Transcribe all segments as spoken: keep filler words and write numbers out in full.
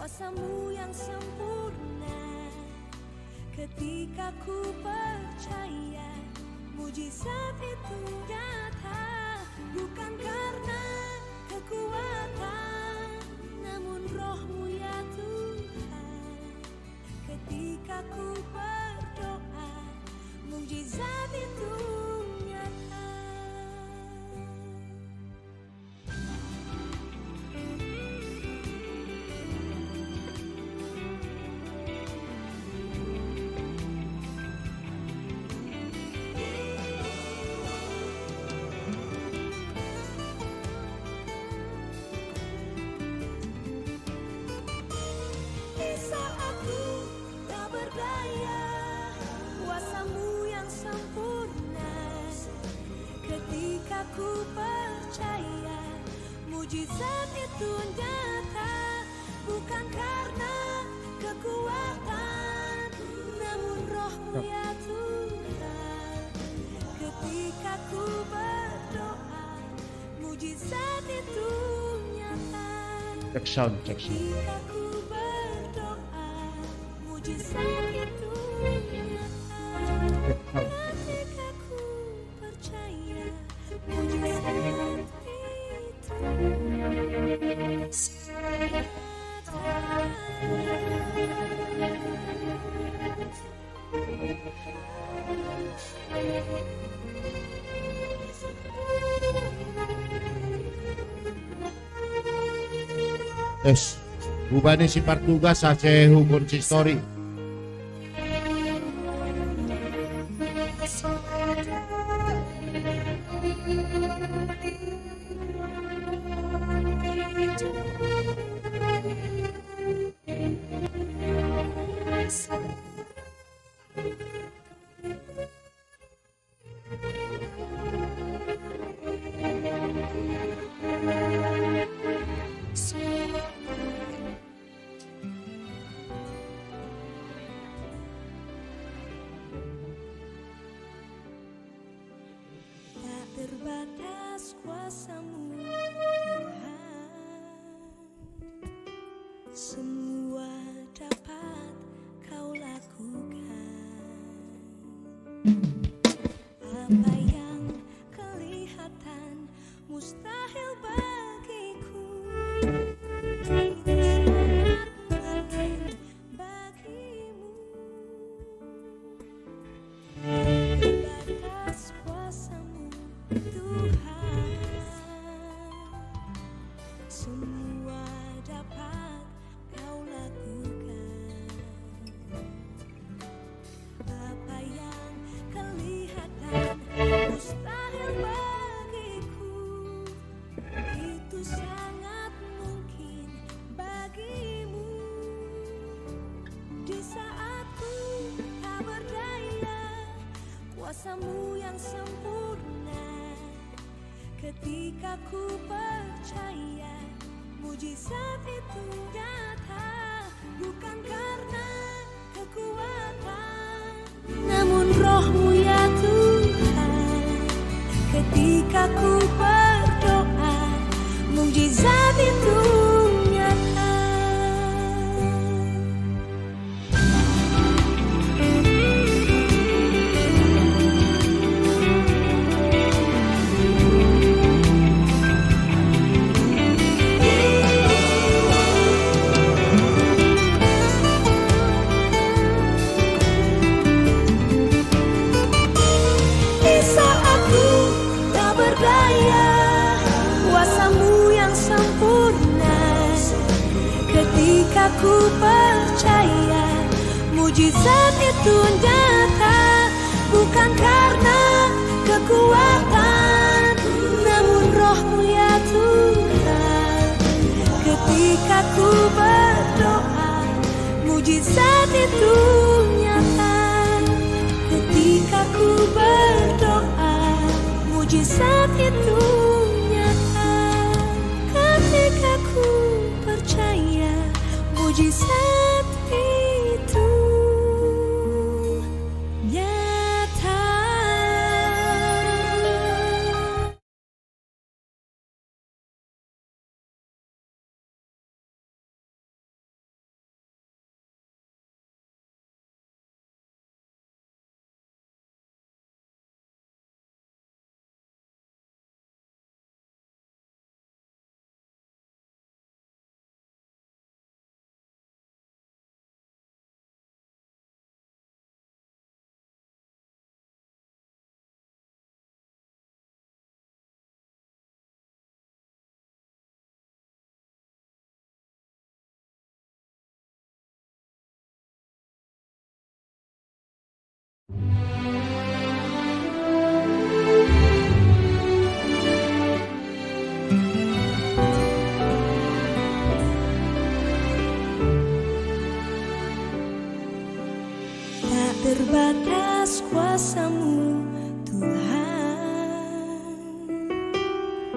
Kuasamu yang sempurna. Ketika ku percaya, mujizat itu nyata. Bukan karena kekuatan, namun Rohmu, ya Tuhan. Ketika ku berdoa, mujizat itu nyata. Di saat ku tak berdaya, kuasamu yang sempurna. Ketika ku percaya, mujizat itu nyata. Bukan karena kekuatan, namun Rohmu, ya Tuhan. Ketika ku berdoa, mujizat itu nyata. Check sound, check sound. Ketika ku berdoa, mujizat itu nyata. Check sound. Ketika ku percaya, mujizat itu nyata. Tes. Bubani si partugas A C H U Konsistori. Tak terbatas kuasamu, Tuhan. Semua dapat kau lakukan. Apa yang kelihatan mustahil bagiku, itu sangat mungkin bagimu. Terbatas kuasamu, Tuhan. Semua dapat kau lakukan. Apa yang kelihatan mustahil bagiku, itu sangat mungkin bagimu. Di saat ku tak berdaya, kuasamu yang sempurna. Ketika ku percaya, mujizat itu nyata. Bukan karena kekuatan, namun Rohmu, ya Tuhan. Ketika ku berdoa, mujizat itu nyata. Di saat ku tak berdaya, kuasamu yang sempurna. Ketika ku percaya, mujizat itu nyata. Bukan karena kekuatan, namun Rohmu, ya Tuhan. Ketika ku berdoa, mujizat itu nyata. Ketika ku berdoa, mujizat itu nyata. Ketika ku percaya, mujizat itu nyata.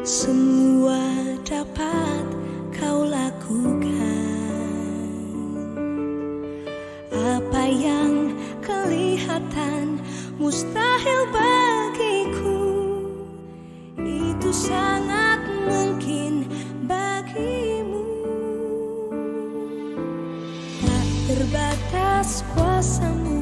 Semua dapat kau lakukan. Apa yang kelihatan mustahil bagiku, itu sangat mungkin bagimu. Tak terbatas kuasamu.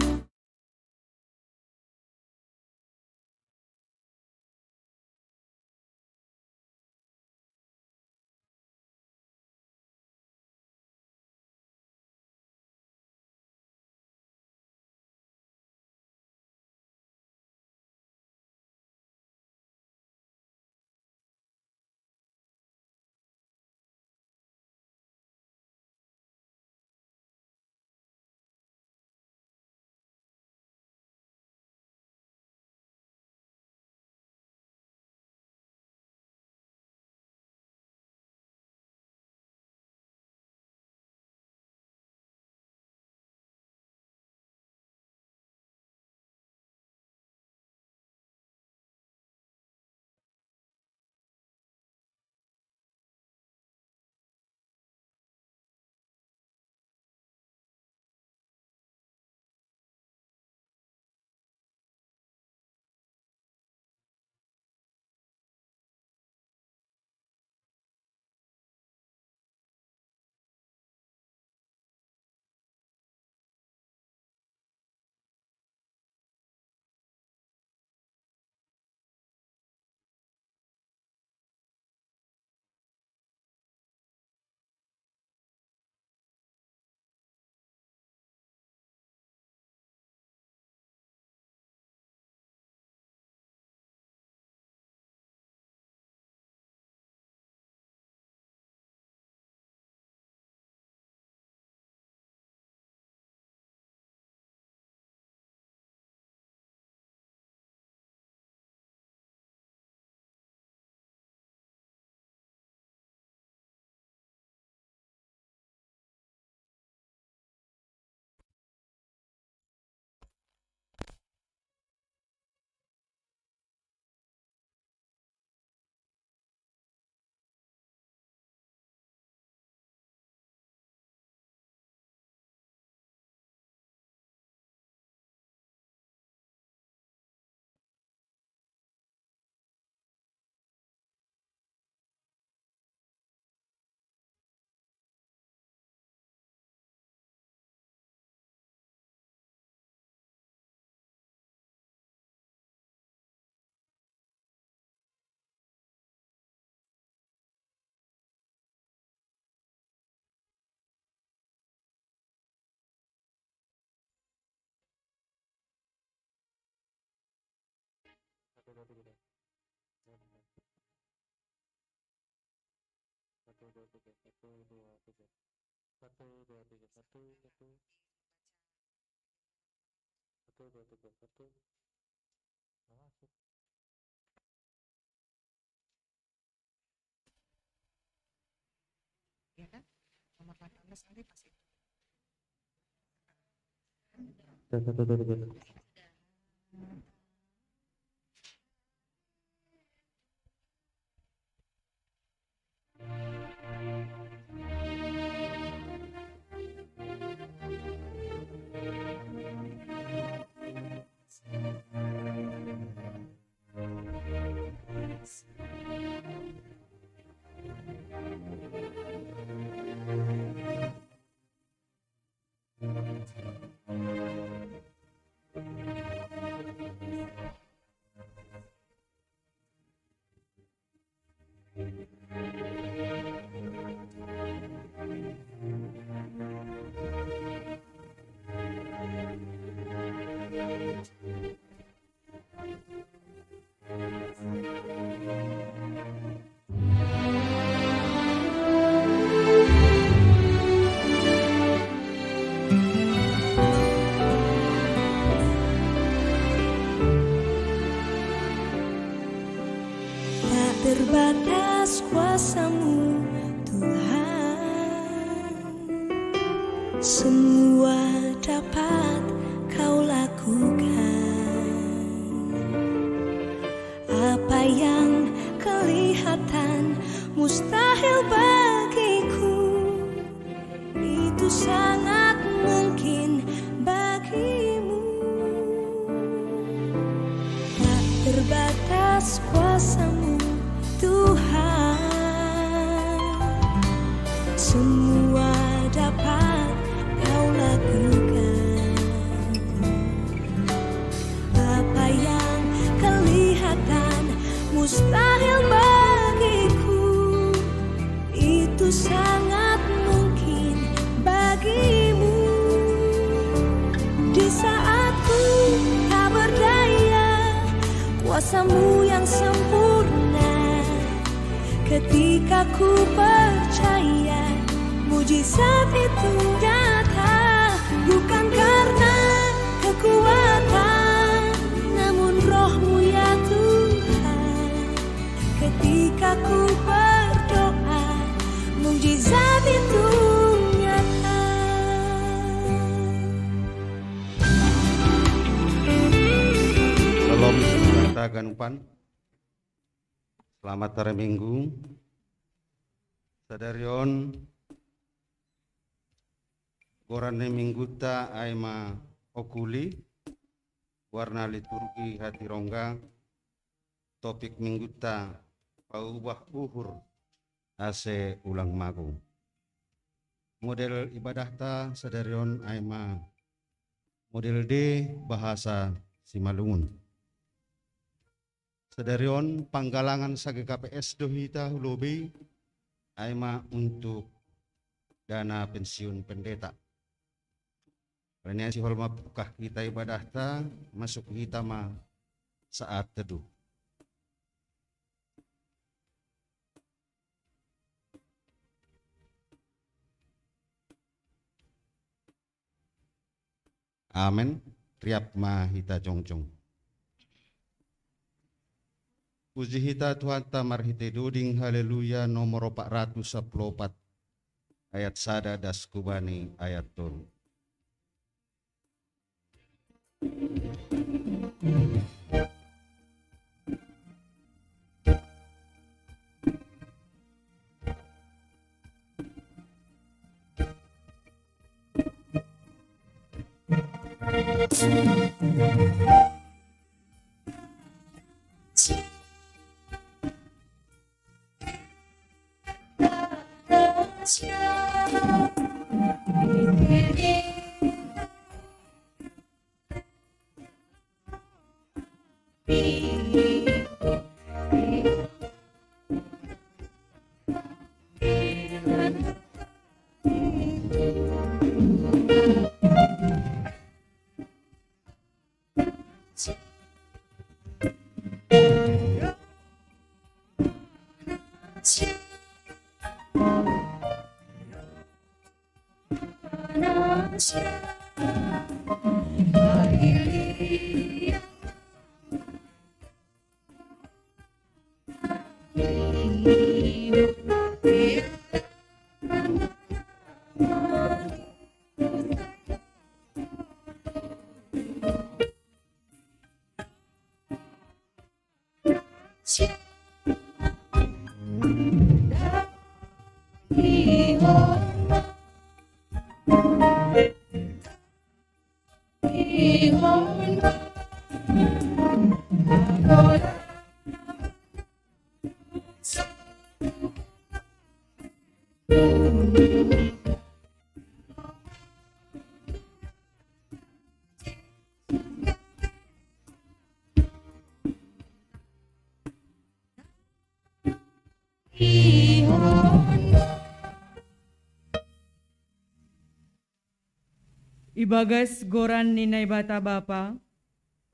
Satu, dua, tiga. Satu, dua, tiga. Satu, dua, tiga. Satu, dua, tiga. Satu, satu. Satu, dua, tiga. Satu. Masuk. Ya kan? Nomor delapan belas nanti pasti. Satu, dua, tiga. Tak terbatas kuasamu, Tuhan. Semua dapat kau lakukan. Apa yang kelihatan Mustahil bagiku, itu sangat mungkin bagimu. Tak terbatas kuasamu, Tuhan. Semua dapat kau lakukan. Apa yang kelihatan mustahil bagiku, itu sangat mungkin bagimu. Di saat ku tak berdaya, kuasamu yang sempurna. Ketika ku percaya, mujizat itu nyata. Bukan karena kekuatan, namun rohmu ya Tuhan. Ketika ku berdoa, mujizat itu nyata. Shalom, saudara ganupan. Selamat hari Minggu. Sadarion, goran ni mingguta ai ma okuli, warna liturgi hati rongga, topik mingguta paubah uhur ase ulang mago. Model ibadahta sadarion ai ma model D bahasa Simalungun. Sadarion panggalangan sa G K P S do hita hu lobei, ai ma untuk dana pensiun pendeta. Alani ai sihol ma pukah hita ibadahta, masuk hita ma saat teduh. Amen. Riap ma hita jongjong. Puji hita Tuhanta marhite doding Haleluya nomor opat ratus sapuluh opat, ayat sada das hubani ayat tolu. Ibagas goran ni Naibata Bapa,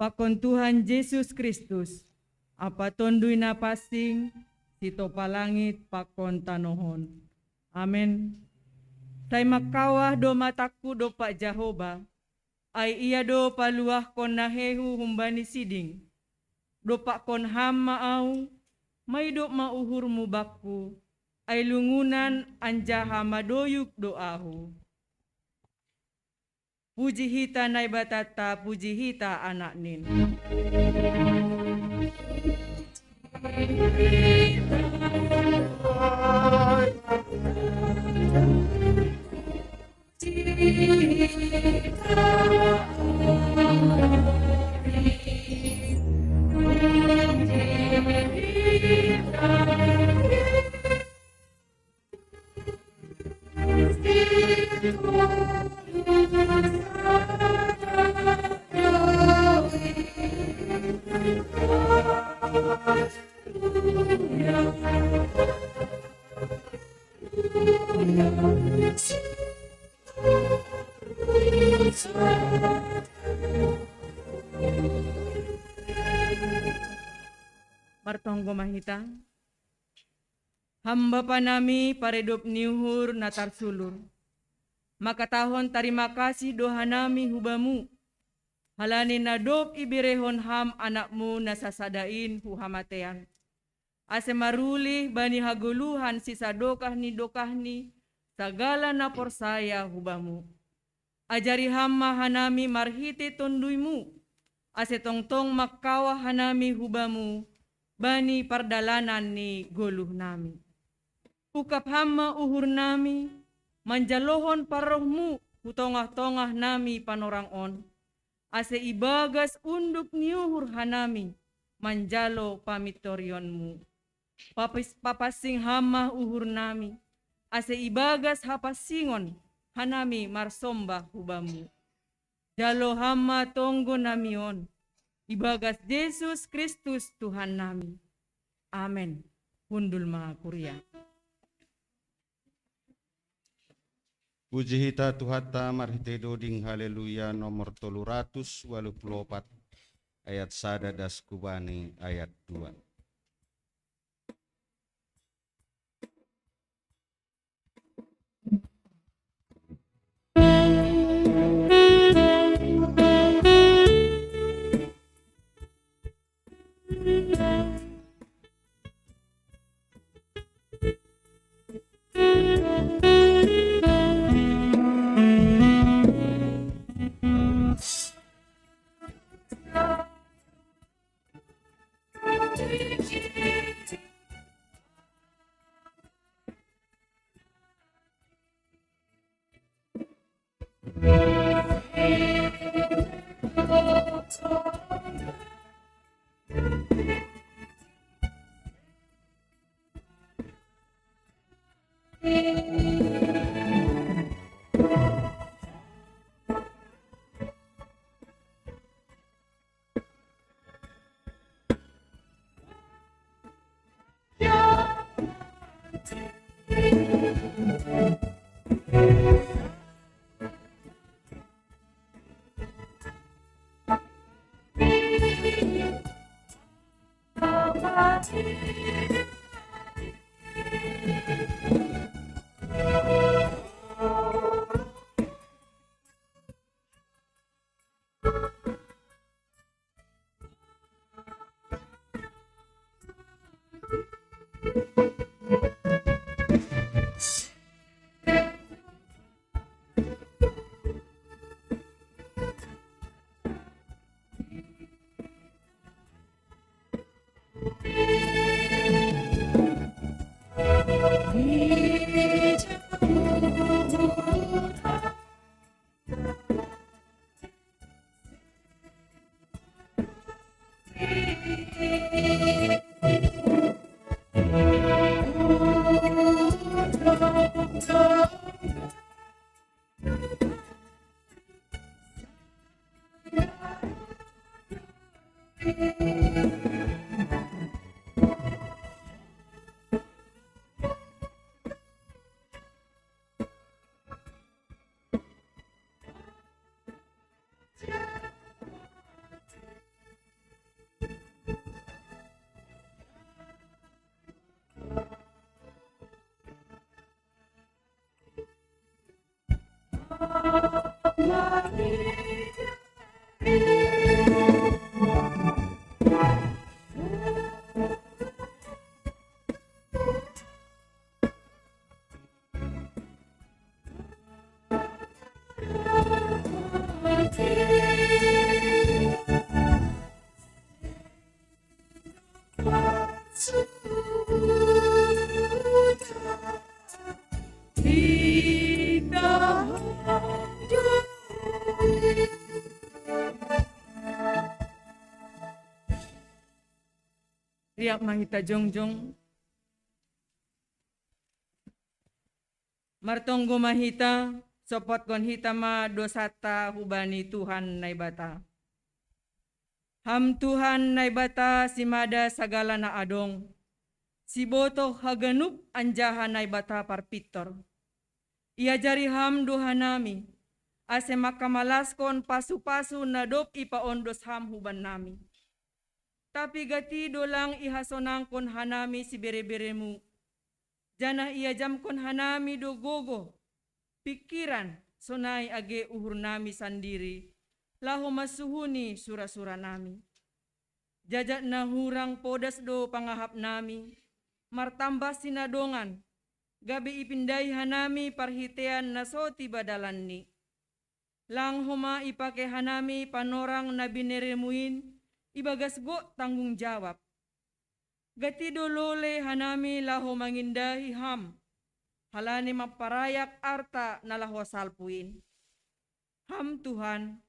pakon Tuhan Jesus Kristus, ampa Tonduy Na Pansing, sitopa langit pakon tanoh on. Amen. Sai mangkawah do matangku dompak Jahowa, ai Ia do paluahkon nahehu humbani siding. Dompakkon Ham ma ahu, maidop ma uhurmu bakku, ai lungunan anjaha madoyuk do ahu. Puji hita Naibatanta, puji hita Anaknin. Martonggo ma hita. Ham Bapa nami paridop ni uhur na tarsulur, mangkatahon tarima kasih do hanami hu Bamu, halani na dob iberehon Ham Anakmu na sasada in hu hamatean, ase marulih bani hagoluhan sisadokah ni dokahni sagala na porsaya hu Bamu. Ajari Ham ma hanami marhitei TonduyMu, ase tongtong mangkawah hanami hu Bamu bani pardalanan ni goluh nami. Ungkap Ham ma uhur nami, manjalohon parrohMu hu tongah-tongah nami panorang on, ase ibagas unduk ni uhur hanami manjalo pamintorionMu. Papis-, papansing Ham ma uhur nami, ase ibagas hapansingon hanami marsombah hu Bamu. Jalo Ham ma tonggo nami on, ibagas Jesus Kristus Tuhan nami. Amen. Hundul ma kuria. Puji hita Tuhanta marhitei doding Haleluya nomor tolu ratus walu pulu opat, ayat sada das kubani ayat dua. Riap ma hita jongjong. Martonggo ma hita, sompotkon hita ma dosanta hubani Tuhan Naibata. Ham Tuhan Naibata simada sagala na adong, sibotoh haganup anjaha Naibata parpintor. Iajari Ham do hanami, ase mangkamalaskon pasu-pasu na dob ipaondos Ham hubannami. Tapi gati do lang ihasonangkon hanami sibere-bereMu, janah iajamkon hanami do gogoh, pingkiran, sonai age uhurnami sandiri, laho mansuhuni sura-suranami. Jajak na hurang podas do pangahapnami, martambah sinadongan, gabe ipindahi hanami parhiteian na so tiba dalanni. Lang homa ipake hanami panorang na binereMu in ibagas gok tanggung jawab. Gati do lole hanami laho mangindahi Ham, halani mamparayak arta na laho salpu in. Ham Tuhan,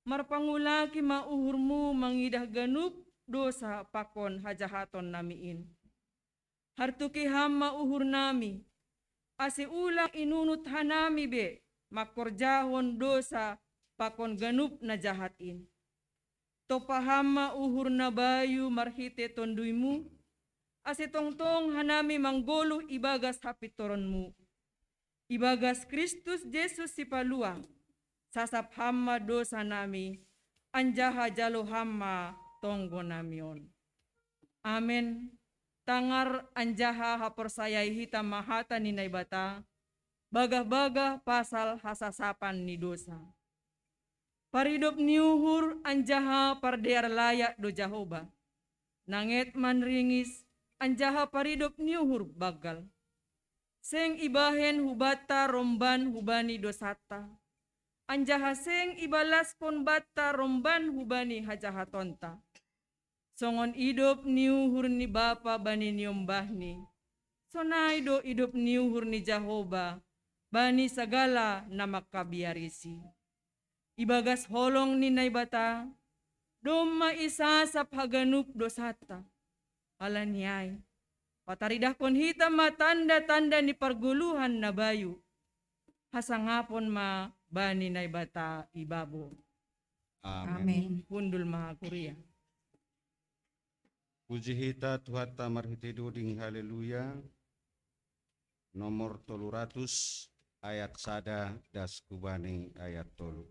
marpangulaki ma uhurMu mangidah ganup dosa pakon hajahatonnami in. Hartuki Ham ma uhurnami, ase ulang inunut hanami be mangkorjahon dosa pakon ganup na jahat in. Tompa Ham ma uhur na bayu marhitei TonduyMu, ase tongtong hanami manggoluh ibagas hapintoronMu. Ibagas Kristus Jesus Sipaluah, sasap Ham ma dosanami, anjaha jalo Ham ma tonggonami on. Amen. Tangar anjaha haporsayai hita ma hata ni Naibata, bagah-bagah pasal hasasapan ni dosa. Paridop ni uhur anjaha pardear layak do Jahowa. Nanget manringis anjaha paridop ni uhur banggal. Seng ibahen hubanta romban hubani dosanta, anjaha seng ibalaskon banta romban hubani hajahatonta. Songon idop ni uhur ni bapa bani niombahni, sonai do idop ni uhur ni Jahowa bani sagala na mangkabiarisi. Ibagas holong ni Naibata, domma isasap haganup dosanta. Halani ai, pataridahkon hita ma tanda-tanda ni pargoluhan na bayu. Hasangapon ma bani Naibata ibabo. Amen. Amen. Hundul ma kuria. Puji hita Tuhanta marhitei doding, haleluya. Nomor tolu ratus, ayat sada das hubani ayat tolu.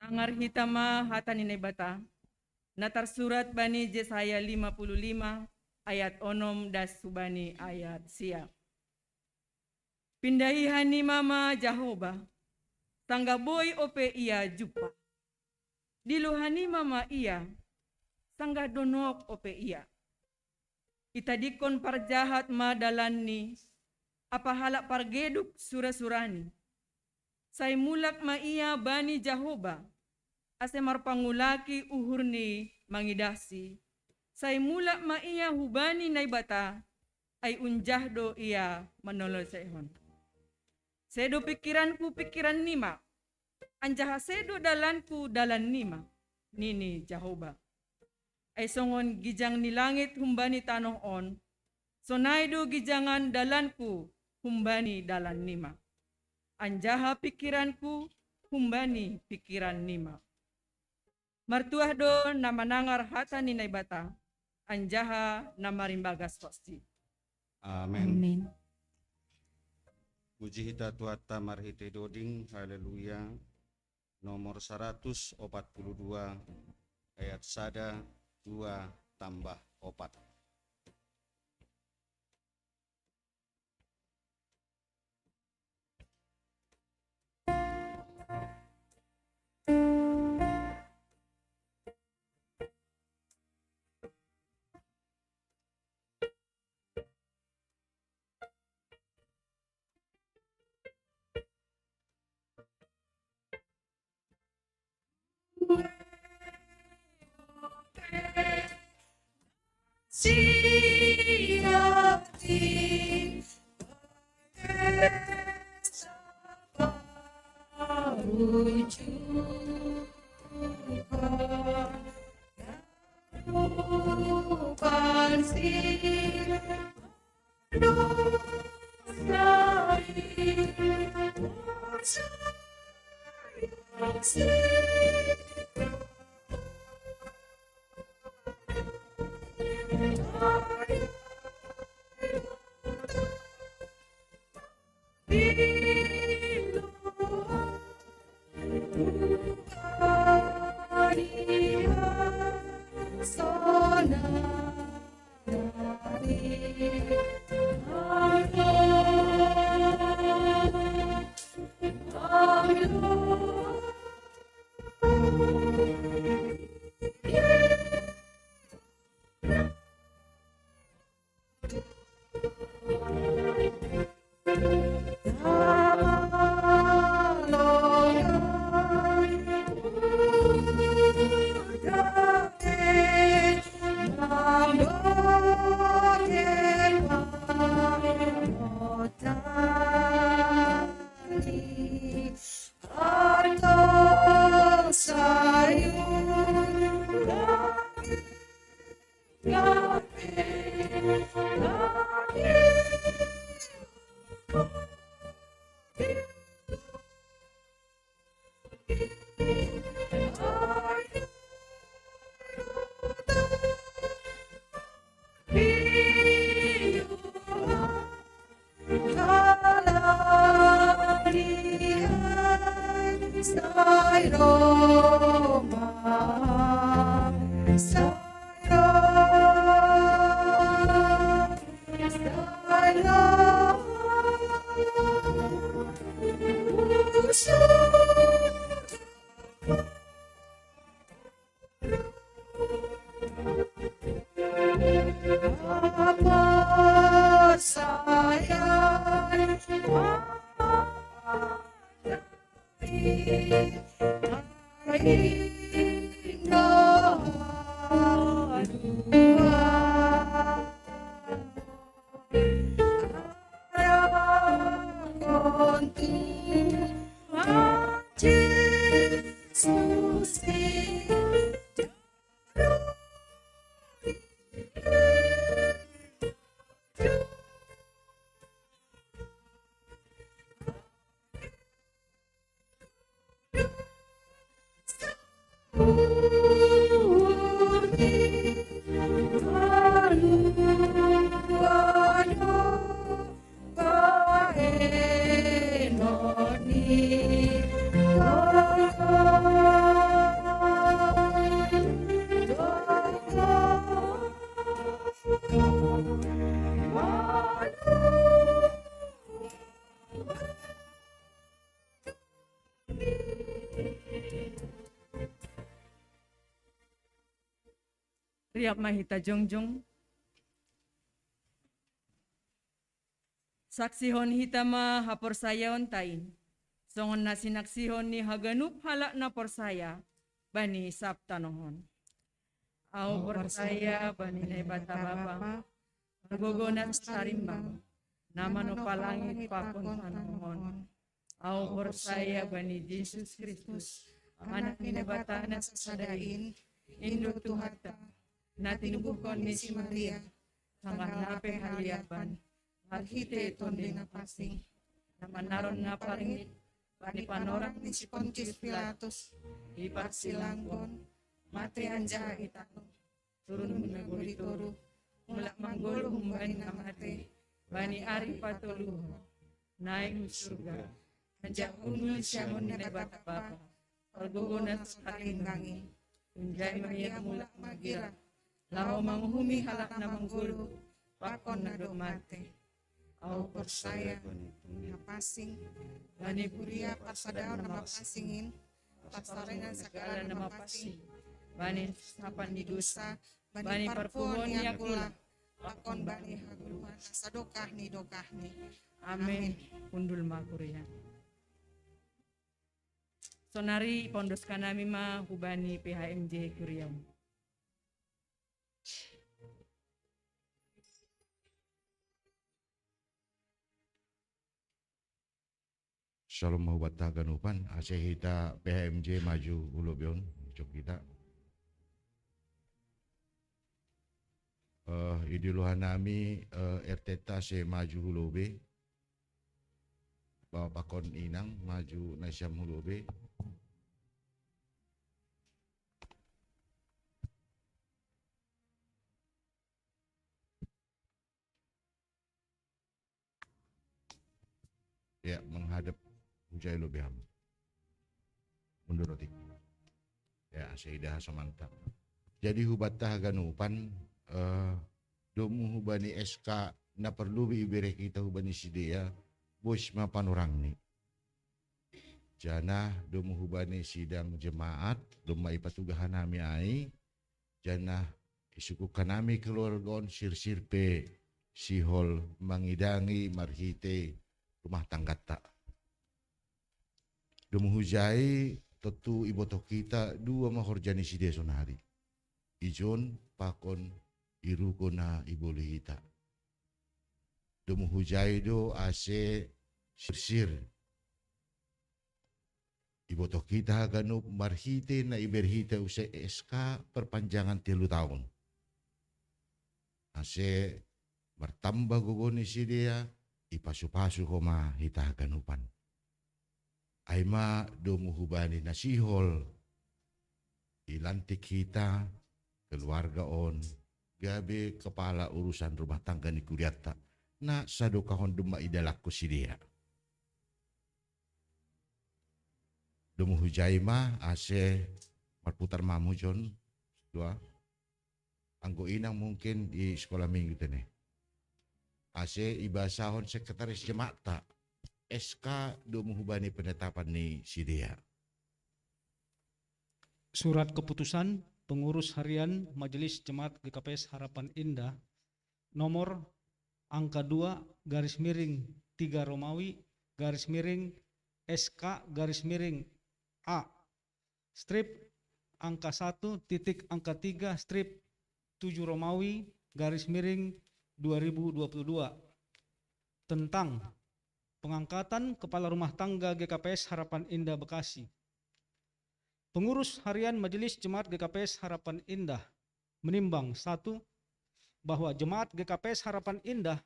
Manangar hita ma hata ni Naibata, na tarsurat bani Jesaya lima puluh lima ayat onom das hubani ayat sia. Pindahi hanima ma Jahoba, sanggah boi ope ia jumpa. Dilo hanima ma ia, sanggah donok ope ia. Itadingkon parjahat ma dalanni, ampa halak pargeduk sura-surani. Sai mulak ma ia bani Jahoba, ase marpangulaki uhurni mangidahsi. Sai mulak ma ia hubani Naibata, ai unjah do ia manolosehon. Sedo pingkiranku pingkirannima, anjaha sedo dalanku dalannima, nini Jahoba. Ai songon gijang ni langit humbani tanoh on, sonai do gijangan dalanku humbani dalannima, anjaha pingkiranku humbani pingkirannima. Martuah do na manangar hata ni Naibata, anjaha na marimbagas hosip. Amen. Amen. Puji hita Tuhanta marhite doding, haleluya. Nomor saratus opat puluh dua, ayat sada, dua, tambah opat. Siap ma hita jongjong. Saksihon hita ma haporsayaon ta in, songon na sinaksihon ni haganup halak na porsaya bani sab tanoh on. Au porsaya bani Naibata Bapa, pargogo na so sarimbang, na manompa langit pakon tanoh on. Au porsaya bani Jesus Kristus, Anak ni Naibata na sasada in, in do Tuhanta, na tinubuhkon ni si Maria, sanggah na pe haliapan, marhite Tonduy Napansing, na manaron na parngit bani panorang ni si Pontius Pilatus, diparsilangkon, mate anjaha itanom, turun nagori toruh, mulak manggoluh humbani na mate, bani ari patoluhon, naeng hu surga, anjaha hundul siamun ni Naibata Bapa, pargogo na so sarimbang in. Unjai ma Ia mulak margirap, laho manguhumi halak na manggoluh, pakon na dob mate. Au porsaya bani Tonduy Napansing, bani kuria parsadaon na mapansing in, parsarinan sagala na mapansing, bani hapan ni dosa, bani parpuhoon ni angkula, pakon bani hagoluhan na sadokah ni dokahni. Amen. Hundul ma kuria. Sonari ipondos hanami ma hubani P H M J kuria. Shalom ma hubanta haganupan, ase hita P H M J maju hu lobei on, ijou hita. Eh, idiluhan nami, eh, R T ta ase maju hu lobei. Bapa pakon inang maju nasiam hu lobei. Ya, menghadap hujai lobei hamu. Mundur otik. Ya, ase ida hasomanta. Jadi hubanta haganupan, eh, domu hubani S K na parlobei ibere hita hubani sidea, bois ma panorangni. Janah domu hubani sidang jemaat, domma ipatugah hanami ai, janah isungkun hanami keluarga on sirsir pe sihol mangidangi marhite rumah tangganta. Domu hujai tontu ibotoh hita dua ma horja ni sidea sonari. Ijon pakon iruko na iboli hita. Domu hujai do ase sirsir ibotoh hita haganup marhite na ibere hita use S K perpanjangan telu taon. Ase martamba gogo ni sidea, ipasu-pasu Ho ma hita haganupan. Ai ma domu hubani na sihol ilantik hita, keluarga on, gabe kepala urusan rumah tangga ni kurianta, na sadokah on domma idalankon sidea. Domu hujai ma ase marputar ma hamu jon, dua. Anggo inang mungkin di sekolah minggu tene. Ase ibasahon sekretaris jemaatta, S K domu hubani penetapan ni sidea. Surat keputusan pengurus harian Majelis Jemaat G K P S Harapan Indah nomor angka dua garis miring tiga Romawi garis miring S K garis miring A strip angka satu titik angka tiga strip tujuh Romawi garis miring dua ribu dua puluh dua tentang pengangkatan kepala rumah tangga G K P S Harapan Indah Bekasi. Pengurus harian Majelis Jemaat G K P S Harapan Indah menimbang, satu, bahwa jemaat G K P S Harapan Indah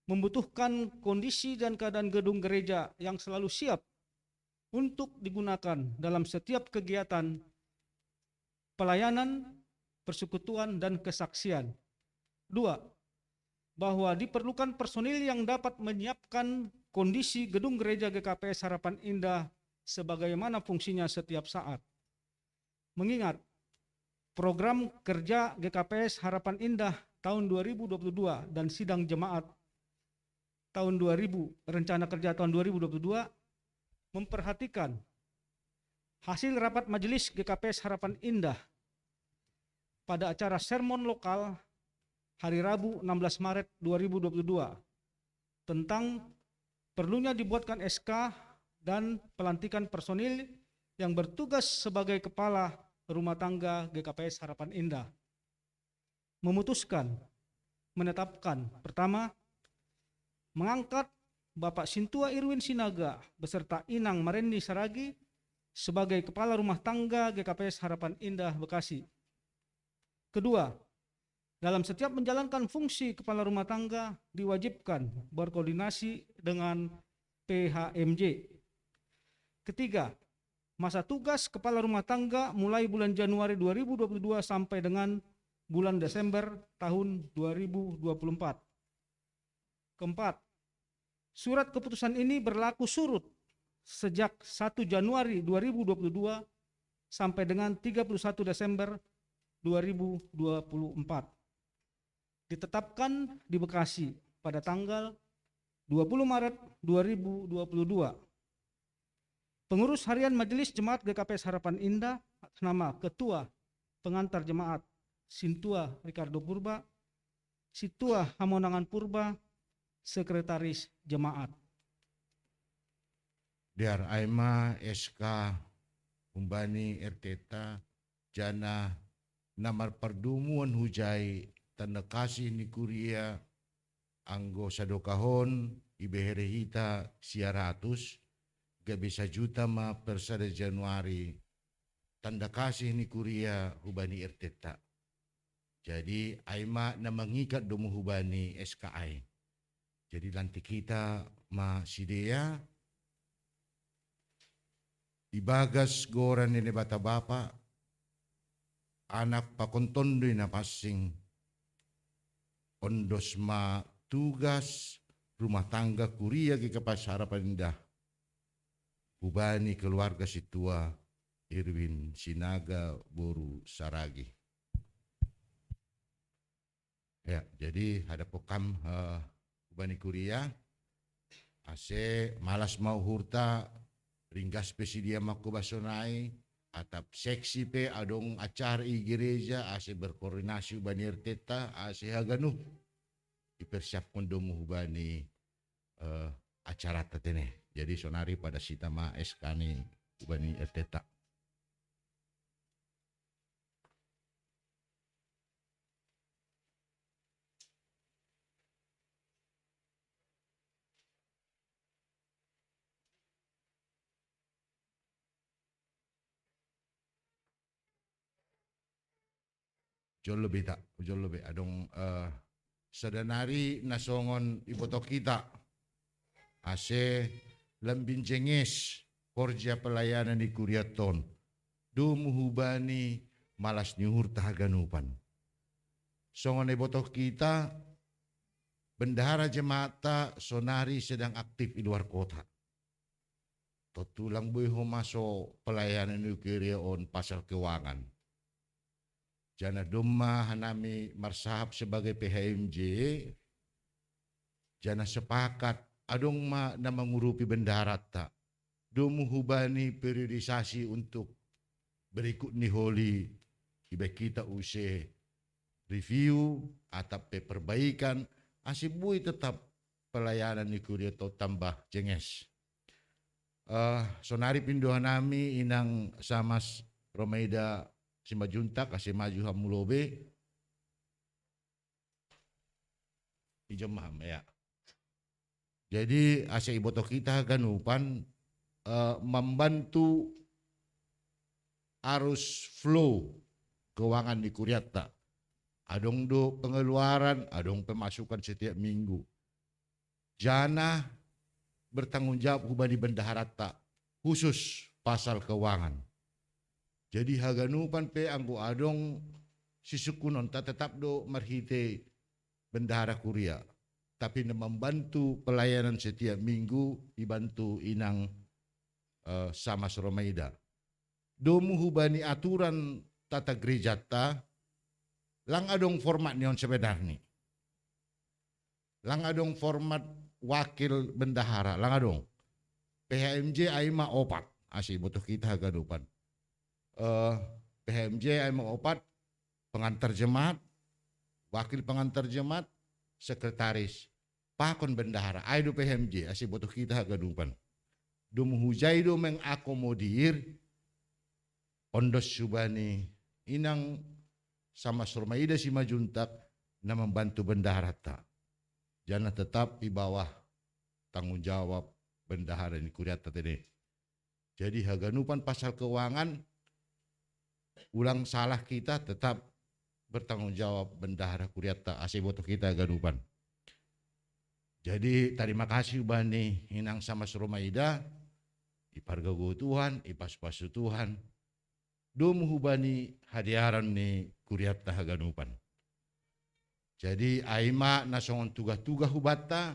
membutuhkan kondisi dan keadaan gedung gereja yang selalu siap untuk digunakan dalam setiap kegiatan pelayanan, persekutuan, dan kesaksian. Dua, bahwa diperlukan personil yang dapat menyiapkan kondisi gedung gereja G K P S Harapan Indah sebagaimana fungsinya setiap saat. Mengingat program kerja G K P S Harapan Indah tahun dua ribu dua puluh dua dan sidang jemaat tahun dua ribu, rencana kerja tahun dua ribu dua puluh dua, memperhatikan hasil rapat majelis G K P S Harapan Indah pada acara sermon lokal hari Rabu enam belas Maret dua ribu dua puluh dua tentang perlunya dibuatkan S K dan pelantikan personil yang bertugas sebagai kepala rumah tangga G K P S Harapan Indah. Memutuskan, menetapkan, pertama, mengangkat Bapak Sintua Irwin Sinaga beserta Inang Marenni Saragi sebagai kepala rumah tangga G K P S Harapan Indah Bekasi. Kedua, dalam setiap menjalankan fungsi kepala rumah tangga diwajibkan berkoordinasi dengan P H M J. Ketiga, masa tugas kepala rumah tangga mulai bulan Januari dua ribu dua puluh dua sampai dengan bulan Desember tahun dua ribu dua puluh empat. Keempat, surat keputusan ini berlaku surut sejak satu Januari dua ribu dua puluh dua sampai dengan tiga puluh satu Desember dua ribu dua puluh empat. Ditetapkan di Bekasi pada tanggal dua puluh Maret dua ribu dua puluh dua. Pengurus harian Majelis Jemaat G K P S Harapan Indah atas nama Ketua Pengantar Jemaat Sintua Ricardo Purba, Situa Hamonangan Purba, Sekretaris Jemaat. Dear, ai ma S K humbani Arteta, jana na marpardumuan hujai tanda kasih ni kuria anggo sadokahon ibehere hita sia ratus, gabe sajuta ma per sada Januari tanda kasih ni kuria hubani Arteta. Jadi ai ma na mangikat domu hubani S K I. Jadi lantik hita ma sidea, ibagas goran ni Naibata Bapa, Anak pakon Tonduy Napansing, ondos ma tugas rumah tangga kuria G K P S Harapan Indah hubani keluarga sintua Irwin Sinaga boru Saragi. Ya, jadi hadap pokam uh, hubani kuria, ase malas ma uhurta, ringgas pe sidea mangkobasonai, atap seksi pe adong acara i gereja, ase berkoordinasi hubani Arteta, ase haganup ipersiapkon domu hubani uh, acara tatene. Jadi sonari pada sita ma S K ni hubani Arteta. Jolo be ta, jolo be adong uh, sadanari na songon iboto kita ase lambin jenges korja pelayanan ni kuriaton domu hubani malas ni uhurta haganupan. Songon iboto kita bendahara jemaata sonari sedang aktif di luar kota. Tontu lang boi homa so pelayanan ni kuria on pasal keuangan. Jana domma hanami marsahap sebagai P H M J, jana sepakat adong ma na mangurupi bendaharanta. Domu hubani periodisasi untuk berikut ni holi iba kita use review atap pe perbaikan ase boi tetap pelayanan ni kuria to tambah jenges. Uh, sonari pindohanami inang samas Romaida Simanjuntak ase maju hamu lobe. Ijom maham ya. Jadi ase iboto kita haganupan uh, membantu arus flow keuangan di kuriatta. Adong do pengeluaran, adong pemasukan setiap minggu. Jana bertanggung jawab hubani bendaharanta khusus pasal keuangan. Jadi haganupan pe anggo adong sisungkunonta tetap do marhite bendahara kuria. Tapi na membantu pelayanan setiap minggu dibantu inang uh, sama Romaida. Domu hubani aturan tata gerejata lang adong format ni on sebenarni. Lang adong format wakil bendahara, lang adong. P H M J ai ma opat, ase iboto kita haganupan. Uh, P H M J ai ma opat, pengantar jemaat, wakil pengantar jemaat, sekretaris, pakon bendahara, ai do P H M J, ase botoh kita haganupan. Domu hujai do mengakomodir, ondos hubani inang Samas Romaida Simanjuntak na membantu bendaharanta. Janah tetap i bawah tanggung jawab bendahara ni kurianta tene. Jadi haganupan pasal keuangan, ulang salah kita, tetap bertanggung jawab bendahara kurianta ase botoh kita haganupan. Jadi tarima kasih bani inang Samas Romaida, ipargogoh Tuhan, ipasu-pasu Tuhan, domu hubani hadearan ni kurianta haganupan. Jadi ai ma na songon tugah-tugah hubanta,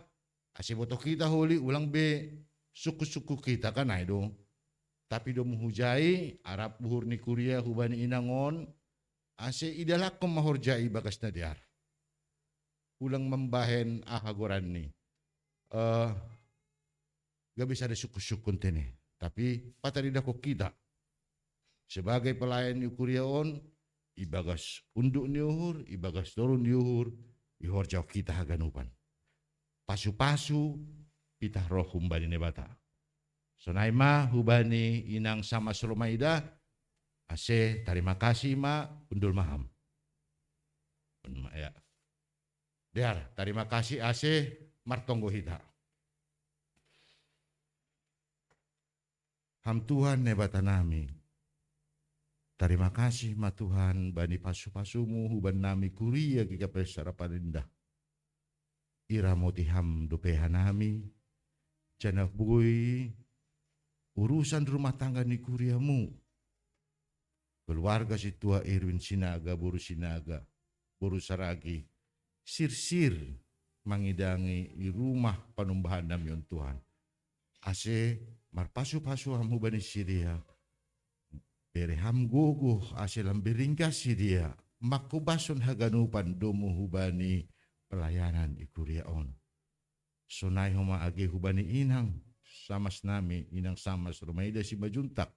ase botoh kita holi, ulang be sungkun-sungkun kita, kan ai do. Tapi domu hujai arap uhur ni kuria hubani inang on, ase idalankon ma horja i bagas na dear. Ulang mambahen aha goranni, eh, gabe sada sungkun-sungkun tene, tapi pataridahkon kita sebagai pelayan ni kuria on, ibagas unduk ni uhur, ibagas toru ni uhur, ihorjahon kita haganupan. Pasu-pasu pitah roh humbani Naibata. Sonai ma hubani inang Samas Romaida, ase tarima kasih ma, hundul ma ham. Hundul ma, ya. Dear, tarima kasih ase martonggo hita. Ham Tuhan Naibata nami, tarima kasih ma Tuhan bani pasu-pasumu hubannami kuria G K P S Harapan Indah. Iramoti ham dope hanami, janah boi urusan rumah tangga ni kuriamu, keluarga sintua Irwin Sinaga, boru Sinaga, boru Saragi, sirsir mangidangi i rumah panumbahannami on Tuhan. Ase marpasu-pasu ham hubani sidea, bere ham gogoh ase lam be ringgas sidea mangkobaskon haganupan domu hubani pelayanan i kuria on. Sonai homa age hubani inang Samas nami, inang Samas Romaida Simanjuntak,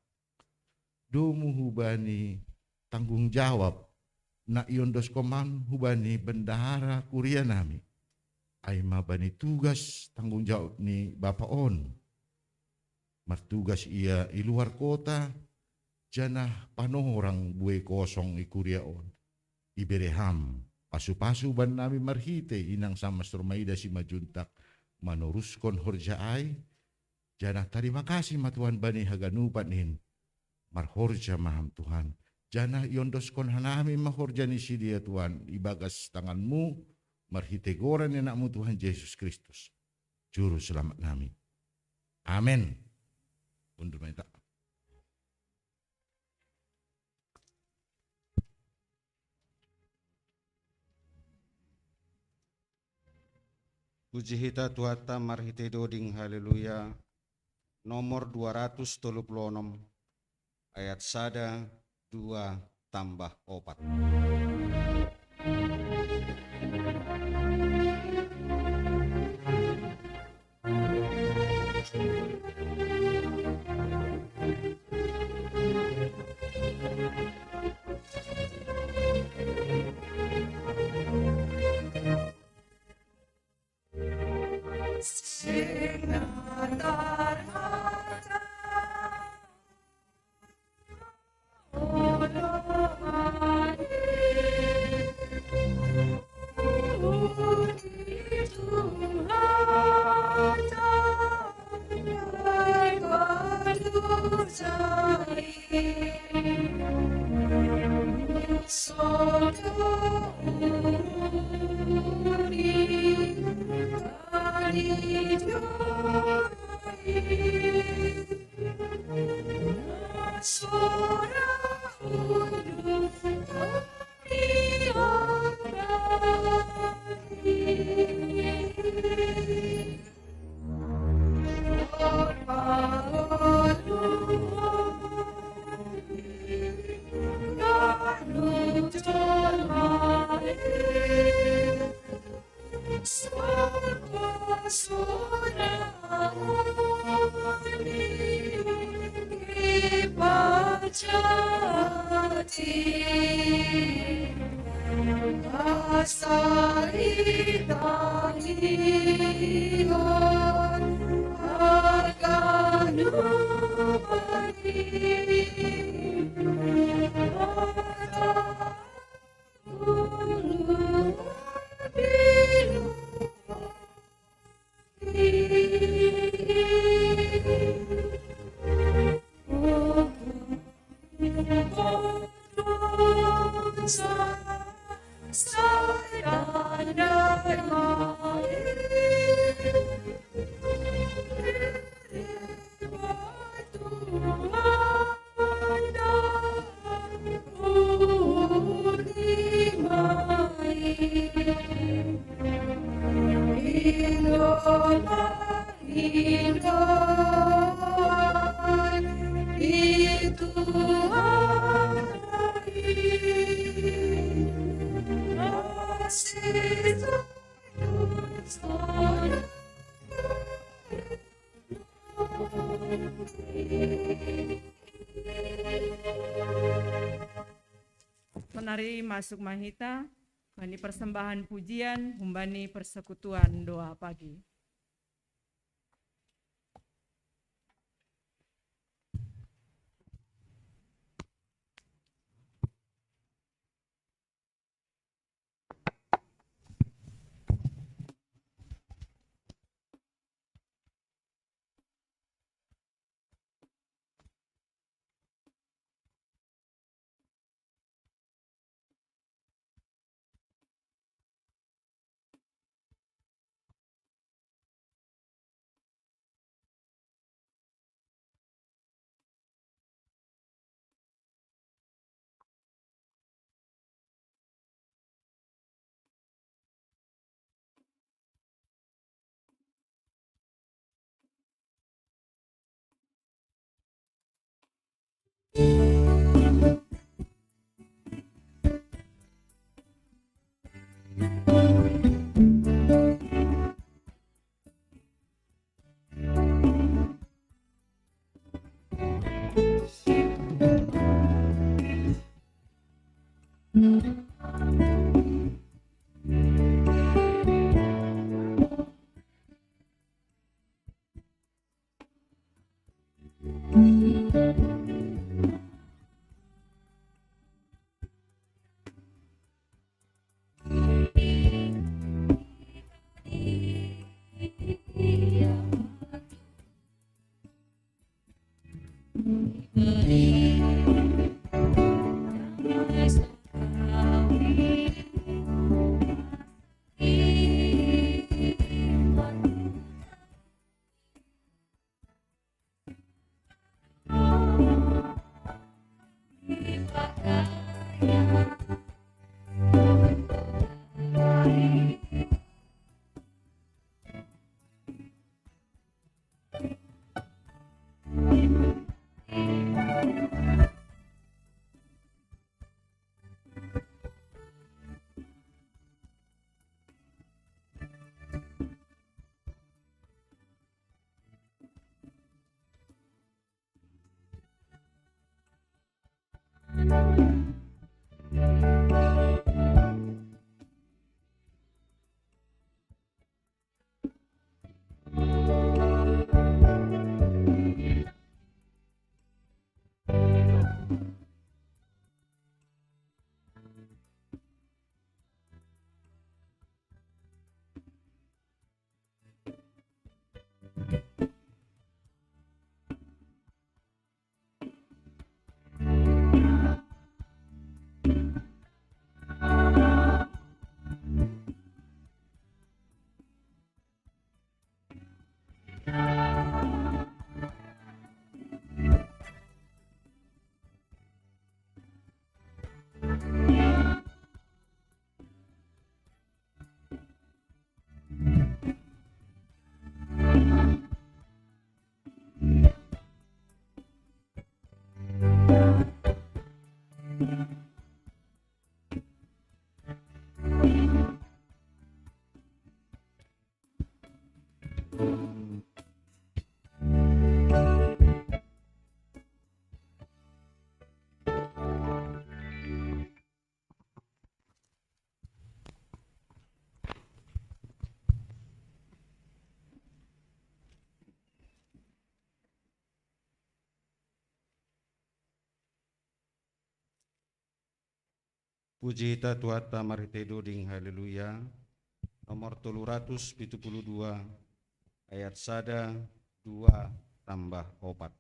domu hubani tanggung jawab na iondoskon ham hubani bendahara kuria nami, ai ma bani tugas tanggung jawab ni bapa on. Martugas ia i luar kota, janah panorang buei kosong i kuria on. Ibere ham pasu-pasu bannami marhite inang Samas Romaida Simanjuntak manoruskon horja ai, janah tarima kasih ma Tuhan bani haganupan in. Marhorja ma ham Tuhan, janah iondoskon hanami ma horja ni sidea Tuhan ibagas tanganmu, marhite goran ni anakmu Tuhan Jesus Kristus, Juru Selamat nami. Amen. Hundul ma hita. Puji hita Tuhanta marhite doding, haleluya, nomor dua ratus tolu puluh onom, ayat sada, dua, tambah opat. Manari masuk mahita, mani persembahan pujian, humbani persekutuan doa pagi. Puji ta Tuhanta marhitei doding. Haleluya. Nomor tolu ratus pitu puluh dua, ayat sada, dua, tambah opat.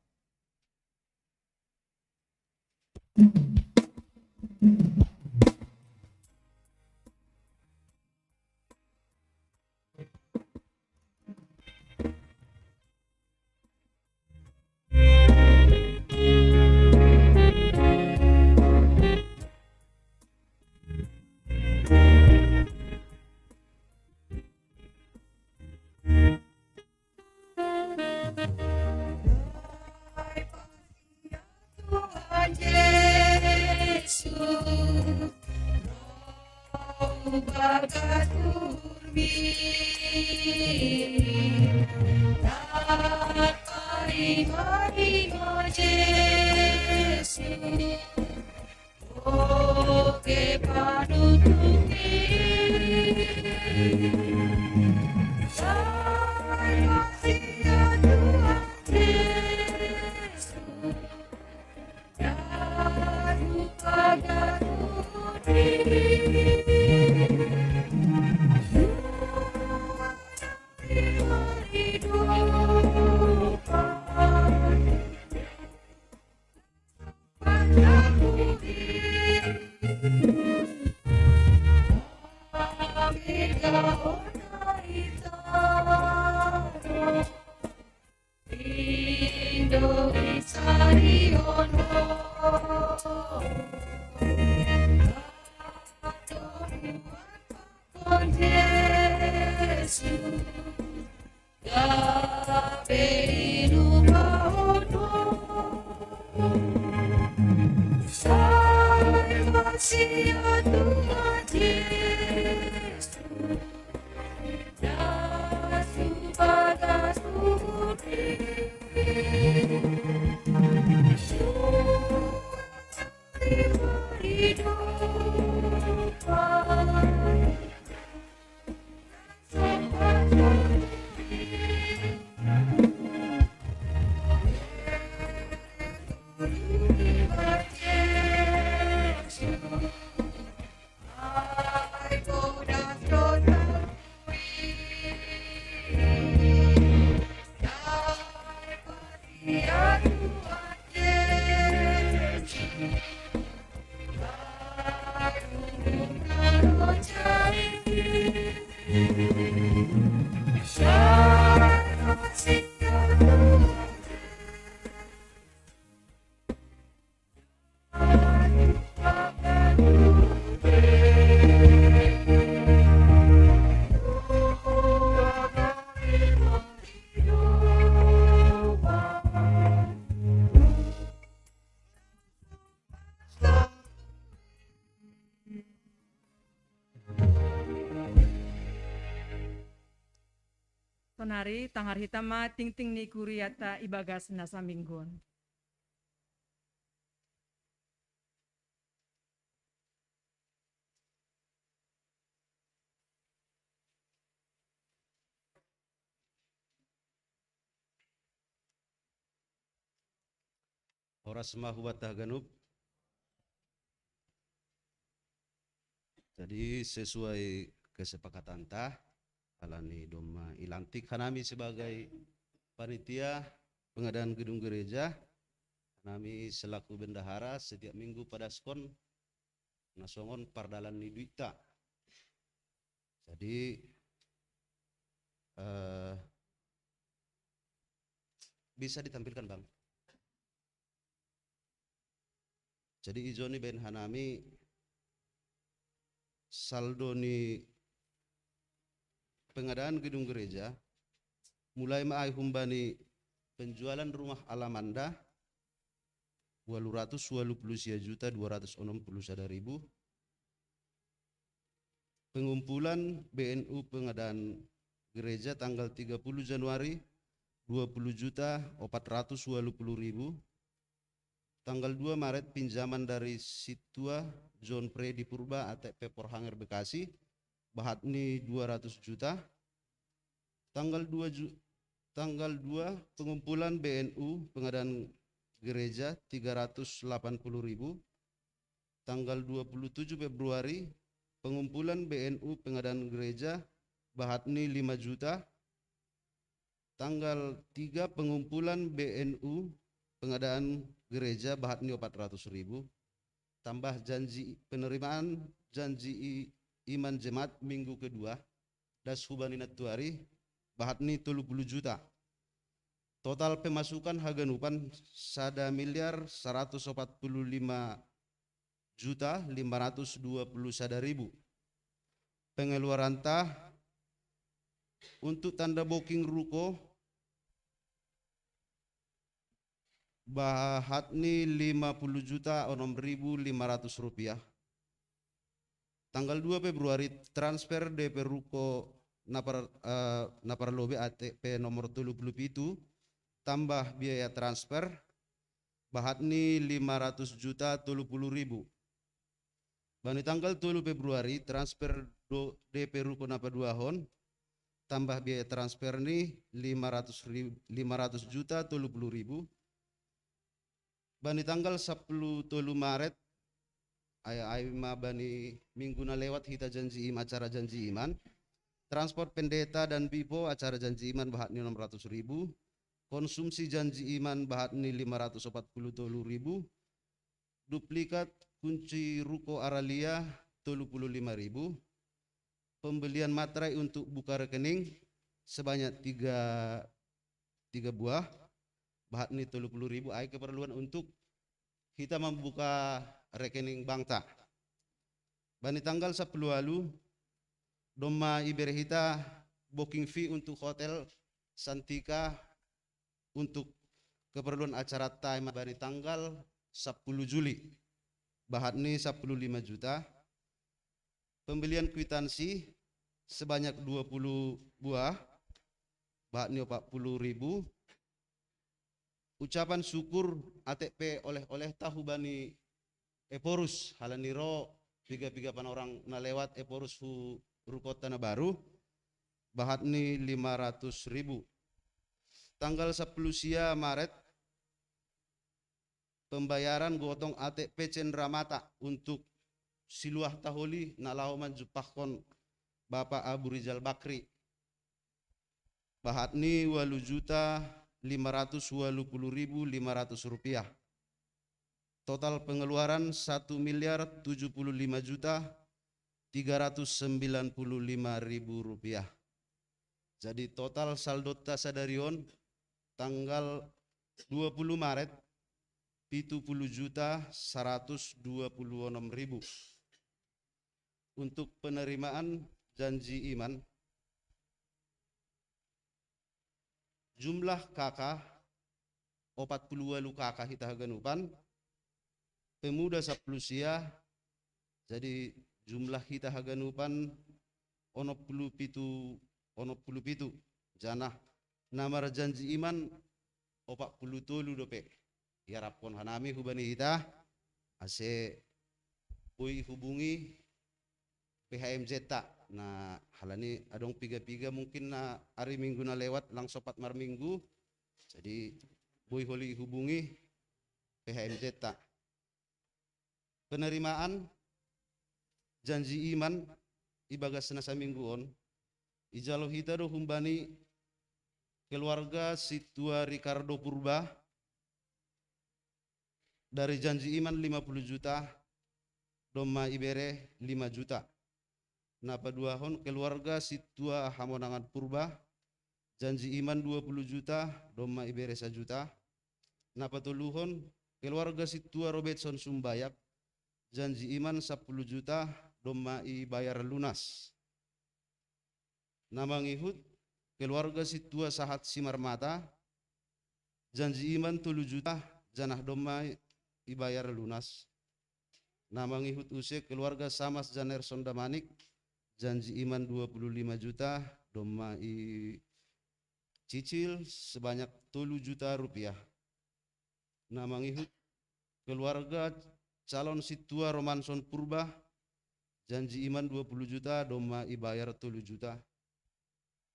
Sonari tangar hita ma tingting ni kuriata ibagas na saminggun. Horas ma hubatah ganup. Jadi sesuai kesepakatanta, alani domma ilantik hanami sebagai panitia pengadaan gedung gereja, hanami selaku bendahara setiap minggu padaskon nasongon pardalan ni duitta. Jadi eh, bisa ditampilkan, Bang. Jadi ijo ni baen hanami saldo ni pengadaan gedung gereja, mulai ma ai humbani penjualan rumah alamanda, walu ratus walu puluh sia juta dua ratus onom puluh sada ribu, pengumpulan B N U pengadaan gereja tanggal tiga puluh Januari, dua puluh juta opat ratus walu puluh ribu. Tanggal dua Maret, pinjaman dari Situa John Freddy Purba, A T P Porhanger Bekasi, bahatni dua ratus juta. Tanggal dua Ju-, tanggal dua, pengumpulan B N U pengadaan gereja tiga ratus delapan puluh ribu. Tanggal dua puluh tujuh Februari, pengumpulan B N U pengadaan gereja, bahatni lima juta. Tanggal tiga, pengumpulan B N U pengadaan gereja, bahatni opat ratus ribu. Tambah janji penerimaan janji i-, iman jemaat minggu kedua, das hubani nantuari, bahatni tolu puluh juta. Total pemasukan haganupan sada miliar saratus opat puluh lima juta lima ratus dua puluh sada ribu. Pengeluaranta untuk tanda booking ruko bahatni lima puluh juta onom ribu lima ratus rupiah. Tanggal dua Februari, transfer D P ruko napar, eh, napar lobe A T P nomor tolu puluh pitu, tambah biaya transfer, bahatni lima ratus juta tolu puluh ribu. Bani tanggal tolu Februari, transfer do D P ruko napaduahon, tambah biaya transfer ni lima ratus ribu, lima ratus juta tolu puluh ribu. Bani tanggal sapuluh tolu Maret, ai, ai ma bani minggu na lewat hita janji im-, acara janji iman. Transport pendeta dan bipo acara janji iman bahatni onom ratus ribu. Konsumsi janji iman bahatni lima ratus opat puluh tolu ribu. Duplikat kunci ruko Aralia tolu puluh lima ribu. Pembelian materai untuk buka rekening sebanyak tiga, tiga buah, bahatni tolu puluh ribu, ai keperluan untuk hita membuka rekening bankta. Bani tanggal sapuluh walu, domma ibere hita booking fee untuk hotel Santika untuk keperluan acaranta, ai ma bani tanggal sapuluh Juli, bahatni sapuluh lima juta. Pembelian kwitansi sebanyak dua puluh buah, bahatni opat puluh ribu. Ucapan syukur A T P oleh-olehta hubani Ephorus, halani ro piga-piga panorang na lewat Ephorus hu rukonta na baru, bahatni lima ratus ribu. Tanggal sapuluh sia Maret, pembayaran gotong A T P Cendramata untuk siluah taholi na laho manjumpahkon Bapak Abu Rizal Bakri, bahatni walu juta lima ratus walu puluh ribu lima ratus rupiah. Total pengeluaran satu miliar tujuh puluh lima juta tiga ratus sembilan puluh lima ribu rupiah. Jadi total saldonta sadari on tanggal dua puluh Maret, pitu puluh juta saratus dua puluh onom ribu. Untuk penerimaan janji iman, jumlah K K opat puluh walu K K hita haganupan, pemuda sapuluh sia, jadi jumlah hita haganupan onom puluh pitu, onom puluh pitu, janah na marjanji iman opat puluh tolu dope. Iarapkon hanami hubani hita, ase boi hubungi P H M Z ta. Nah, halani adong piga-piga mungkin na ari minggu na lewat lang sopat marminggu, jadi boi holi hubungi P H M Z ta. Penerimaan janji iman ibagas na saminggu on, ijalo hita do humbani keluarga sintua Ricardo Purba, dari janji iman lima puluh juta, domma ibere lima juta. Na paduahon keluarga sintua Hamonangan Purba, janji iman dua puluh juta, domma ibere sajuta. Na patoluhon keluarga sintua Robertson Sumbayak, janji iman sapuluh juta, domma ibayar lunas. Na mangihut keluarga sintua Sahat Simarmata, janji iman tolu juta, janah domma ibayar lunas. Na mangihut use keluarga Samas Janerson Damanik, janji iman dua puluh lima juta, domma icicil sebanyak tolu juta rupiah. Na mangihut keluarga calon sintua Romanson Purba, janji iman dua puluh juta, domma ibayar tolu juta.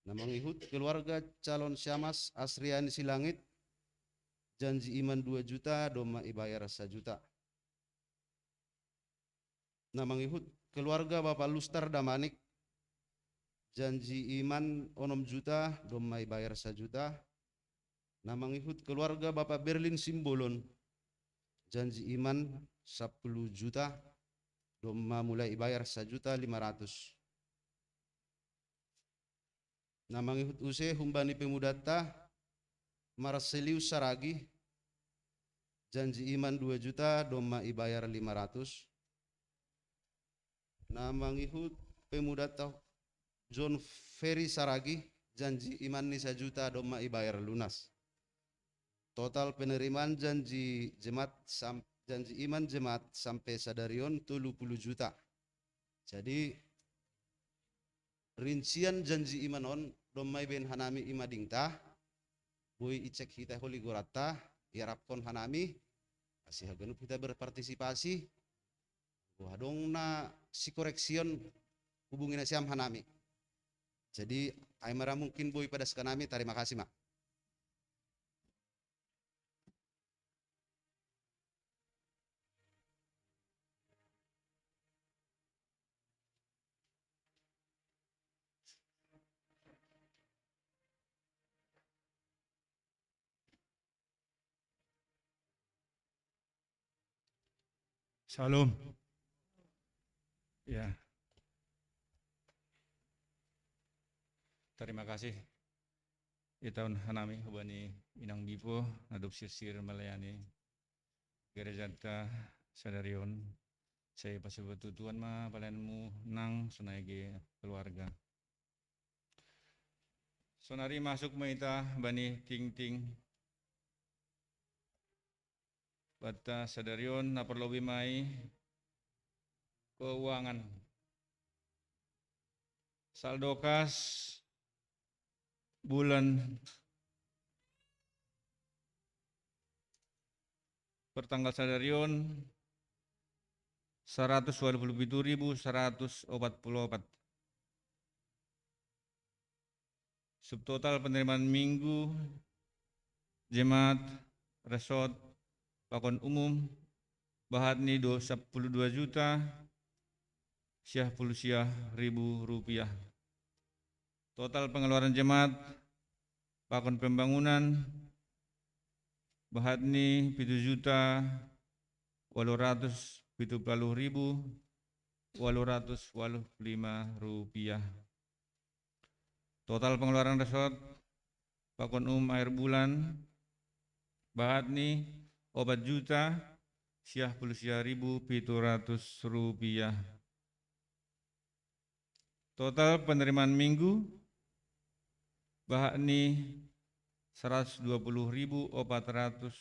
Na mangihut keluarga calon Siamas Asriani Silangit, janji iman dua juta, domma ibayar sajuta. Na mangihut keluarga Bapak Lustar Damanik, janji iman onom juta, domma ibayar sajuta. Na mangihut keluarga Bapak Berlin Simbolon, janji iman sapuluh juta, domma mulai ibayar sajuta lima ratus. Na mangihut use humbani pemudanta Marselius Saragi, janji iman dua juta, domma ibayar lima ratus. Na mangihut pemudanta John Ferry Saragi, janji imanni sajuta, domma ibayar lunas. Total penerimaan janji jemaat sam-, janji iman jemaat sampai sadarion tolu puluh juta. Jadi, rincian janji iman on, domma ibaen hanami i madingta, boi icek hita holi goratta, iarapkon hanami, asa haganup hita berpartisipasi, boha adong na sikoreksion, hubungi nasiam hanami. Jadi, ai mara mungkin boi padaskan hanami, tarima kasih ma. Shalom. Ya. Tarima kasih. Itaon hanami hubani inang bipo, na dob sirsir malayani gerejanta sadarion. Sai pasupatutuan ma palayanmu nang sonai ge keluarga. Sonari masuk ma ita bani tingting. Banta sadarion na parlobi ma i keuangan. Saldo kas bulan pertanggal sadarion saratus walu pulu pitu ribu saratus opat pulu opat. Subtotal penerimaan minggu jemaat, resort, pakon umum, bahatni do sapuluh dua juta siah puluh siah ribu rupiah. Total pengeluaran jemaat pakon pembangunan bahatni pitu juta walu ratus pitu pulu ribu walu ratus walu pulu lima rupiah. Total pengeluaran resort pakon umum akhir bulan bahatni opat juta siah puluh siah ribu pitu ratus rupiah. Total penerimaan minggu bahatni saratus dua puluh ribu opat ratus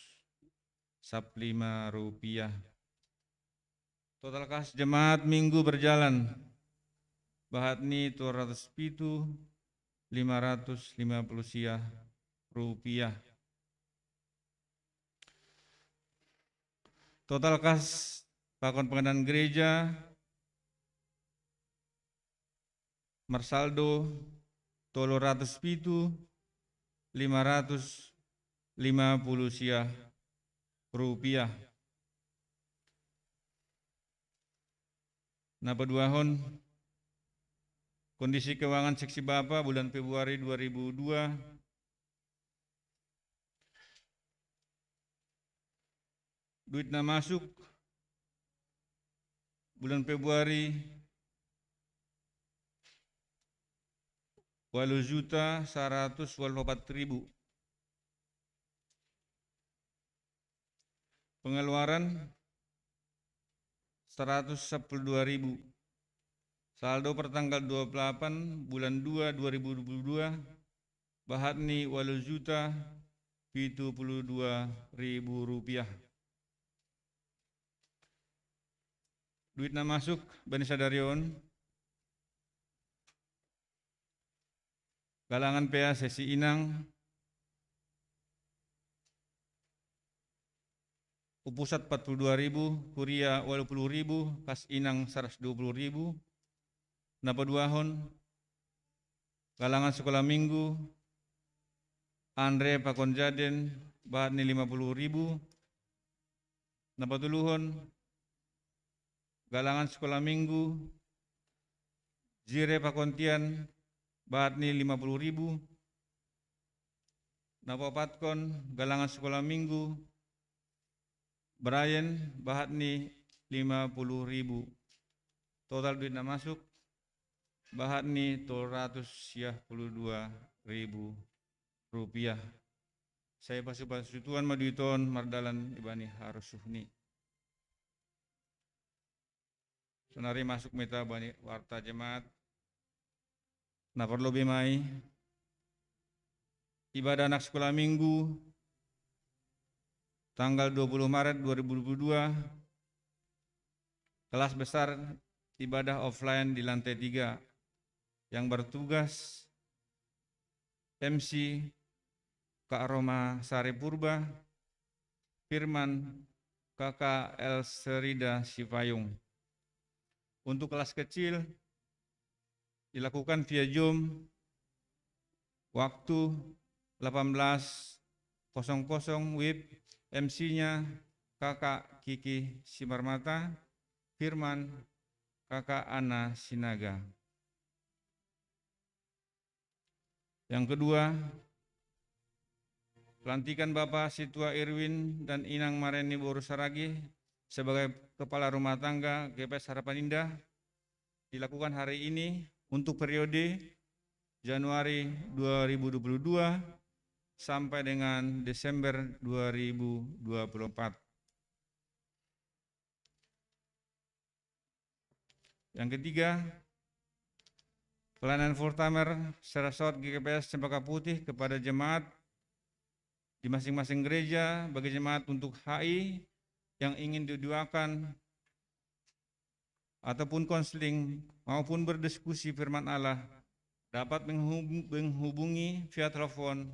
saplima rupiah. Total kas jemaat minggu berjalan bahatni tolu ratus pitu lima ratus lima puluh siah rupiah. Total kas pakon pengadaan gereja marsaldo tolu ratus pitu lima ratus lima puluh siah rupiah. Na paduahon, kondisi keuangan seksi Bapa bulan Februari dua ribu dua. Duit na masuk bulan Februari walu juta saratus walu opat ribu. Pengeluaran saratus sapuluh dua ribu. Saldo pertanggal dua puluh delapan bulan dua dua ribu dua puluh dua, bahatni walu juta pitu puluh dua ribu rupiah. Duit na masuk bani sadarion, galangan P A sesi inang, upusat empat puluh dua ribu, kuria walu puluh ribu, kas inang saratus dua puluh ribu. Na paduahon, galangan sekolah minggu, Andre pakon Jaden, bahatni lima puluh ribu. Na patoluhon, galangan sekolah minggu, Jire Pakontian, bahat ni lima puluh ribu. Napopatkon, galangan sekolah minggu, Brian, bahat ni lima puluh ribu. Total duit na masuk, bahat ni tolu ratus sia puluh dua ribu rupiah. Sai pasu-pasu Tuhan ma duit on mardalan ibani harosuhni. Sonari masuk ma hita bani warta jemaat. Na parlobei ma i, ibadah anak sekolah minggu tanggal dua puluh Maret dua ribu dua puluh dua, kelas besar ibadah offline di lantai tiga. Yang bertugas M C Kak Roma Sari Purba, Firman Kakak El Serida Sipayung. Untuk kelas kecil dilakukan via Zoom, waktu delapan belas kosong kosong W I B, M C-nya Kakak Kiki Simarmata, Firman Kakak Ana Sinaga. Yang kedua, pelantikan Bapak Situa Irwin dan Inang Mareni Boru Saragih sebagai Kepala Rumah Tangga G P S Harapan Indah dilakukan hari ini untuk periode Januari dua ribu dua puluh dua sampai dengan Desember dua ribu dua puluh empat. Yang ketiga, pelayanan fortamer seresort G K P S Cempaka Putih kepada jemaat di masing-masing gereja, bagi jemaat untuk H I yang ingin didoakan ataupun konseling maupun berdiskusi firman Allah, dapat menghub-, menghubungi via telepon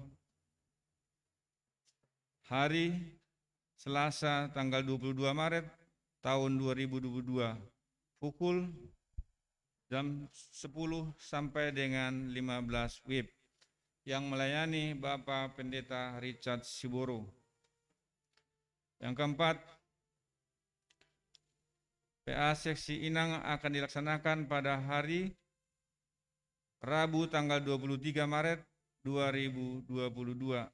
hari Selasa tanggal dua puluh dua Maret tahun dua ribu dua puluh dua, pukul jam sepuluh sampai dengan lima belas W I B, yang melayani Bapak Pendeta Richard Siboro. Yang keempat, P A Seksi Inang akan dilaksanakan pada hari Rabu tanggal dua puluh tiga Maret dua ribu dua puluh dua,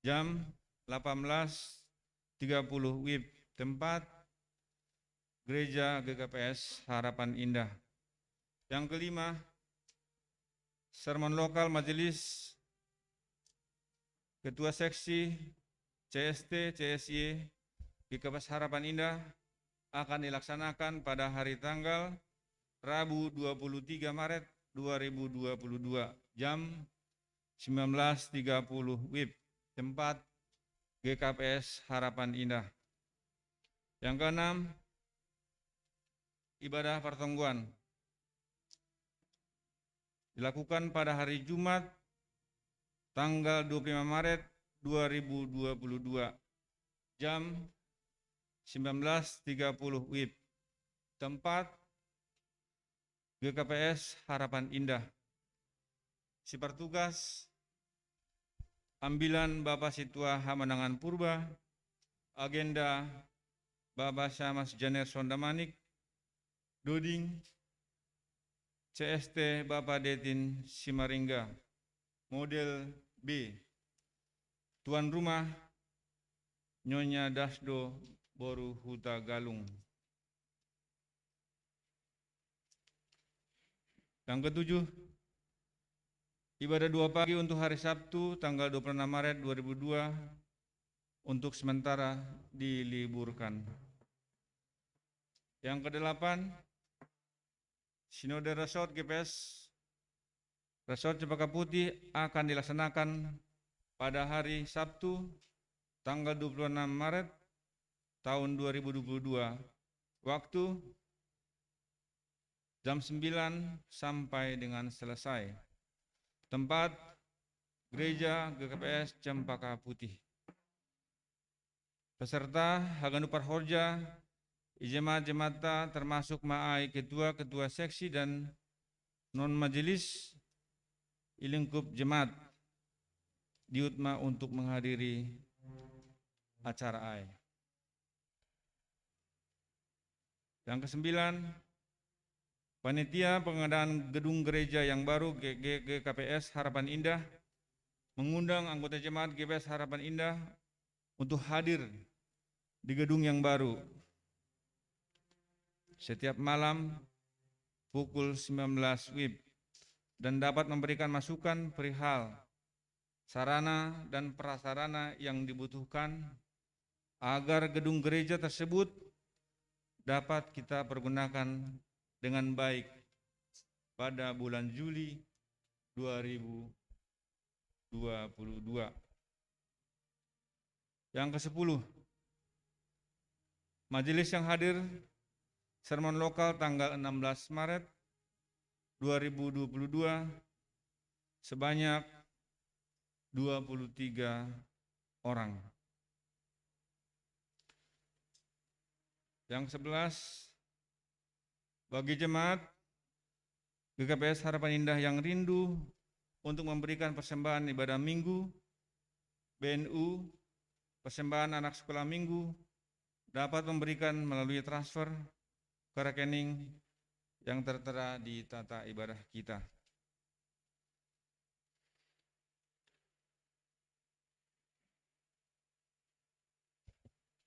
jam delapan belas tiga puluh W I B, tempat Gereja G K P S Harapan Indah. Yang kelima, sermon lokal majelis Ketua Seksi C S T, C S Y, G K P S Harapan Indah akan dilaksanakan pada hari tanggal Rabu dua puluh tiga Maret dua ribu dua puluh dua, jam sembilan belas tiga puluh W I B, tempat G K P S Harapan Indah. Yang keenam, ibadah pertonggoan dilakukan pada hari Jumat tanggal dua puluh lima Maret dua ribu dua puluh dua, jam sembilan belas tiga puluh W I B, tempat G K P S Harapan Indah. Sipertugas, ambilan Bapak Situa Hamanangan Purba, agenda Bapak Syamas Janer Sondamanik, Doding, C S T Bapak Detin Simaringga, model B. Tuan rumah, Nyonya Dasdo Boru Huta Galung. Yang ketujuh, ibadah dua pagi untuk hari Sabtu tanggal dua puluh enam Maret dua ribu dua untuk sementara diliburkan. Yang kedelapan, Sinode Resort G P S Resort Cempaka Putih akan dilaksanakan pada hari Sabtu tanggal dua puluh enam Maret tahun dua ribu dua puluh dua, waktu jam sembilan sampai dengan selesai. Tempat, Gereja G K P S Cempaka Putih. Peserta, haganup parhorja, i jemaat-jemaatta, termasuk ma ai ketua-ketua seksi dan non majelis i lingkup jemaat, diut ma untuk menghadiri acara ai. Yang kesembilan, panitia pengadaan gedung gereja yang baru, G K P S Harapan Indah, mengundang anggota jemaat G K P S Harapan Indah untuk hadir di gedung yang baru setiap malam pukul sembilan belas wib dan dapat memberikan masukan perihal sarana dan prasarana yang dibutuhkan agar gedung gereja tersebut dapat kita pergunakan dengan baik pada bulan Juli dua ribu dua puluh dua. Yang kesepuluh, majelis yang hadir sermon lokal tanggal enam belas Maret dua ribu dua puluh dua sebanyak dua puluh tiga orang. Yang sebelas, bagi jemaat G K P S Harapan Indah yang rindu untuk memberikan persembahan ibadah minggu, B N U, persembahan anak sekolah minggu, dapat memberikan melalui transfer ke rekening yang tertera di tata ibadah kita.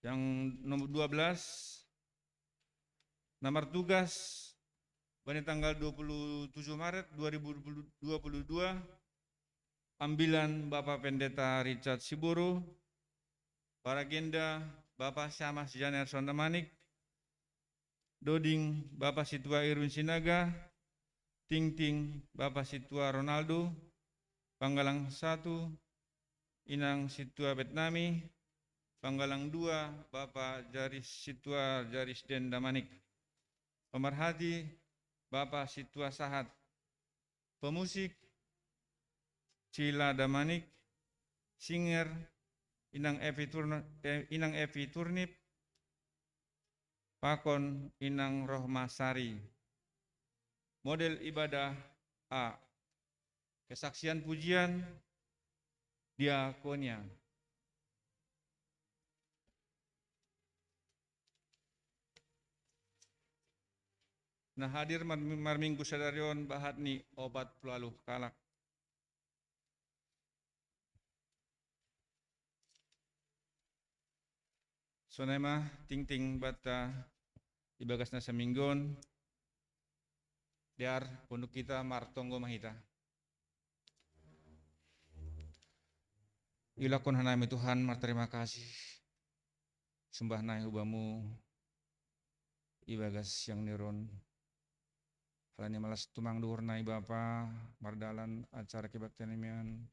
Yang nomor dua belas, nomor tugas, bani tanggal dua puluh tujuh Maret dua ribu dua puluh dua, ambilan Bapak Pendeta Richard Siboro, paragenda Bapak Syamas Janerson Damanik, Doding Bapak Situa Irwin Sinaga, Tingting Bapak Situa Ronaldo, Panggalang satu, Inang Situa Betnami, Panggalang dua, Bapak Jaris Situa Jaris Den Damanik. Pemerhati, Bapak Situa Sahat. Pemusik, Cila Damanik. Singer, Inang Evi Turno-, eh, Inang Evi Turnip. Pakon, Inang Rohmasari. Model ibadah A. Kesaksian pujian, diakonia. Nah, hadir mar-, marminggu sadarion bahat ni opat puluh kalak. Sonai ma tingting banta ibagas na saminggon, dear ponduk hita martonggo ma hita. Ulakkon hanami Tuhan martarima kasih, sumbah nai hu Bamu ibagas siang ni ron. Halani malas tumang duhur nai Bapa, mardalan acara kebaktian nami an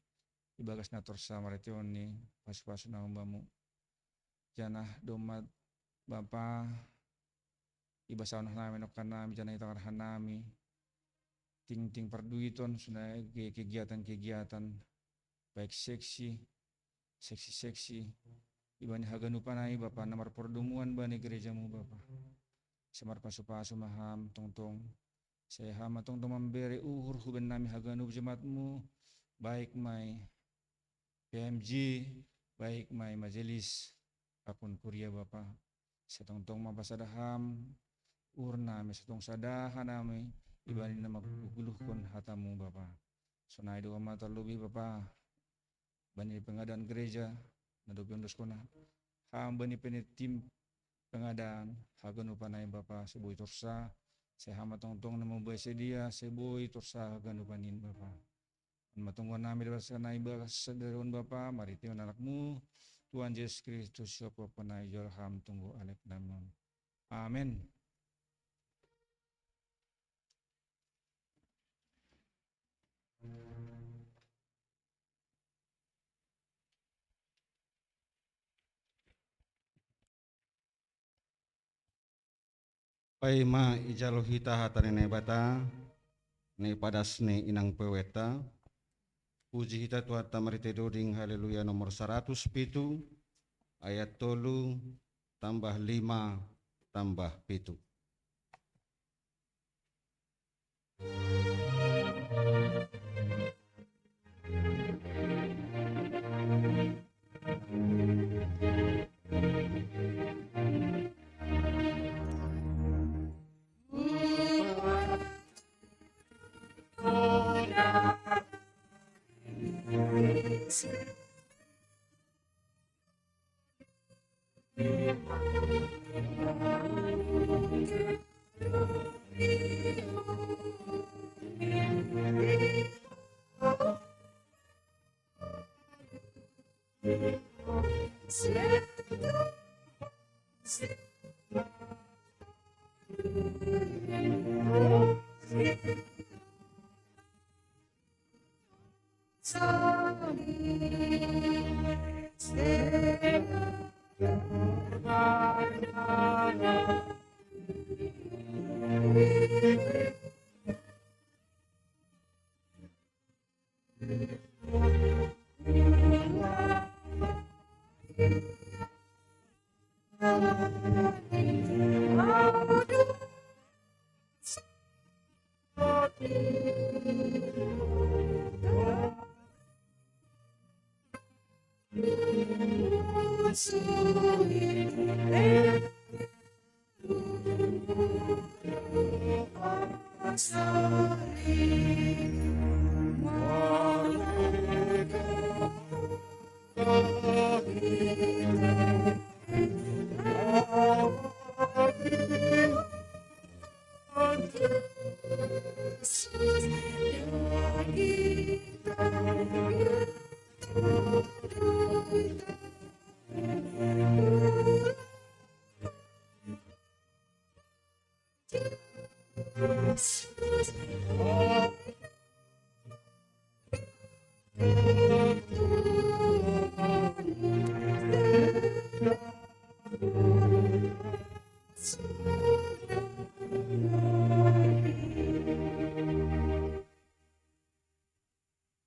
ibagas na torsa marhiteon ni pasu-pasu na hu Bamu. Janah domma Bapa, ibasaon hanami nongkan nami, janah itangar hanami tingting parduiton, sonai kegiatan-kegiatan, baik seksi, seksi-seksi, ibani haganupan ai Bapa, na marpardomuan bani gerejamu Bapa. Sai marpasu-pasu ma Ham tongtong, sai Ham ma tongtong mambere uhur hu bennami haganup jemaatmu, baik ma i P M J, baik ma i majelis, pakon kuria Bapa. Sai tongtong ma pasada Ham uhur nami, sai tong sada hanami ibani na mangguguluhkon hatamu Bapa. Sonai do ma tarlobih Bapa, bani pengadaan gereja, na dob iondoskon Ham bani pe ni tim pengadaan, haganupan ai Bapa, sai boi torsa, sai Ham ma tongtong na mambahen sedia, sai boi torsa haganupan in Bapa. On ma tonggohan nami dasarna ibagas sadari on Bapa, marhitehon AnakMu, Tuhan Jesus Kristus, sihophopon na ijalo Ham tonggo alek nami on. Amen. Paima ijalo hita hata ni Naibata, na ipadas ni inang pawenta, puji hita Tuhanta marhitei doding Haleluya nomor saratus pitu, ayat tolu tambah lima tambah pitu.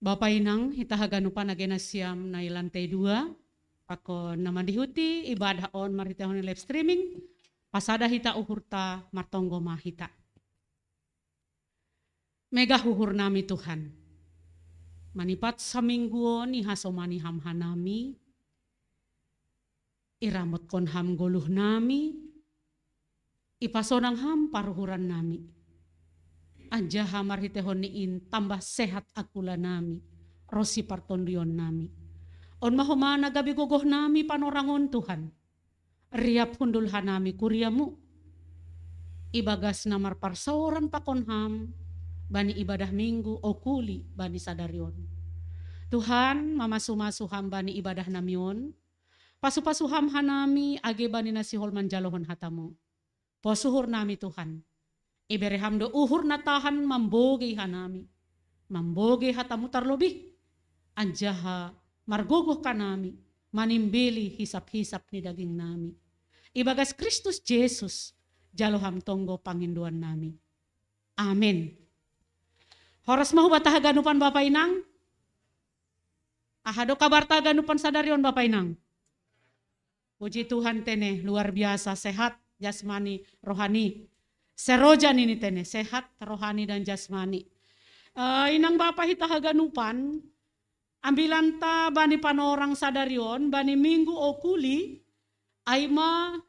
Bapa inang, hita haganupan age na siam nai lantai dua, pakon na mandihuti ibadah on marhitehon ni live streaming, pasada hita uhurta, martonggo ma hita. Megah uhur nami Tuhan. Manipat saminggu on ihasomani Ham hanami, iramotkon Ham goluh nami, ipasonang Ham paruhuran nami. Anjaha marhitehon ni in tambah sehat angkula nami, ronsi partondion nami. On ma homa na gabe gogoh nami panorang on Tuhan. Riap hundul hanami kuriamu. Ibagas na marparsaoran pakon Ham, bani ibadah minggu okuli bani sadari on. Tuhan, mamasu-masu Ham bani ibadah nami on, pasu-pasu Ham hanami age bani na sihol manjalohon hatamu. Pos uhur nami Tuhan. Ibere Ham do uhur na tahan mambogei hanami. Mambogei hatamu tarlobih. Anjaha margogoh hanami, manimbili hisap-hisap ni daging nami. Ibagas Kristus Jesus, jalo Ham tonggo pangindoan nami. Amen. Horas ma hubata haganupan Bapa inang. Aha do kabarta haganupan sadari on Bapa inang? Puji Tuhan tene, luar biasa sehat jasmani rohani. Seroja nini tene, sehat rohani dan jasmani. Eh, inang bapa hita haganupan, ambilanta bani panorang sadari on, bani minggu okuli, ai ma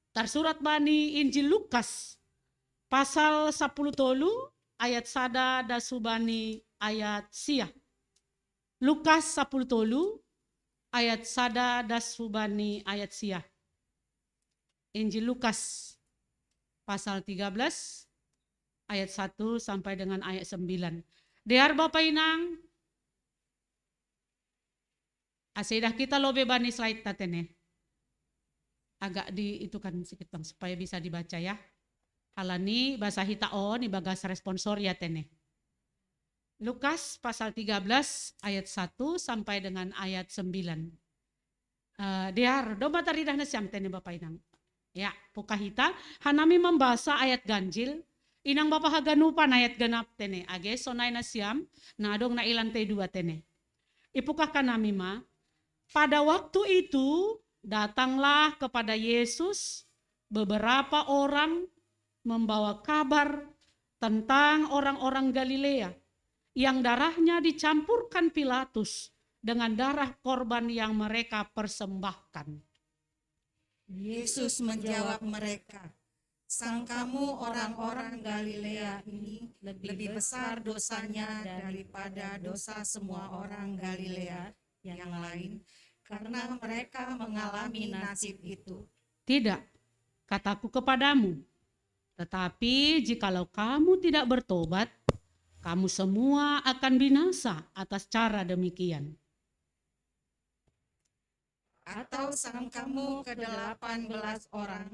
tarsurat bani Injil Lukas, pasal sapuluh tolu, ayat sada das hubani ayat sia. Lukas sapuluh tolu, ayat sada das hubani ayat sia. Injil Lukas, pasal tiga belas, ayat satu sampai dengan ayat sembilan. Dear Bapa inang, ase idah hita lobei bani slide ta tene. Agak di itu kan sikit bang, supaya bisa dibaca ya. Halani bahasa hita on ibagas responsoria tene. Lukas pasal tiga belas ayat satu sampai dengan ayat sembilan. Eh, dear, domma taridah nasiam tene Bapa inang. Ya, pungka hita, hanami mambasa ayat ganjil, inang bapa haganupan ayat genap tene, age sonai nasiam, na adong na i lantai dua tene. Ipungka hanami ma, pada waktu itu datanglah kepada Yesus beberapa orang membawa kabar tentang orang-orang Galilea yang darahnya dicampurkan Pilatus dengan darah korban yang mereka persembahkan. Yesus menjawab mereka, "Sang kamu orang-orang Galilea ini lebih besar dosanya daripada dosa semua orang Galilea yang lain, karena mereka mengalami nasib itu. Tidak, kataku kepadamu, tetapi jikalau kamu tidak bertobat, kamu semua akan binasa atas cara demikian. Atau sangkamu kedelapan belas orang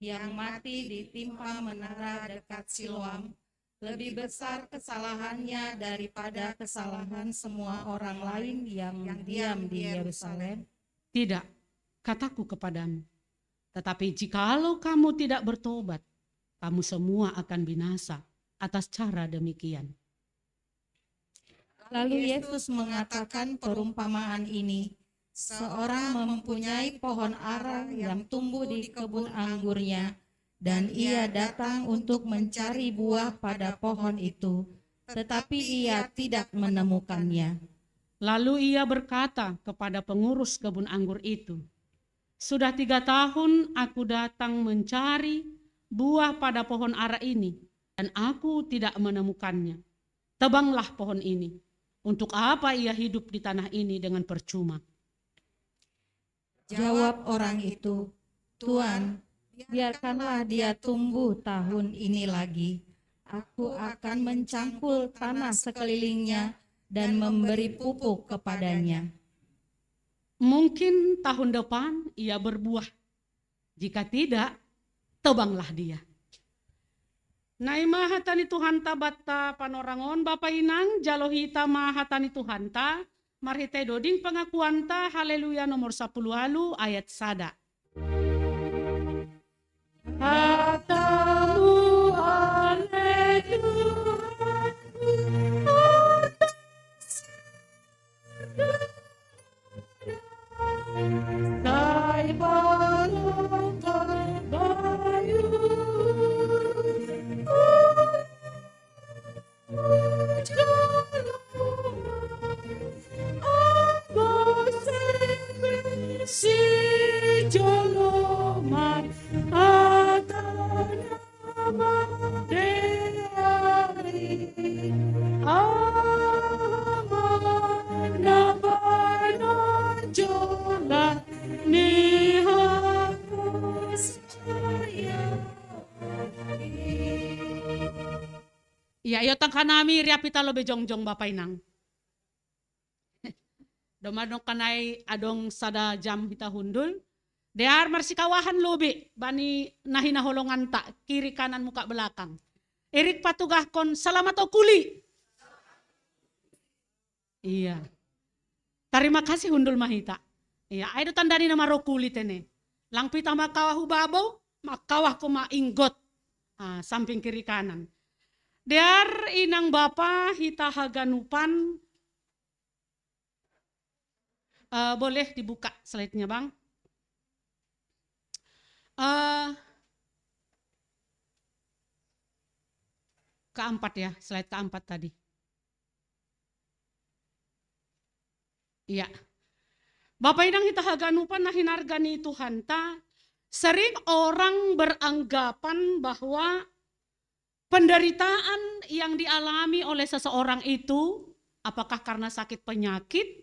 yang mati ditimpa menara dekat Siloam lebih besar kesalahannya daripada kesalahan semua orang lain yang diam di Yerusalem? Tidak, kataku kepadamu, tetapi jikalau kamu tidak bertobat, kamu semua akan binasa atas cara demikian. Lalu Yesus mengatakan perumpamaan ini, seorang mempunyai pohon ara yang tumbuh di kebun anggurnya, dan ia datang untuk mencari buah pada pohon itu, tetapi ia tidak menemukannya. Lalu ia berkata kepada pengurus kebun anggur itu, "Sudah tiga tahun aku datang mencari buah pada pohon ara ini, dan aku tidak menemukannya. Tebanglah pohon ini. Untuk apa ia hidup di tanah ini dengan percuma?" Jawab orang itu, "Tuan, biarkanlah dia tumbuh tahun ini lagi. Aku akan mencangkul tanah sekelilingnya dan memberi pupuk kepadanya." Mungkin tahun depan ia berbuah. Jika tidak, tebanglah dia. Nai ma hata ni Tuhanta banta panorangon, Bapa Inang, jalo hita ma hata ni Tuhanta marhitei doding pangakuanta, Haleluya nomor sapuluh walu ayat sada. Hatamu, Haleluya. Iya, iyo tangkanami riap hita lobi jongjong, Bapa Inang. Domano kanai adong sada jam hita hundul. Dear marsikawahan lobi bani na hinaholonganta, kiri kanan muka belakang. Erik patugahkon, "Salamat okuli." Iya. Tarima kasih hundul ma hita. Iya, ai do tanda ni na marokuli tene. Lang pita makawa hu babou, makawa ko ma inggot. Ah, samping kiri kanan. Dear Inang Bapa hita haganupan, eh, boleh dibuka slide-nya, Bang. Eh, keempat ya, slide keempat tadi. Iya. Bapa Inang hita haganupan na hinarga ni Tuhanta, sering orang beranggapan bahwa penderitaan yang dialami oleh seseorang itu, apakah karena sakit penyakit,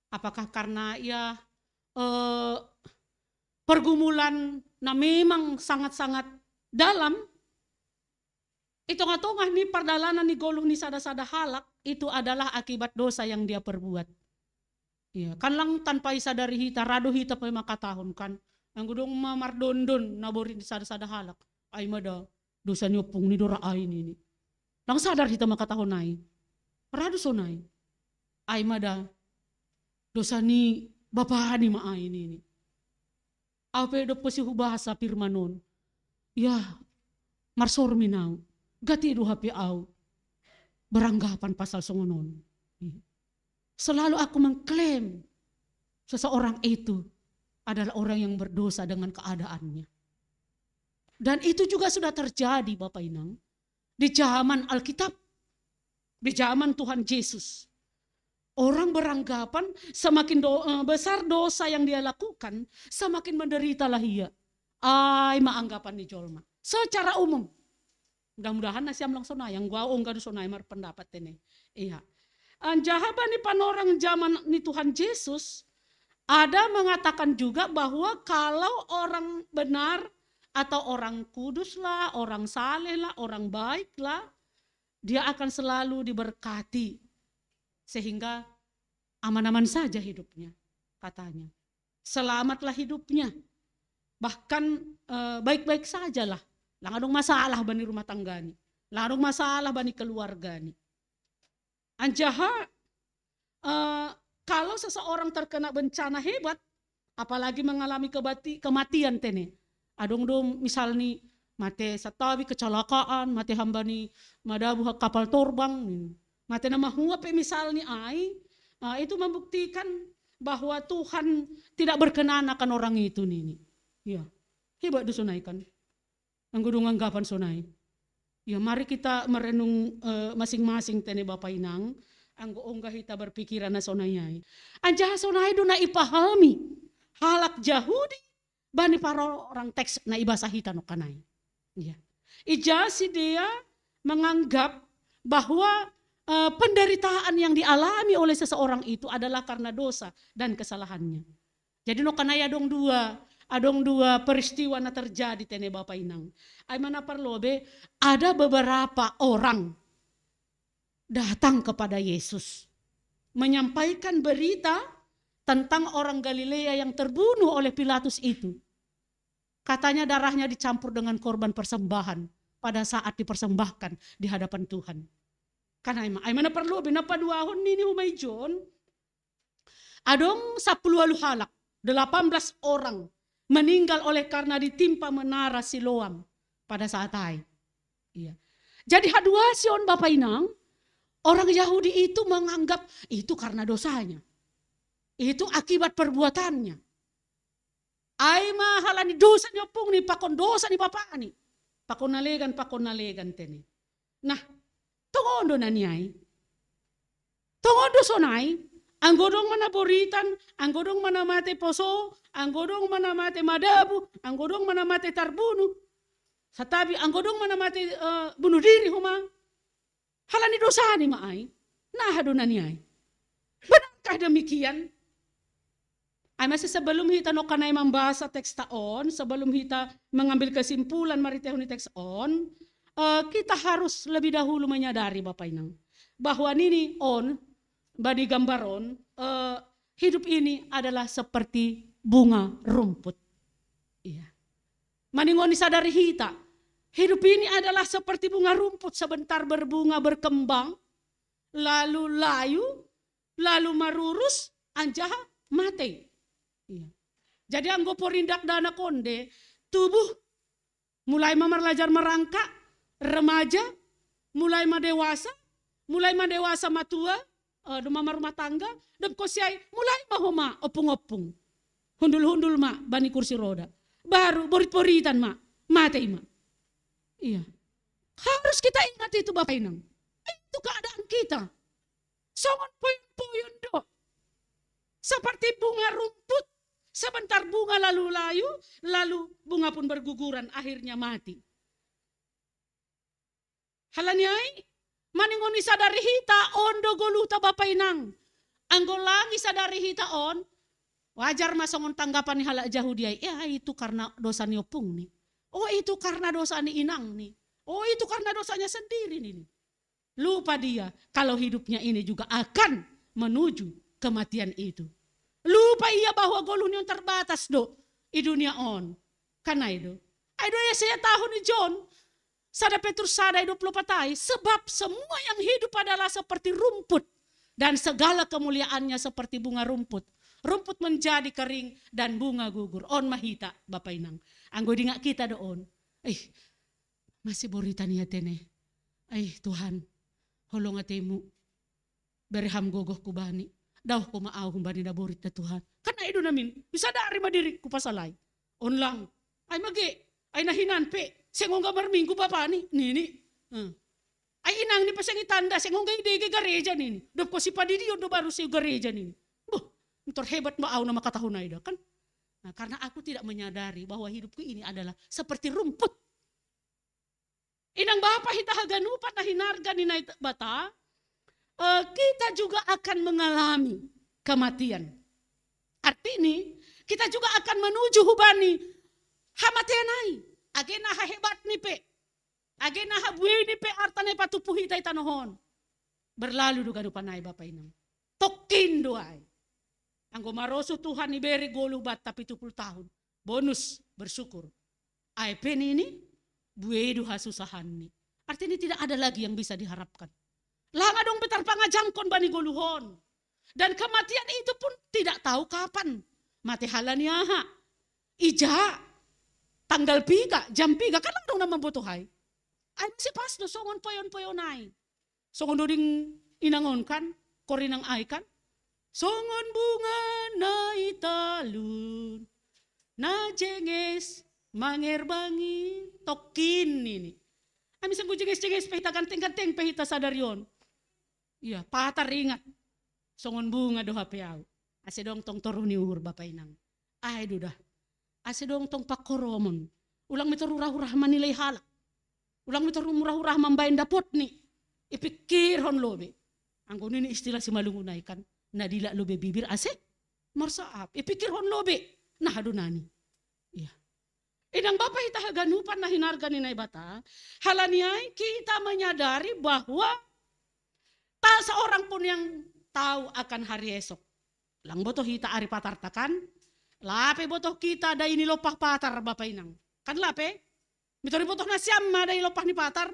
apakah karena ya, eh, pergumulan na memang sangat-sangat dalam, i tongah-tongah ni pardalanan ni goluh ni sada-sada halak, itu adalah akibat dosa yang dia perbuat. Iya, kan lang tanpa isadari hita, ra do hita pe makatahon kan. Anggo dung ma mardondon naborit ni sada-sada halak, ai ma da dosa ni ompung ni do ra ai nini. Lang sadar hita makatahon ai. Ra do sonai. Ai ma da dosa ni bapa ni ma ai nini. Au pe dob posi hubasa firman on, ya, marsormin au, gati do hape au beranggapan pasal songon on. Selalu aku mengklaim seseorang itu adalah orang yang berdosa dengan keadaannya. Dan itu juga sudah terjadi, Bapak Inang, di zaman Alkitab, di zaman Tuhan Yesus. Orang beranggapan semakin do, eh, besar dosa yang dia lakukan, semakin menderitalah ia. Ai ma anggapan ni jolma. Secara umum. Mudah-mudahan na siam lang sonai, anggo au ongga do sonai marpendapat tene. Iya. Anjaha bani panorang zaman ni Tuhan Yesus, Ada mengatakan juga bahwa kalau orang benar atau orang kudus lah, orang saleh lah, orang baik lah, dia akan selalu diberkati sehingga aman-aman saja hidupnya, katanya. Selamatlah hidupnya. Bahkan eh, baik-baik sajalah. Lang adong masalah bani rumah tanggani. Lang adong masalah bani keluargani. Anjaha eh, kalau seseorang terkena bencana hebat, apalagi mengalami kebati, kematian tene. Adong do misalni mate satabi kecelakaan, mate hambani madabu ha kapal torbang, mate na mahua pe misalni ai, ah, itu membuktikan bahwa Tuhan tidak berkenan akan orang itu nini. Ya, hebat do sonai kan. Anggo dong anggapan sonai. Ya, mari kita merenung eh, masing-masing tene Bapa Inang. Anggo ongga hita berpikiran na sonai ai. Anjaha sonai do na ipahami halak Jahudi bani parorang teks na ibasa hita nongkanai. Ya. Ija sidea menganggap bahwa eh, penderitaan yang dialami oleh seseorang itu adalah karena dosa dan kesalahannya. Jadi nongkanai adong dua, adong dua peristiwa na terjadi tene Bapa Inang. Ai mana parlobe, ada beberapa orang datang kepada Yesus menyampaikan berita tentang orang Galilea yang terbunuh oleh Pilatus itu. Katanya darahnya dicampur dengan korban persembahan pada saat dipersembahkan di hadapan Tuhan. Karena emang, ai mana parlobe na paduahon nini humai John, adong sapuluh ualu halak, delapan belas orang meninggal oleh karena ditimpa menara Siloam pada saat ai. Iya. Jadi haduasi on Bapa Inang, orang Yahudi itu menganggap itu karena dosanya. Itu akibat perbuatannya. Ai ma halani dosa ni ompungni, pakon dosa ni bapani. Pakon na legan, pakon na legan tene. Nah, tongon do na niai. Tongon do sonai, anggo dong mana boritan, anggo dong mana mate poso, anggo dong mana mate madabu, anggo dong mana mate tarbunu. Satabi anggo dong mana mate uh, bunuh diri homa. Halani dosani ma ai. Naha do na niai. Benarkah demikian? Ai masih sebelum hita nongkanai mambasa teks ta on, sebelum hita mengambil kesimpulan marhitehon ni teks on, uh, kita harus lebih dahulu menyadari Bapak Inang bahwa nini on, bani gambar on, uh, hidup ini adalah seperti bunga rumput. Iya. Maningon isadari hita, hidup ini adalah seperti bunga rumput, sebentar berbunga berkembang, lalu layu, lalu marurus, anjaha mate. Iya. Jadi anggo porindak dana konde, tubuh mulai ma marlajar marangka, remaja, mulai ma dewasa, mulai ma dewasa matua, uh, doma marumah tangga, dom kosiai mulai ma homa oppung-oppung. Hundul-hundul ma bani kursi roda. Baru borit-boritan ma, mate ma. Iya. Harus kita ingat itu Bapak Inang. Itu keadaan kita. Songon poyon-poyon do. Seperti bunga rumput, sebentar bunga lalu layu, lalu bunga pun berguguran, akhirnya mati. Halani ai, maningon isadari hita on do goluhta Bapak Inang. Anggo lang isadari hita on, wajar ma songon tanggapan ni halak Jahudi ai, ya itu karena dosa ni ompungni. Oh itu karena dosa ni inangni. Oh itu karena dosanya sendiri nini. Lupa dia kalau hidupnya ini juga akan menuju kematian itu. Lupa ia bahwa goluh ni on terbatas do i dunia on. Kan ai do. Ai do ia saya tahun ni John. Sada Petrus sada i dua puluh empat ai. Sebab semua yang hidup adalah seperti rumput dan segala kemuliaannya seperti bunga rumput. Rumput menjadi kering dan bunga gugur. On ma hita Bapak Inang. Anggo dingat kita do on. Eh, masih borita ni atene. Ai Tuhan, holong atemu. Bere ham gogoh kubani. Dauh koma au humbani na borit na Tuhan. Kan ai do namin. Bisa dari ma diri kupasalai. On lang. Ai mage. Ai na hinan pe. Seng ongga marminggu bapani. Nini. Hmm. Ai inang ni paseng itanda. Seng ongga idege gareja nini. Dop ko sipadidion do baru seu gareja nini. Buh. Ntor hebat ma au na makatahon ai da kan. Nah, karena aku tidak menyadari bahwa hidupku ini adalah seperti rumput. Inang bapa hita haganupan na hinarga ni Naibata, eh, kita juga akan mengalami kematian. Artini, kita juga akan menuju hubani hamatean ai. Age na hahebatni pe, age na habueini pe arta na ipatupu hita i tanoh on, berlalu do ganupan ai, Bapa Inang. Tongkin do ai. Anggo marosuh Tuhan, ibere goluh banta pitu puluh tahun, bonus, bersyukur. Ai pe nini, buei do hasusahanni. Artini tidak ada lagi yang bisa diharapkan. Lang adong be tarpangajamkon bani goluh on. Dan kematian itu pun tidak tahu kapan. Mate halani aha, ija, tanggal piga, jam piga, kan lang adong na mambotoh ai. Ai muse pas do songon poyon-poyon ai. Songon doding inang on kan, korinang ai kan. Songon bunga na i talun, na jenges mangerbangi, tongkin nini. Ai muse anggo jenges-jenges pe hita, ganteng-ganteng pe hita sadari on. Ia, patar ingat. Songon bunga do hape au. Ase dong tong toruh ni uhur, Bapa Inang. Ai do da. Ase dong tong pangkoromon. Ulang mitor urah-urah manilai halak. Ulang mitor urah-urah mambaen dapotni. Ipikirhon lobe. Anggo nini istilah Simalungun ai kan, na dilak lobe bibir ase marsaap. Ipikirhon lobe. Nah, adonani. Ia. Inang bapa hita haganupan na hinarga ni Naibata, halani ai kita menyadari bahwa tak seorang pun yang tahu akan hari esok. Lang botoh hita ari patarta kan? Lape botoh kita dai ni lompah patar, Bapa Inang. Kan lape? Mitor ibotoh nasiam ma dai lompah ni patar?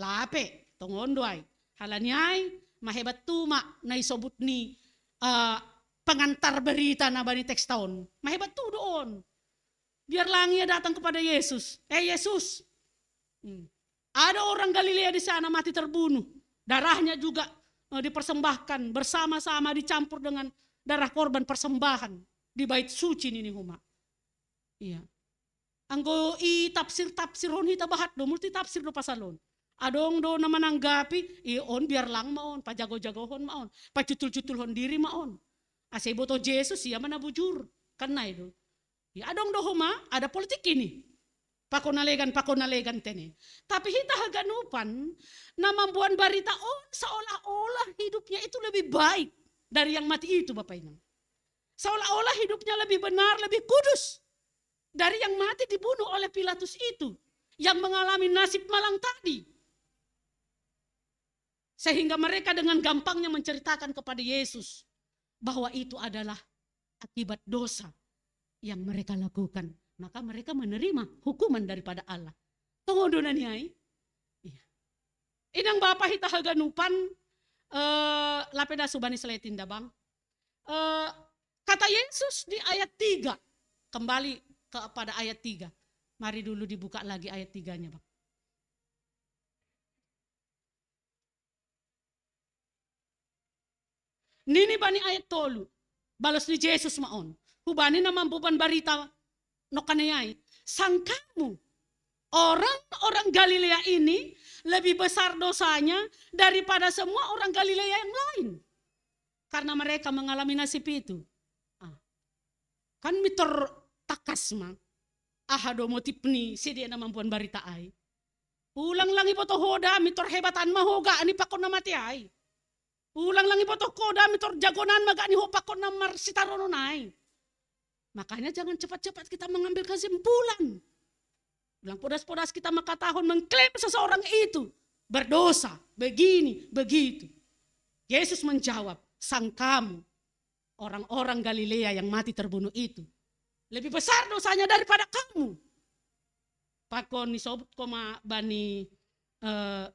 Lape, tongon do ai. Halani ai, mahebat tu ma na isobut ni, eh, pengantar berita na bani teksta on. Mahebat tu do on. Biar lang ia datang kepada Yesus. Eh, Yesus, hmm, ada orang Galilea di sana mati terbunuh. Darahnya juga, eh, dipersembahkan bersama-sama, dicampur dengan darah korban persembahan di bait suci nini homa. Ia. Anggo i tafsir-tafsir on hita bahat do, multi tafsir do pasal on. Adong do na mananggapi, i on biar lang ma on, pajago-jagohon ma on, pacutul-cutulhon diri ma on. Ase ibotoh Jesus, ia ma na bujur. Kan nai do. Ia adong do homa, ada politik ini. Pakon na legan, pakon na legan tene. Tapi hita haganupan, na mamboan barita on seolah-olah hidupnya itu lebih baik dari yang mati itu, Bapak Inang. Seolah-olah hidupnya lebih benar, lebih kudus dari yang mati dibunuh oleh Pilatus itu, yang mengalami nasib malang tadi. Sehingga mereka dengan gampangnya menceritakan kepada Yesus bahwa itu adalah akibat dosa yang mereka lakukan. Maka mereka menerima hukuman daripada Allah. Tongon do na niai? Iya. Inang bapa hita haganupan, eh, lape da subani seletin da bang. Eh, kata Yesus di ayat tiga. Kembali kepada ayat tiga. Mari dulu dibuka lagi ayat tiganya, Bang. Nini bani ayat tolu. Balos ni Jesus ma on. Hubani na mamboan barita nongkan ai. Sangkamu, orang-orang Galilea ini lebih besar dosanya daripada semua orang Galilea yang lain. Karena mereka mengalami nasib itu. Ah. Kan mitor takas ma. Aha do motif ni sidea na mamboan barita ai. Ulang lang iboto ho da, mitor hebatan ma ho ga ni pakon na mate ai. Ulang lang iboto ho da, mitor jagonan ma ga ni ho pakon na marsitaronon ai. Makanya jangan cepat-cepat kita mengambil kesimpulan. Ulang podas-podas kita mengkatahon, mengklaim seseorang itu berdosa, begini, begitu. Yesus menjawab, sangkamu, orang-orang Galilea yang mati terbunuh itu lebih besar dosanya daripada kamu. Pakon ni sobut koma bani, eh,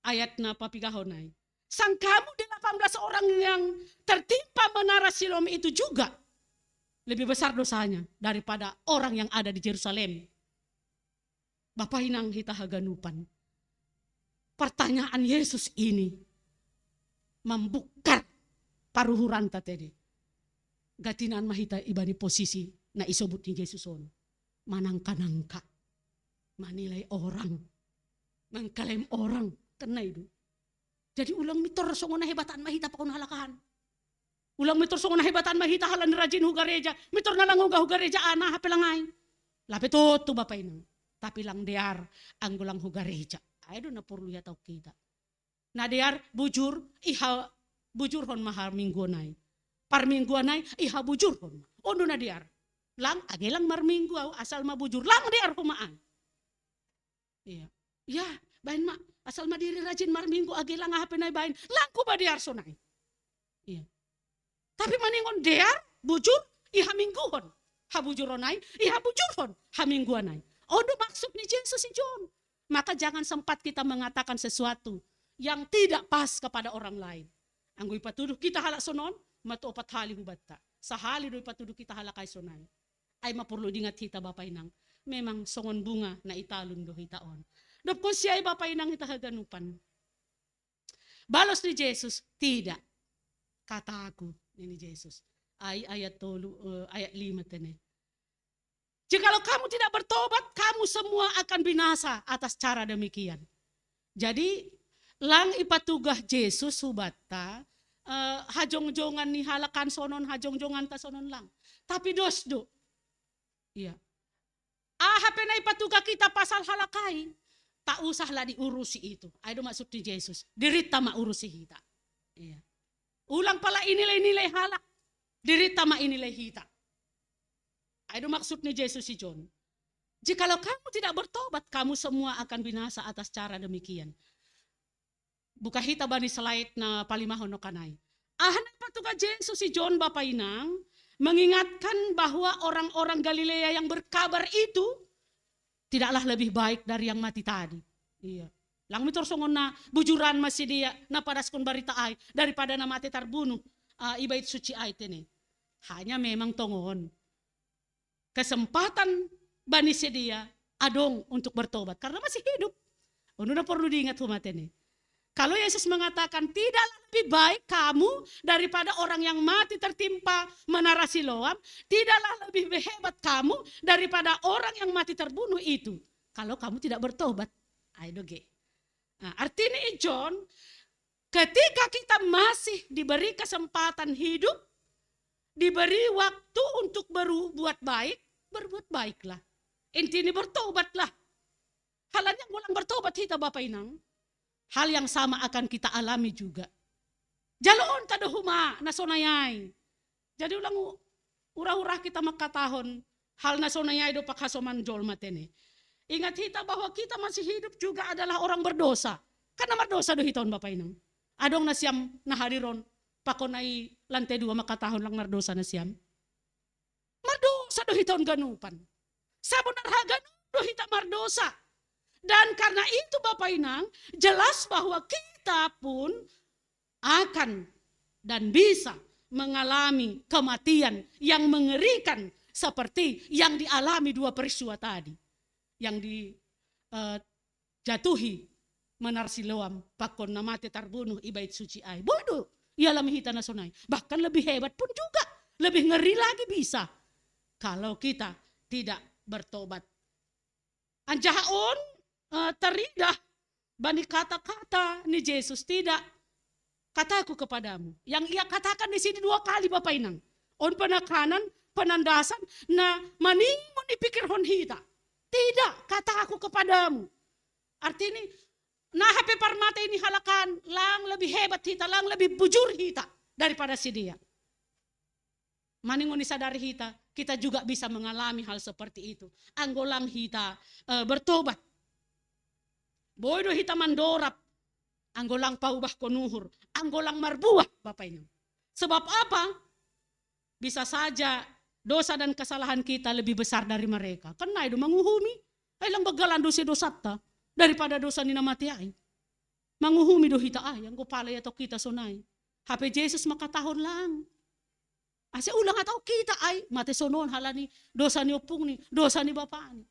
ayat na papigahon ai. Sang kamu delapan belas orang yang tertimpa menara Siloam itu juga lebih besar dosanya daripada orang yang ada di Jerusalem. Bapa inang hita haganupan. Pertanyaan Yesus ini membuka paruhuranta tadi. Gatinan ma hita ibani posisi na isobut ni Jesus on. Manangka-nangka, manilai orang, mengklaim orang, kena itu. Jadi ulang mitor songon na hebatan ma hita pakon halak an. Ulang mitor songon na hebatan ma hita halani rajin hu gareja, mitor na lang oga hu gareja ana hape lang ai. Lape totu bapa inang. Tapi lang dear anggo lang hu gareja. Ai do na porlu ia tahu kita. Na dear bujur, iha bujurhon ma haminggu on ai. Parmingguan ai iha bujurhon. Ondo na dear. Lang age lang marminggu au asal ma bujur. Lang dear homa ai. Iya. Ya, baen ma asal ma diri rajin marminggu age lang aha pe nai baen. Lang ku ba dear sonai. Iya. Tapi maningon dear bujur iha mingguhon. Habujurhon ai iha bujurhon. Hamingguan ai. Ondo maksud ni Jesus i John. Maka jangan sempat kita mengatakan sesuatu yang tidak pas kepada orang lain. Anggo ipatuduh kita halak sonon, matu opat hali hubanta. Sahali do ipatuduh kita halak ai sonai. Ai ma porlu diingat hita bapa inang. Memang songon bunga na italun do hita on. Dob konsi ai bapa inang hita haganupan. Balos ni Jesus, tidak. Kataku, ini Jesus. Ai ayat tolu, eh, ayat lima tene. Jikalau kamu tidak bertobat, kamu semua akan binasa atas cara demikian. Jadi lang ipatugah Jesus hubanta, eh, hajongjongan ni halak an sonon, hajongjonganta sonon lang. Tapi dos do. Iya. Aha pe na ipatugah kita pasal halak ai, tak usahlah diurusi itu. Ai do maksud ni Jesus. Dirinta ma urusi hita. Iya. Ulang pala inilai-nilai halak. Dirinta ma inilai hita. Ai do maksud ni Jesus i John. Jikalau kamu tidak bertobat, kamu semua akan binasa atas cara demikian. Buka hita bani slide na palimahon nokanai. Aha na ipatugah Jesus i John bapa inang, mengingatkan bahwa orang-orang Galilea yang berkabar itu tidaklah lebih baik dari yang mati tadi. Iya. Lang mitor songon na bujuran ma sidea na padaskon barita ai daripada na mate tarbunuh, uh, i bait suci ai tene. Hanya memang tongon kesempatan bani sidea adong untuk bertobat karena masih hidup. Ondo na porlu diingat homa tene. Kalau Yesus mengatakan tidaklah lebih baik kamu daripada orang yang mati tertimpa menara Siloam, tidaklah lebih hebat kamu daripada orang yang mati terbunuh itu. Kalau kamu tidak bertobat, ai do ge. Nah, artinya i John, ketika kita masih diberi kesempatan hidup, diberi waktu untuk berbuat baik, berbuat baiklah. Intinya bertobatlah. Halani anggo lang bertobat hita bapa inang, hal yang sama akan kita alami juga. Jaloonta do homa na sonai ai. Jadi ulang ura-ura kita mangkatahon hal na sonai ai do panghasoman jolma tene. Ingat hita bahwa kita masih hidup juga adalah orang berdosa. Karena mardosa do hita on bapa inang. Adong nasiam na hadir on, pakon ai lantai dua mangkatahon lang mardosa nasiam. Mardosa do hita on ganupan. Sabonar haganup do hita mardosa. Dan karena itu bapa inang, jelas bahwa kita pun akan dan bisa mengalami kematian yang mengerikan seperti yang dialami dua peristiwa tadi. Yang di, eh, jatuhi menara Siloam, pakon na mate tarbunuh i bait suci ai. Boi do ialami hita na sonai. Bahkan lebih hebat pun juga, lebih ngeri lagi bisa kalau kita tidak bertobat. Anjaha on, eh, teridah bani kata-kata ni Jesus, tidak, kataku kepadamu. Yang ia katakan di sini dua kali bapa inang. On penekanan, penandasan, na maningon ipikirhon hita. Tidak, kataku kepadamu. Artinya, na hape parmata ini halak an, lang lebih hebat hita, lang lebih bujur hita daripada sidea. Maningon isadari hita, kita juga bisa mengalami hal seperti itu. Anggo lang hita, eh, bertobat. Boi do hita mandorap, anggo lang paubahkon uhur, anggo lang marbuah bapa inang. Sebab apa? Bisa saja dosa dan kesalahan kita lebih besar dari mereka. Kan ai do manguhumi. Ai lang banggalan do ise dosanta daripada dosa ni na mate ai. Manguhumi do hita ai, anggo pala ihatahon hita sonai. Hape Jesus mangkatahon lang. Asa ulang hatahon hita ai, mate sonon halani dosa ni ompungni, dosa ni bapani.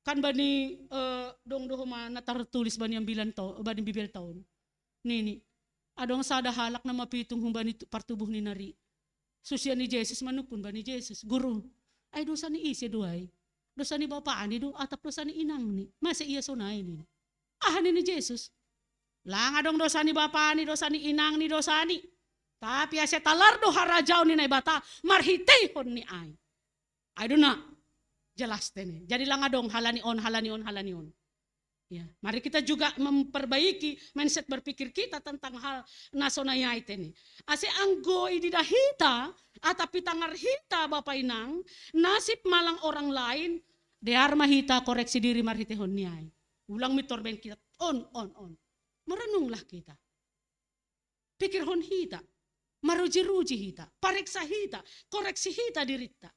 Kan bani, eh, dong do homa na tartulis bani ambilan to, bani Bibelta on. Nini, adong sada halak na mapitung humbani tu-, partubuh ni nari. Susian ni Jesus manungkun bani Jesus, Guru, ai dosa ni ise do ai? Dosa ni bapani do, atap dosa ni inangni? Mase ia sonai nini. Aha nini Jesus? Lang adong dosa ni bapani, dosa ni inangni, dosani. Tapi asa talar do harajaon ni Naibata marhiteihon ni ai. Ai do na jelas tene. Jadi lang adong halani on, halani on, halani on. Ya, mari kita juga memperbaiki mindset berpikir kita tentang hal na sonai ai te ni. Ase anggo idida hita, atap itangar hita Bapa Inang, nasib malang orang lain, dear ma hita koreksi diri marhitehon ni ai. Ulang mintor baen kita on, on, on. Merenunglah kita. Pikirhon hita, maruji-ruji hita, pareksa hita, koreksi hita dirinta.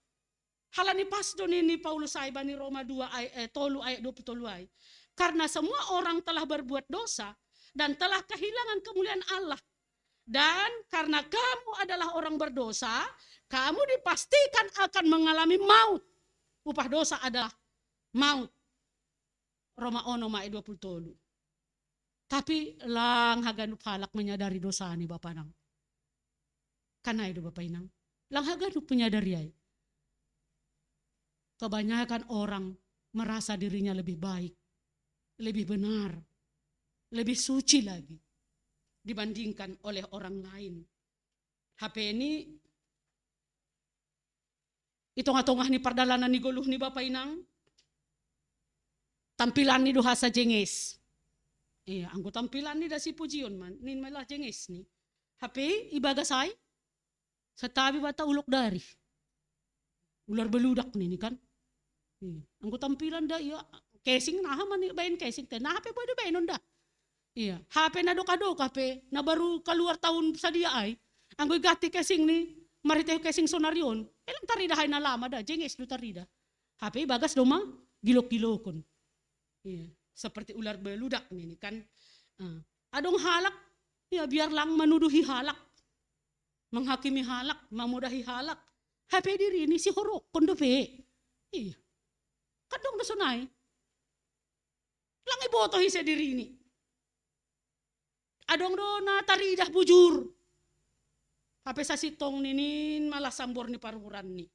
Halani pas do nini Paulus ai bani Roma dua ay, eh, tolu ayat dua puluh tolu ai. Karena semua orang telah berbuat dosa dan telah kehilangan kemuliaan Allah. Dan karena kamu adalah orang berdosa, kamu dipastikan akan mengalami maut. Upah dosa adalah maut. Roma onom ayat dua puluh tolu. Tapi lang haganup halak menyadari dosa ni Bapa Inang. Kan ai do Bapa Inang. Lang haganup menyadari ai. Kebanyakan orang merasa dirinya lebih baik, lebih benar, lebih suci lagi dibandingkan oleh orang lain. Hape ni i tongah-tongah ni pardalanan ni goluh ni Bapa Inang, tampilan ni do hasa jenges. Iya, anggo tampilan ni da sipujion man, nin malah jenges ni. Hape ibagas ai, satabi bata ulok dari. Ular beludak nini kan. Iya. Anggo tampilan da ia, casing naha ma ni baen casing te, naha pe boi do baenon da. Iya, hape na doka-doka pe, na baru kaluar taon sadia ai. Anggo iganti casing ni, marhite casing sonari on, elang tarida hai na lama da, jenges do tarida. Hape ibagas do ma, gilok-gilokon. Iya, seperti ular beludak nini kan. Ah, adong halak, ya biar lang manuduhi halak, menghakimi halak, mamudahi halak. Hape dirini sihorokkon dope. Iya. Kan adong do sonai. Lang iboto ise dirini. Adong do na taridah bujur. Hape sasintong ninin malah sambor ni paruhuranni.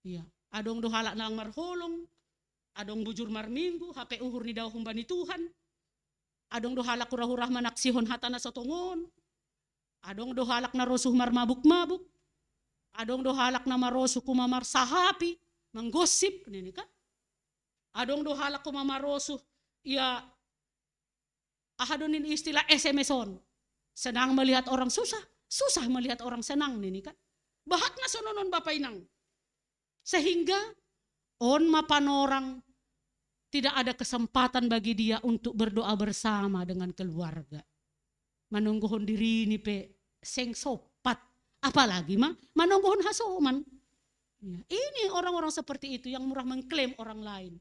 Iya. Adong do halak na lang marholong, adong bujur marminggu, hape uhur ni daoh humbani Tuhan. Adong do halak hura-hura manaksihon hata na so tongon. Adong do halak na rosuh marmabuk-mabuk. Adong do halak na marosuh kuma marsahapi, manggosip, nini kan. Adong do halak kuma marosuh, ia aha do nin istilah S M S on. Senang melihat orang susah, susah melihat orang senang nini kan. Bahat na sononon Bapa Inang. Sehingga on ma panorang tidak ada kesempatan bagi dia untuk berdoa bersama dengan keluarga. Manonggohon dirini pe seng sopat. Apalagi ma, manonggohon hasoman. Ya, ini orang-orang seperti itu yang murah mengklaim orang lain,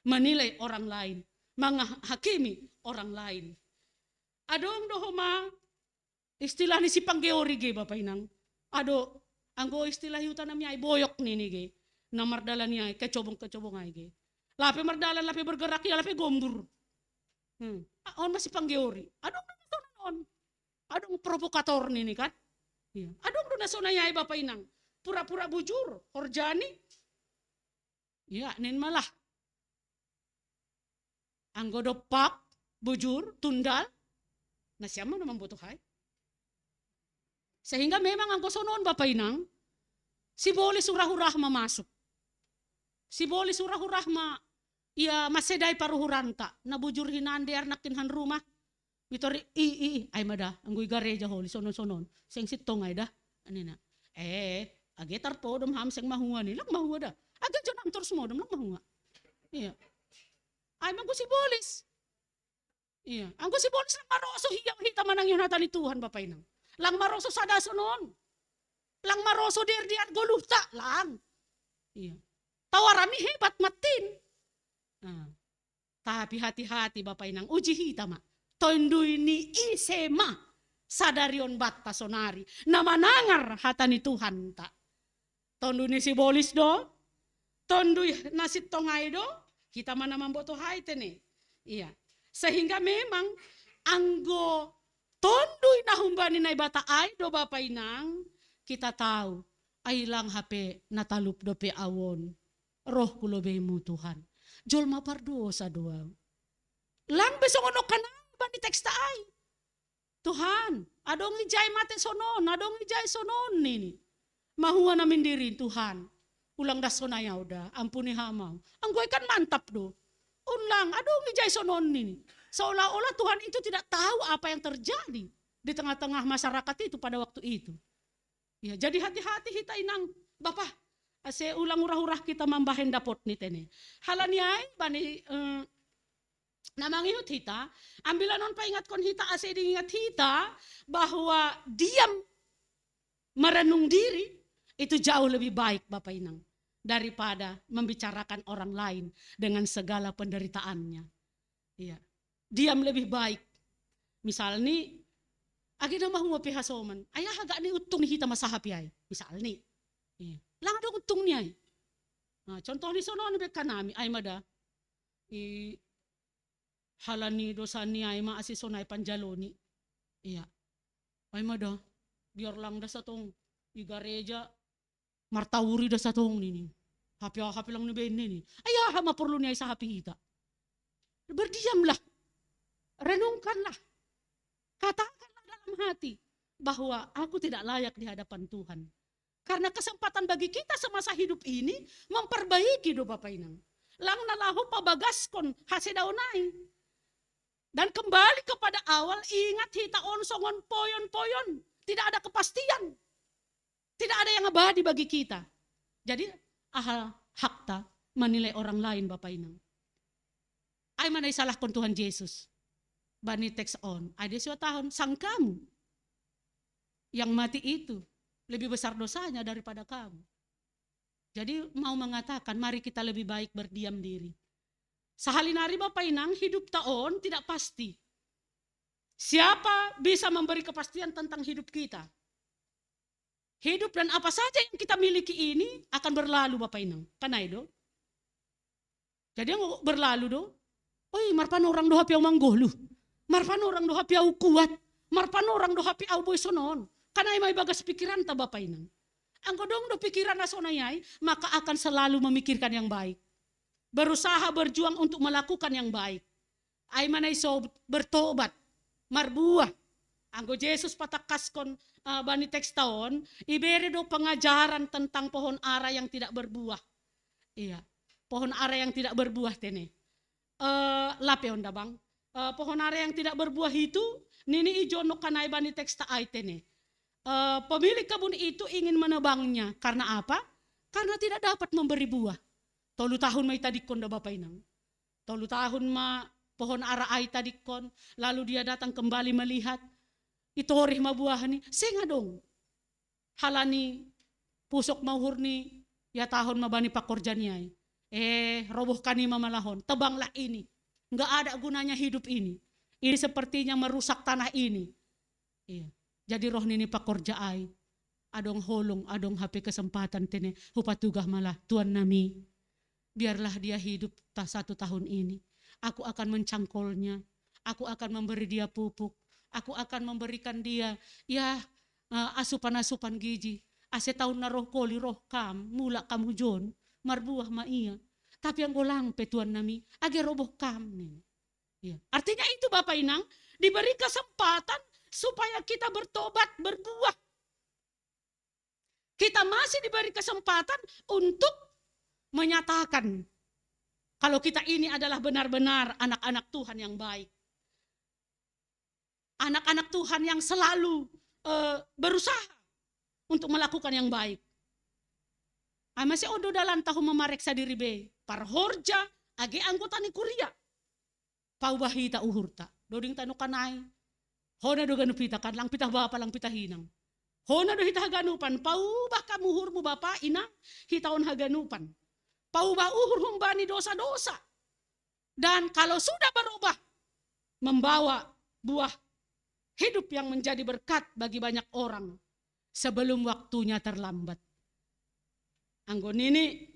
menilai orang lain, menghakimi orang lain. Adong do homa istilah ni sipanggeori ge Bapa Inang. Ado, anggo istilah ihuta nami ai boyok nini ge. Na mardalan i ai, kecobong-kecobong ai ge. Lape mardalan, lape bergerak ia, lape gombur. Hmm. Ah, on ma sipanggeori. Adong do na sonon on. Adong provokator nini kan. Iya. Adong do na sonai ai Bapa Inang. Pura-pura bujur, horjani. Iya, nin malah. Anggo dompak, bujur, tundal, na sian ma na mamboto hai. Sehingga memang anggo sonon Bapa Inang, sibolis hura-hura ma masuk. Sibolis hura-hura ma ia masedai paruhuranta, na bujur hinan dear nangkin han rumah. Mitor i, i, i, ai ma da, anggo i gareja holi sonon-sonon, seng sintong ai da, nina. Eh, age tarpodom ham seng mahua ni, lang mahua da. Age jonam torus modom, lang mahua. Iya. Ai ma anggo sibolis. Iya, anggo sibolis lang maroso hia hita manangihon hata ni Tuhan Bapa Inang. Lang maroso sada sonon. Lang maroso derdiat goluhta, lang. Iya. Tawaran ni hebat mattin. Nah, tapi hati-hati Bapa Inang, uji hita ma. Tondui ni ise ma sadari on banta sonari na manangar hata ni Tuhanta. Tondui ni sibolis do, tondui na sintong ai do, hita ma na mamboto hai tene. Iya. Sehingga memang anggo tondui na humbani Naibata ai do Bapa Inang, kita tahu ai lang hape na talup dope au on. Roh ku lobeimu Tuhan. Jolma pardosa do au. Lang be songon nongkan bani teksta ai. Tuhan, adong ijai mate sonon, adong ijai sonon nini. Mahua na mindiri Tuhan. Ulang das sonai au da, ampuni hamau. Anggo i kan mantap do. Unlang, adong ijai sonon ini. Seolah-olah Tuhan itu tidak tahu apa yang terjadi di tengah-tengah masyarakat itu pada waktu itu. Ya, jadi hati-hati hita inang, Bapa, ase ulang urah-urah kita mambahen dapot ni tene. Halani ai bani eh, na mangihut hita, ambilan on paingatkon hita ase diingat hita bahwa diam merenung diri itu jauh lebih baik Bapak Inang daripada membicarakan orang lain dengan segala penderitaannya. Iya. Diam lebih baik. Misal ni, agi nama humo pihasoman. Ayah agak ni utung ni hita masahapi ai. Misal ni. Iya. Lang ada utung ni ai. Nah, contoh ni sono ni beka nami ai mada. I halani dosa ni ai ma ase sonai panjaloni. Iya. Ai mada. Biar lang dasa tong i gareja martauri dasa tong nini. Hapi hapi lang ni benne ni. Ayah ma perlu ni ai sahapi hita. Berdiamlah. Renungkanlah. Katakanlah dalam hati bahwa aku tidak layak di hadapan Tuhan. Karena kesempatan bagi kita semasa hidup ini memperbaiki do Bapak Inang. Lang na laho pabagaskon hasedaonai. Dan kembali kepada awal, ingat hita on songon poyon-poyon. Tidak ada kepastian. Tidak ada yang abadi bagi kita. Jadi ahal hakta menilai orang lain Bapak Inang. Ai mana isalahkon Tuhan Yesus. Bani teks on. Ada siwa tahun sang kamu yang mati itu lebih besar dosanya daripada kamu. Jadi mau mengatakan mari kita lebih baik berdiam diri. Sahali nari Bapak Inang hidup ta on tidak pasti. Siapa bisa memberi kepastian tentang hidup kita? Hidup dan apa saja yang kita miliki ini akan berlalu Bapak Inang. Kan ai do? Jadi yang berlalu do. Oi, marpanorang do hape au manggoluh. Marpanorang do hape au kuat. Marpanorang do hape au boi sonon. Kan ai ma ibagas pikiran ta Bapak Inang. Anggo dong do pikiran na sonai ai, maka akan selalu memikirkan yang baik. Berusaha berjuang untuk melakukan yang baik. Ai mana iso bertobat, marbuah. Anggo Yesus patangkaskon uh, bani teks ta on, ibere do pengajaran tentang pohon ara yang tidak berbuah. Iya, pohon ara yang tidak berbuah tene. Uh, lape on da bang. Uh, pohon ara yang tidak berbuah itu, nini ijo nokkanai bani teks ta ai tene. Uh, pemilik kebun itu ingin menebangnya. Karena apa? Karena tidak dapat memberi buah. Tolu tahun ma itadikkon da Bapak Inang. Tolu tahun ma pohon ara ai itadikkon, lalu dia datang kembali melihat, itorih ma buahni, seng adong. Halani pusok ma uhurni, ihatahon ma bani pakorja ni ai. Eh, robohkan i ma malahon, tebanglah ini. Nggak ada gunanya hidup ini. Ini sepertinya merusak tanah ini. Iya. Jadi roh nini pakorja ai. Adong holong, adong hape kesempatan tene. Hupatugah malah, Tuan nami. Biarlah dia hidup ta satu tahun ini. Aku akan mencangkolnya. Aku akan memberi dia pupuk. Aku akan memberikan dia, ya, eh, asupan-asupan gizi. Ase tahun na roh koli roh kam, mulak kam hujon, marbuah ma ia. Tapi anggo lang pe Tuan nami, age roboh kam ning. Ya. Artinya itu Bapak Inang, diberi kesempatan supaya kita bertobat, berbuah. Kita masih diberi kesempatan untuk menyatakan kalau kita ini adalah benar-benar anak-anak Tuhan yang baik. Anak-anak Tuhan yang selalu uh, berusaha untuk melakukan yang baik. Ai mase ondo dalan tahu memareksa diri be. Parhorja, age anggota ni kuria. Paubah hita uhurta. Doding tano kanai. Hona do ganup hita kan, lang pitah bapa, lang pitah inang. Hona do hita haganupan, paubah kam uhurmu bapa, inang, hita on haganupan. Paubah uhur humbani dosa-dosa. Dan kalau sudah berubah, membawa buah hidup yang menjadi berkat bagi banyak orang sebelum waktunya terlambat. Anggo nini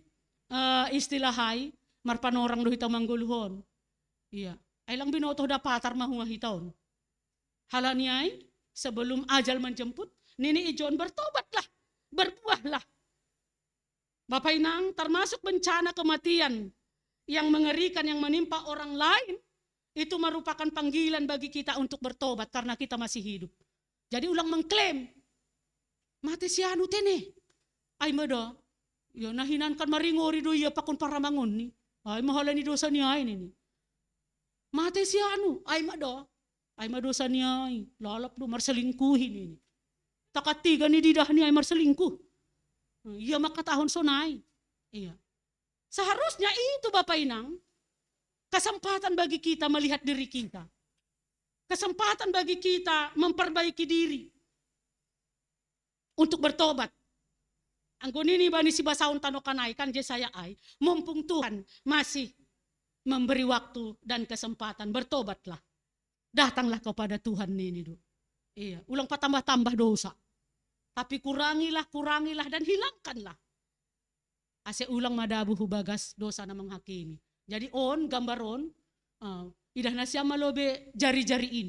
uh, istilah ai, marpanorang do hita manggoluhon. Iya, ai lang binotoh da patar mahua hita on. Halani ai, sebelum ajal menjemput, nini ijon bertobatlah, berbuahlah. Bapak Inang, termasuk bencana kematian yang mengerikan yang menimpa orang lain, itu merupakan panggilan bagi kita untuk bertobat karena kita masih hidup. Jadi ulang mengklaim, mate si anu tene. Ai mada, ya nahinan kan maringori do ia pakon paramangonni. Ai ma hala ni dosa ni ai nini. Mate si anu, ai ma do. Ai ma dosa ni ai, lalap do marselingkuhi nini. Takatiga ni didah ni ai marselingkuh. Ia makatahon sonai. Iya. Seharusnya itu Bapak Inang, kesempatan bagi kita melihat diri kita. Kesempatan bagi kita memperbaiki diri untuk bertobat. Anggo nini bani si basaon tanoh kan ai kan Jesaya ai, mumpung Tuhan masih memberi waktu dan kesempatan, bertobatlah. Datanglah kepada Tuhan nini do. Iya, ulang patambah-tambah dosa. Tapi kurangilah, kurangilah dan hilangkanlah. Ase ulang madabu hu bagas dosa na menghakimi. Jadi on, gambar on, uh, idah nasiam ma lobe jari-jari in.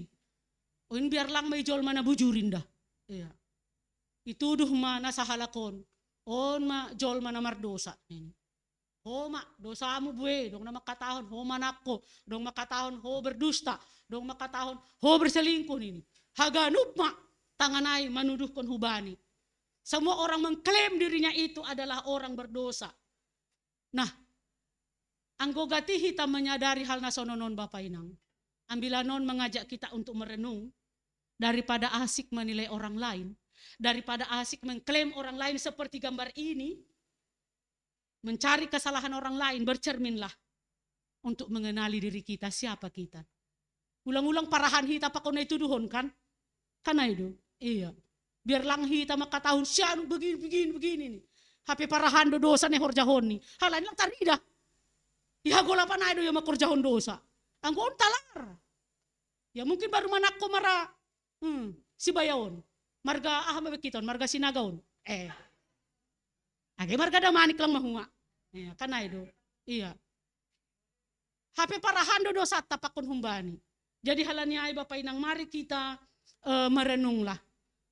On biar lang ma ijol mana bujurin dah. Iya. Ituduh ma na sahalakon. On ma jol mana mardosa. Ho ma dosamu bue, dong na makatahon ho manakko, dong makatahon ho berdusta, dong makatahon ho berselingkuh nini. Haganup ma tanganai manuduhkon hubani. Semua orang mengklaim dirinya itu adalah orang berdosa. Nah, anggo gati hita menyadari hal na sononon Bapak Inang, ambilan on mengajak kita untuk merenung daripada asik menilai orang lain, daripada asik mengklaim orang lain seperti gambar ini, mencari kesalahan orang lain, bercerminlah untuk mengenali diri kita, siapa kita. Ulang-ulang parahan hita pakon na ituduhon kan? Kan ai do. Iya. Biar lang hita makatahon si anu begini, begini, begini ni. Hape parahan do dosa na ihorjahon ni. Halani lang taridah. Ihagolapan ai do ia mangkorjahon dosa. Anggo on talar. Ya mungkin baru manakko mara, hmm, si bayaon. Marga aha ma be hita on, marga Sinaga on. Eh. Age marga Damanik lang mahua. Iya, kan ai do. Iya. Hape parahan do dosanta pakon humbani. Jadi halani ai Bapak Inang mari kita, eh, merenunglah.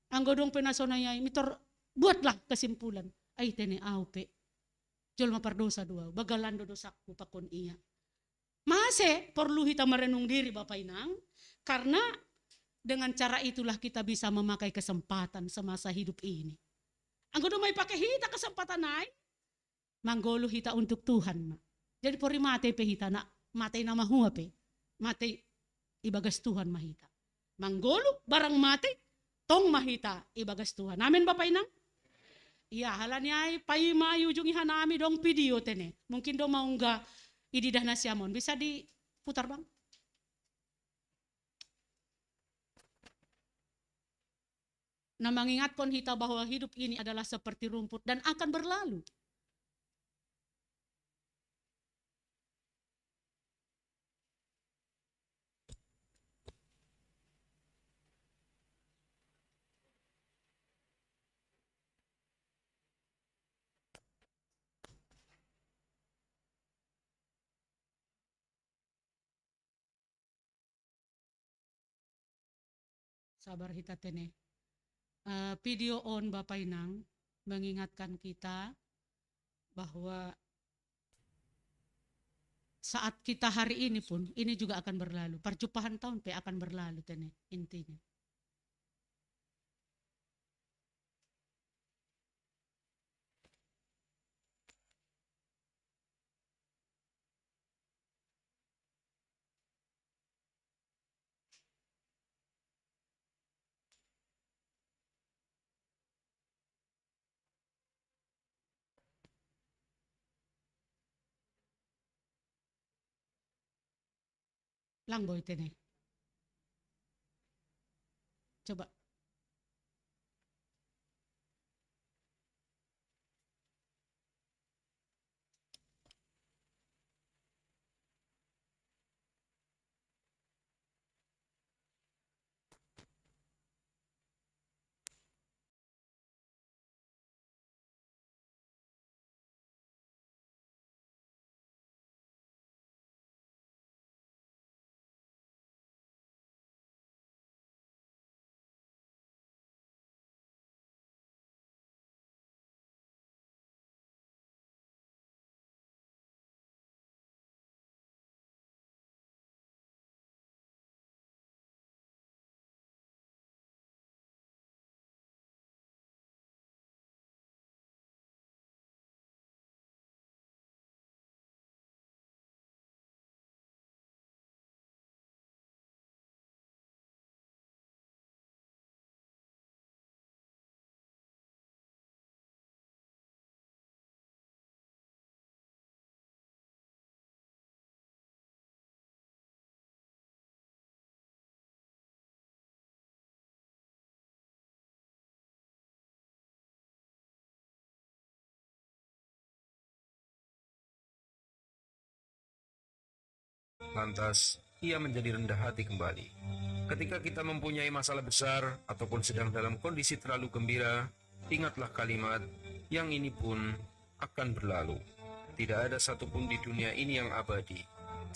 Anggo dong pe na sonai ai mitor buatlah kesimpulan. Ai tene au pe. Jolma pardosa do au, bagalan do dosaku pakon ia. Mase porlu hita merenung diri Bapak Inang, karena dengan cara itulah kita bisa memakai kesempatan semasa hidup ini. Anggo dong ma ipake hita kesempatan ai, manggoluh hita untuk Tuhan ma. Jadi pori mate pe hita na, mate na mahua pe, mate ibagas Tuhan ma hita. Manggoluh barang mate, tong ma hita ibagas Tuhan. Amin Bapak Inang. Iya, halani ai paima i ujung i hanami dong video tene. Mungkin dong maunggah ididah nasiam on. Bisa diputar Bang. Nah, mengingatkan kita bahwa hidup ini adalah seperti rumput dan akan berlalu. Sabar hita tene. Eh, video on Bapak Inang mengingatkan kita bahwa saat kita hari ini pun, ini juga akan berlalu. Parjumpahan tahun pe akan berlalu tene intinya. Lang boy tene. Coba. Lantas, ia menjadi rendah hati kembali. Ketika kita mempunyai masalah besar ataupun sedang dalam kondisi terlalu gembira, ingatlah kalimat, "Yang ini pun akan berlalu." Tidak ada satupun di dunia ini yang abadi.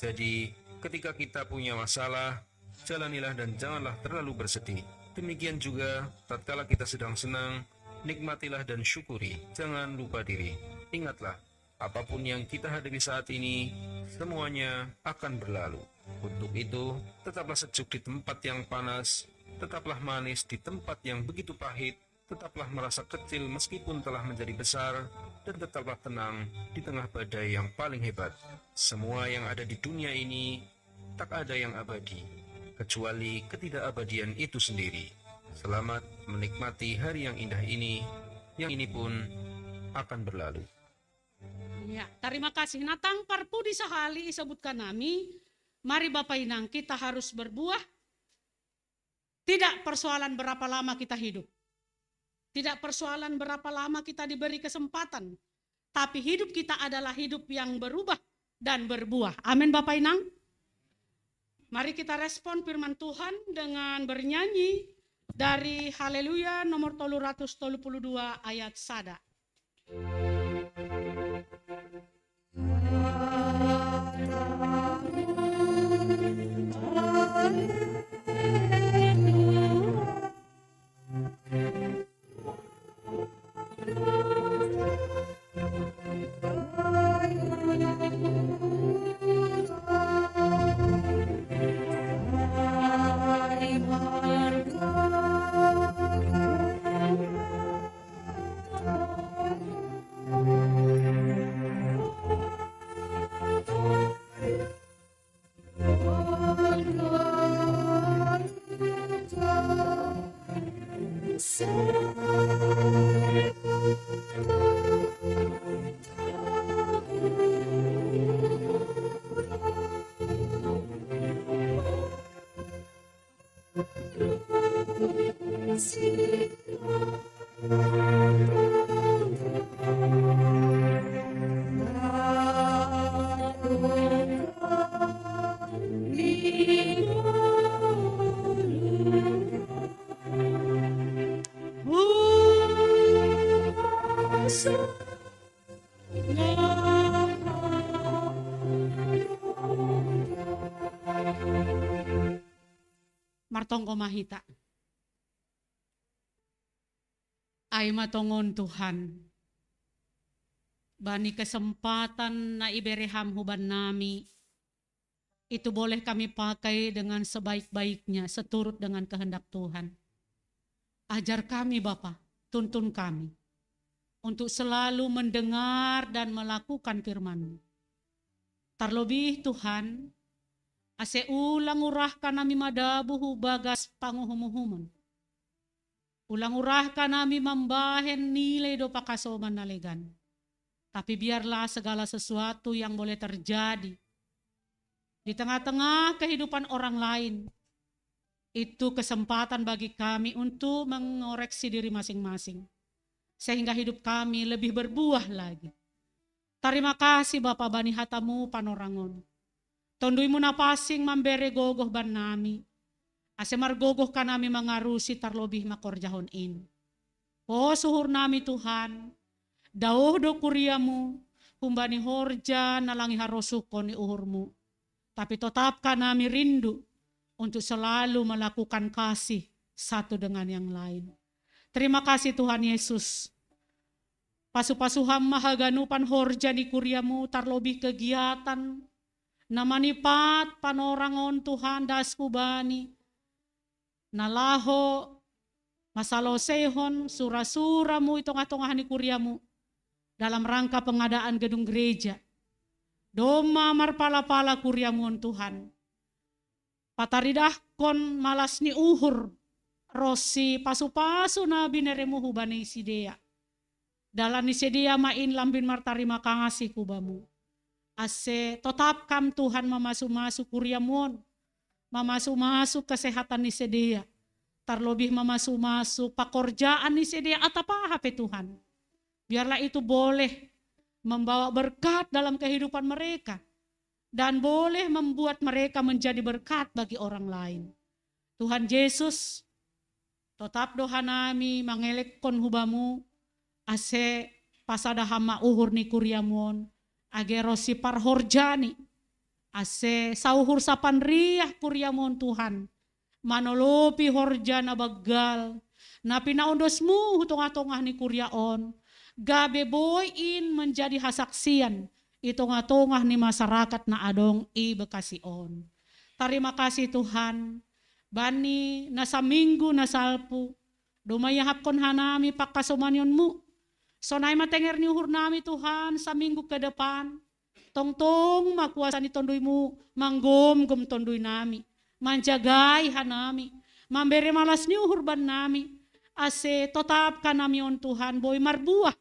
Jadi, ketika kita punya masalah, jalanilah dan janganlah terlalu bersedih. Demikian juga, tatkala kita sedang senang, nikmatilah dan syukuri. Jangan lupa diri. Ingatlah, apapun yang kita hadapi saat ini, semuanya akan berlalu. Untuk itu, tetaplah sejuk di tempat yang panas, tetaplah manis di tempat yang begitu pahit, tetaplah merasa kecil meskipun telah menjadi besar, dan tetaplah tenang di tengah badai yang paling hebat. Semua yang ada di dunia ini tak ada yang abadi, kecuali ketidakabadian itu sendiri. Selamat menikmati hari yang indah ini, yang ini pun akan berlalu. Ya, terima kasih. Nah, tang parpudi sahali isebutkan nami, mari Bapak Inang, kita harus berbuah. Tidak persoalan berapa lama kita hidup. Tidak persoalan berapa lama kita diberi kesempatan. Tapi hidup kita adalah hidup yang berubah dan berbuah. Amin, Bapak Inang. Mari kita respon firman Tuhan dengan bernyanyi dari Haleluya nomor tolu ratus tolu puluh dua ayat sada. Martonggo ma hita. Ai ma tongon Tuhan, bani kesempatan na ibere Ham huban nami, itu boleh kami pakai dengan sebaik-baiknya, seturut dengan kehendak Tuhan. Ajar kami, Bapa, tuntun kami untuk selalu mendengar dan melakukan firman-Mu. Tarlobih, Tuhan, ase ulang urahkan nami madabu hu bagas panguhum-uhumon. Ulang urahkan nami mambahen nilai do pakasoman na legan. Tapi biarlah segala sesuatu yang boleh terjadi di tengah-tengah kehidupan orang lain, itu kesempatan bagi kami untuk mengoreksi diri masing-masing, sehingga hidup kami lebih berbuah lagi. Tarima kasih Bapa bani hata-Mu panorangon. Tondui-Mu na pansing mambere gogoh bannami, ase margogoh kanami mangarusi tarlobih mangkorjahon in. Pos uhurnami Tuhan, daoh do kuria-Mu humbani horja na lang iharosuhkon ni uhur-Mu, tapi totap kanami rindu untuk selalu melakukan kasih satu dengan yang lain. Terima kasih Tuhan Yesus. Pasu-pasu Ham ma haganupan horja ni kuria-Mu, tarlobih kegiatan na manipat panorangon Tuhan das hubani, na laho masaloseihon sura-sura-Mu i tongah-tongah ni kuria-Mu dalam rangka pengadaan gedung gereja. Domma marpala-pala kuria-Mu on Tuhan, pataridahkon malas ni uhur ronsi pasu-pasu na binere-Mu hubani sidea. Dalan ni sidea ma in lambin martarima kasih hu Bamu. Ase totap Kam Tuhan mamasu-masu kuria-Mu on, mamasu-masu kesehatan ni sidea, tarlobih mamasu-masu pakorjaan ni sidea atap aha pe Tuhan. Biarlah itu boleh membawa berkat dalam kehidupan mereka. dan boleh membuat mereka menjadi berkat bagi orang lain. Tuhan Yesus, totap do hanami mangelekkon hu Bamu, ase pasada Ham ma uhur ni kuriaMu on, age ro siparhorjani, ase sauhur sapanriah kuriaMu on Tuhan, manolopi horja na banggal, na pinaondosMu hu tongah-tongah ni kuria on, gabe boi in menjadi hasaksian i tongah-tongah ni masyarakat na adong i Bekasi on. Tarima kasih Tuhan, bani na saminggu na salpu, domma iahapkon hanami pangkasomanion-Mu. Sonai ma tenger ni uhur nami Tuhan, saminggu ke depan, tongtong ma kuasa ni Tonduy-Mu manggomgom Tonduy nami, manjagai hanami, mambere malas ni uhur bannami, ase totap hanami on Tuhan boi marbuah.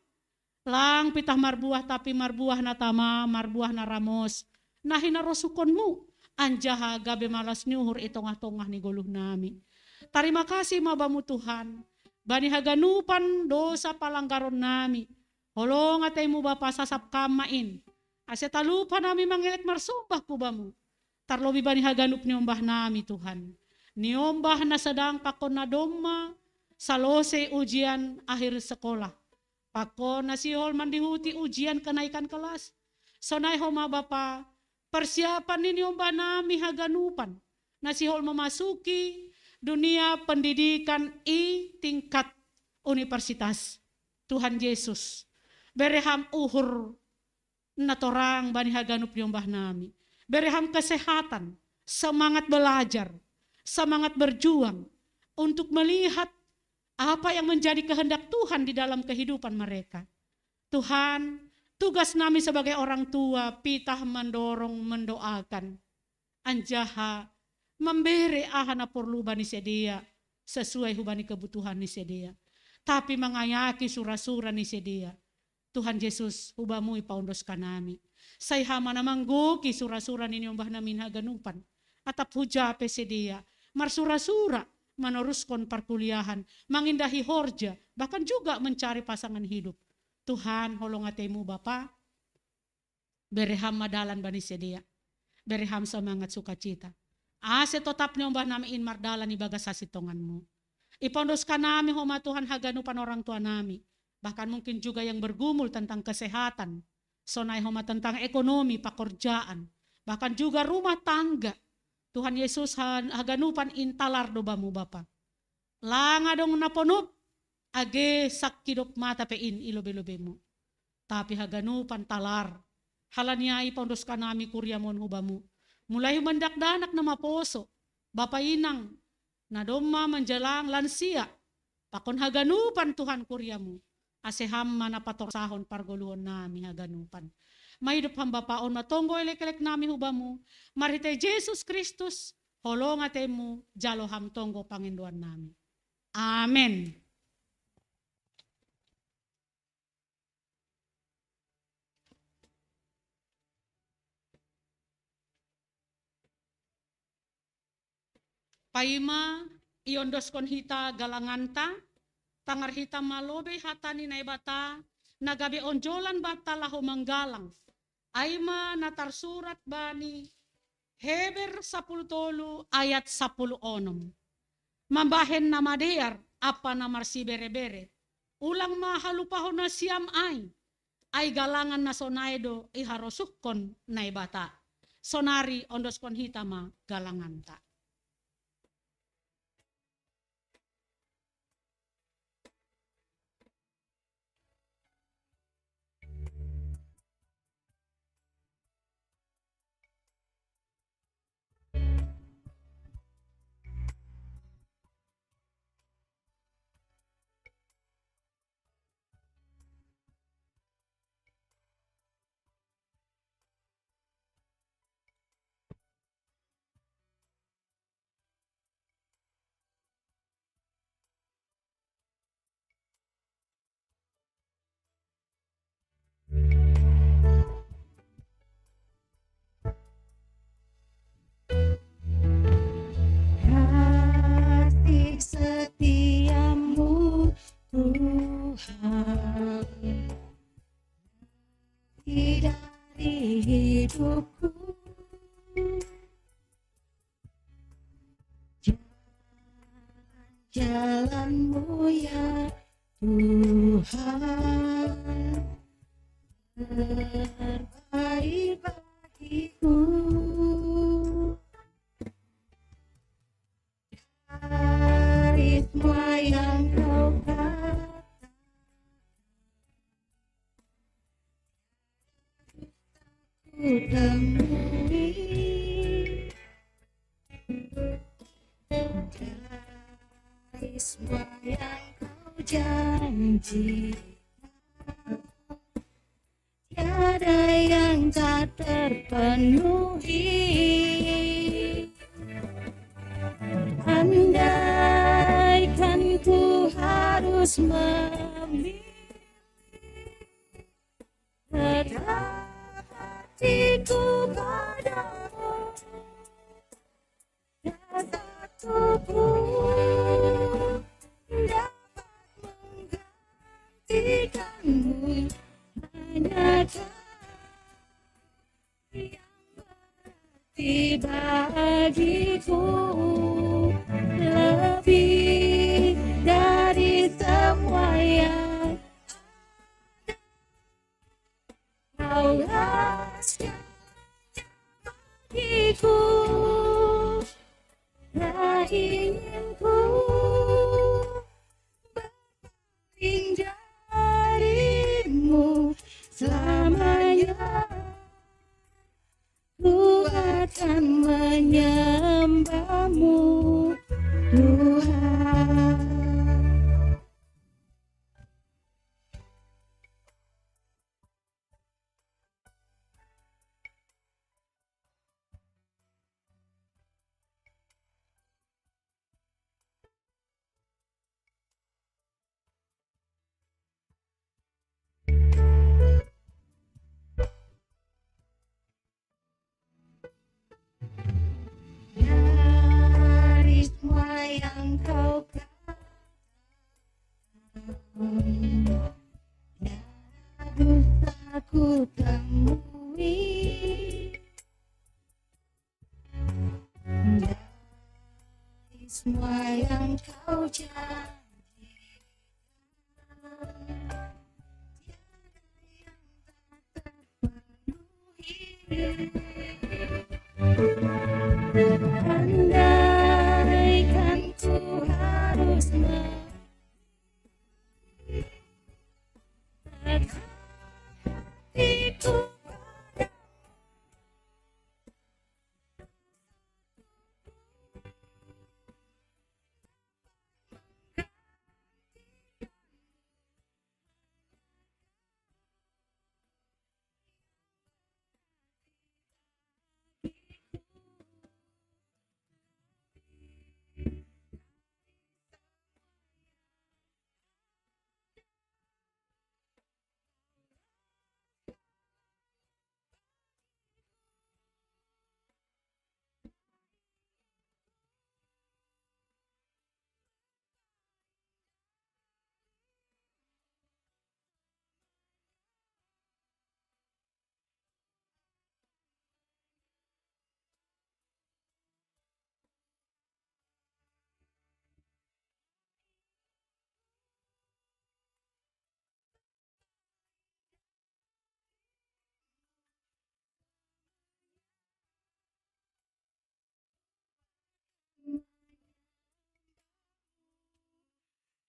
Lang pitah marbuah, tapi marbuah na tama, marbuah na ramos, na hinarosuhkon-Mu, anjaha gabe malas ni uhur i tongah-tongah ni goluh nami. Tarima kasih ma Bamu Tuhan, bani haganupan dosa palanggaron nami, holong atei-Mu Bapa sasap Kam ma in, ase talup hanami mangelek marsombah hu Bamu, tarlobi bani haganup niombah nami Tuhan, niombah na sedang pakon na domma salose ujian akhir sekolah, pakon na sihol mandihuti ujian kenaikan kelas. Sonai homa Bapa, persiapan ni niombah nami haganupan, na sihol memasuki dunia pendidikan i tingkat universitas. Tuhan Yesus, bere Ham uhur na torang bani haganup niombah nami. Bere Ham kesehatan, semangat belajar, semangat berjuang untuk melihat apa yang menjadi kehendak Tuhan di dalam kehidupan mereka. Tuhan, tugas nami sebagai orang tua, pitah mandorong, mendoakan, anjaha mambere aha na porlu bani sidea, sesuai hubani kebutuhan ni sidea. Tapi mangayaki sura-sura ni sidea, Tuhan Yesus, hu Bamu ipaondoskon nami. Sai Ham ma na manggohi sura-sura ni niombah nami haganupan. Atap huja pe sidea marsura-sura, manoruskon parkuliahan, mangindahi horja, bahkan juga mencari pasangan hidup. Tuhan, holong atei-Mu Bapa, bere Ham ma dalan bani sidea. Bere Ham semangat sukacita, ase totap niombah nami in mardalan ibagas hasintongan-Mu. Ipaondoskon nami homa Tuhan haganupan orang tua nami, bahkan mungkin juga yang bergumul tentang kesehatan, sonai homa tentang ekonomi, pekerjaan, bahkan juga rumah tangga. Tuhan Yesus, ha-, haganupan in talar do Bamu Bapa. Lang adong na ponop, age sangkidop mata pe in i lobe-lobe-Mu. Tapi haganupan talar. Halani ai ipaondoskon nami kuria-Mu on hu Bamu, mulai hu dakdanak na maposo, bapa inang, na domma manjalang lansia, pakon haganupan Tuhan kuria-Mu, ase Ham ma na patorsahon pargoluhon nami haganupan. Maidop Ham Bapa, on ma tonggo elek-elek nami hu Bamu, marhitei Jesus Kristus, holong atei-Mu, jalo Ham tonggo pangindoan nami. Amen. Paima iondoskon hita galanganta, tangar hita ma lobei hata ni Naibata, na gabe onjolan banta laho manggalang. Ai ma na tarsurat bani Heber sapuluh tolu ayat sapuluh onom. Mambahen na madear ampa na marsibere-bere, ulang ma halupahon nasiam ai, ai galangan na sonai do iharosuhkon Naibata. Sonari ondoskon hita ma galanganta. Kasih setiamu Tuhan, dari hidupku. ku temui. Dari semua yang kau janji, tiada yang tak terpenuhi. Andaikan ku harus memilih, tetap hatiku padamu. Satu pun dapat menggantikanmu, hanya kau yang berarti bagiku, lebih dari semua yang ada. Kaulah segalanya bagiku, tak ingin ku berpaling darimu selamanya. Ku akan menyembahmu, Tuhan. Dari semua yang kau katakan, tiada dusta ku temui. Dari semua yang kau janjikan, tiada yang tak terpenuhi. Andaikan ku harus memilih, tetap hatiku padamu.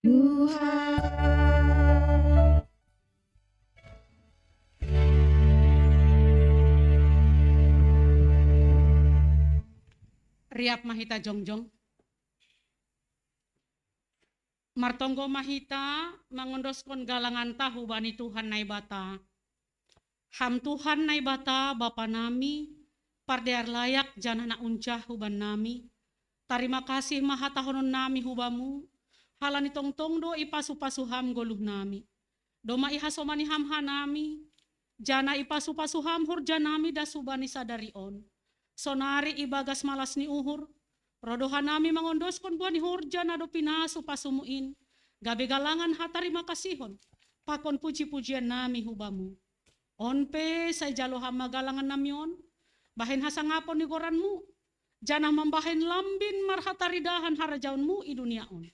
Tuhan. Riap ma hita jongjong. Martonggo ma hita mangondoskon galanganta hubani Tuhan Naibata. Ham Tuhan Naibata, Bapa nami, pardear layak janah na uncah huban nami, tarima kasih ma hatahonon nami hu Bamu, halani tongtong do ipasu-pasu Ham goluh nami. Domma ihasomani Ham hanami, janah ipasu-pasu Ham horja nami das hubani sadari on. Sonari ibagas malas ni uhur, roh do hanami mangondoskon buah ni horja na dob pinasu-pasumu in, gabe galangan hatarima kasihon, pakon puji-pujian nami hu Bamu. On pe sai jalo Ham ma galangan nami on, bahen hasangapon ni goranMu, janah mambahen lambin marhataridahan harajaonMu i dunia on.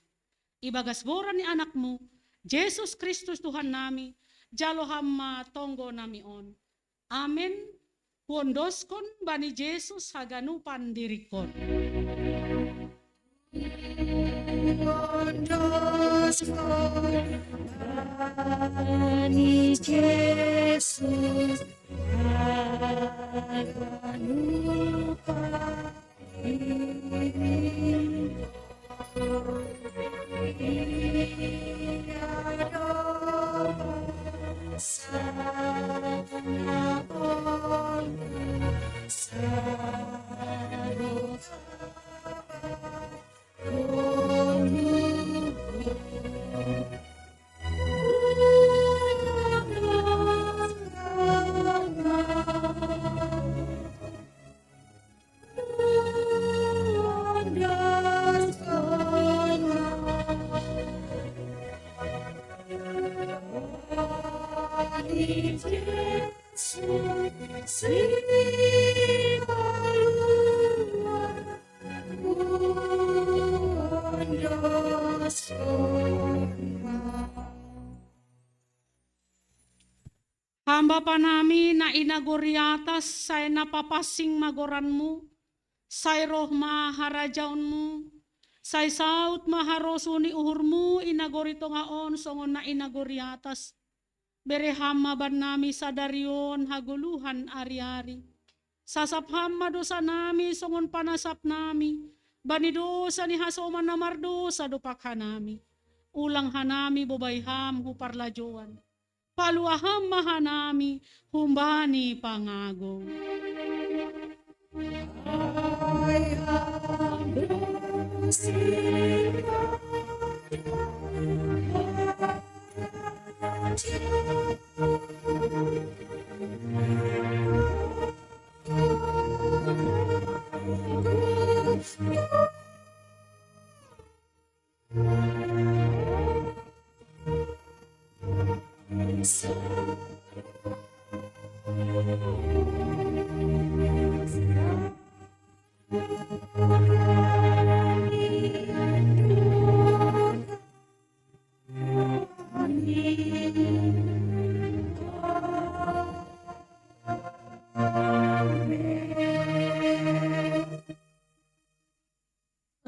Ibagas goran ni AnakMu, Jesus Kristus Tuhan nami, jalo Ham ma tonggo nami on. Amen. Huondoskon bani Jesus haganupan diringkon. Huondoskon bani Jesus Ham Bapa nami na i nagori atas, sai na papansing ma goranmu, sai roh ma harajaonmu, sai saut ma harosuh ni uhurmu i nagori tonga on songon na i nagori atas. Bere Ham ma bannami sadari on hagoluhan ari-ari. Sasap Ham ma dosanami songon panasapnami bani dosa ni hasoman na mardosa dompak hanami. Ulang hanami bobai Ham hu parlajouan. Palua Ham ma hanami humbani pangagou.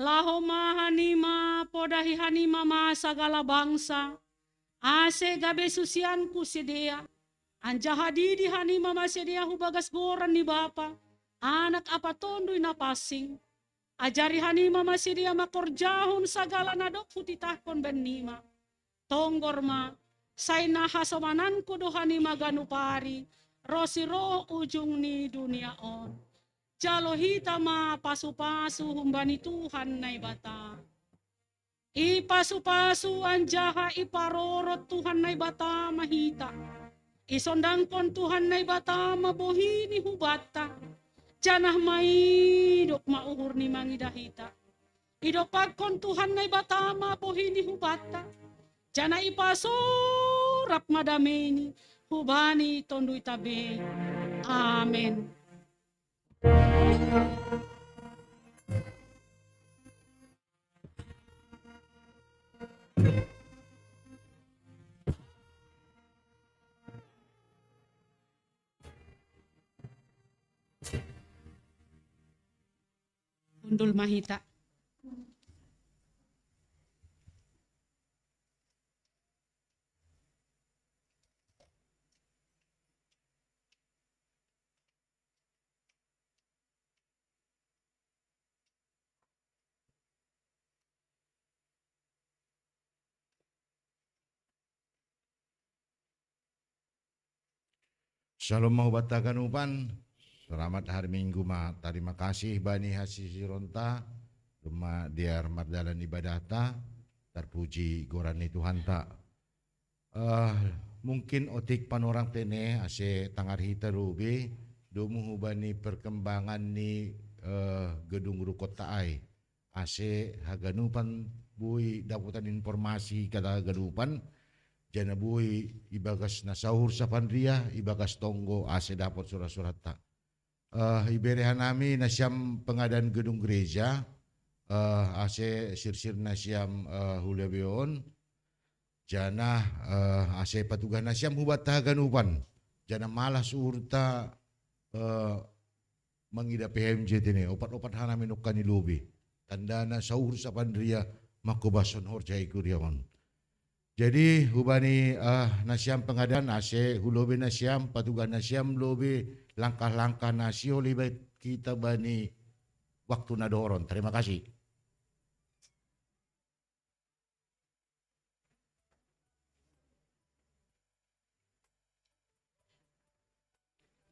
Laho ma hanima, podahi hanima ma sagala bangsa, ase gabe susianku sidea, anjaha didi hanima ma sidea hu bagas goran ni Bapa, Anak ampa Tonduy Napansing. Ajari hanima ma sidea mangkorjahon sagala na dob hutitahkon bennima. Tonggor ma, sai na hasomananku do hanima ganup ari, ro siroh ujung ni dunia on. Jalo hita ma pasu-pasu humbani Tuhan Naibata. Ipasu-pasu anjaha iparorot Tuhan Naibata ma hita. Isondangkon Tuhan Naibata ma bohi ni hubanta, janah maidop ma uhur ni mangidah hita. Idompakkon Tuhan Naibata ma bohi ni hubanta, janah ipasorap ma dameini hubani tonduyta be. Amen. Hundul ma hita. Syalom ma hubanta haganupan. Selamat hari Minggu ma. Tarima kasih bani hasisironta, domma dear mardalan ibadahta, tarpuji goran ni Tuhanta. Eh, mungkin otik panorang tene ase tangar hita lobi, domu hubani perkembangan ni, eh, gedung rukotta ai. Ase haganupan boi dapotan informasi hita haganupan, janah boi ibagas na sauhur sapandiria, ibagas tonggo ase dapot surat-suratta. Eh, ibere hanami nasiam pengadaan gedung gereja, eh, ase sirsir nasiam, eh, hu lobei on, janah, eh, ase patugah nasiam hubanta haganupan, janah malas uhurta, eh, mangidah P H M J tene, opat-opat hanami nongkan i lobei. Tandana sauhur sapandiria mangkobashon horja i kuria on. Jadi, hubani, eh, nasiam pengadaan ase hu lobei nasiam, patugah nasiam lobei langkah-langkah na sihol ibahen hita bani waktu na dohor on. Tarima kasih.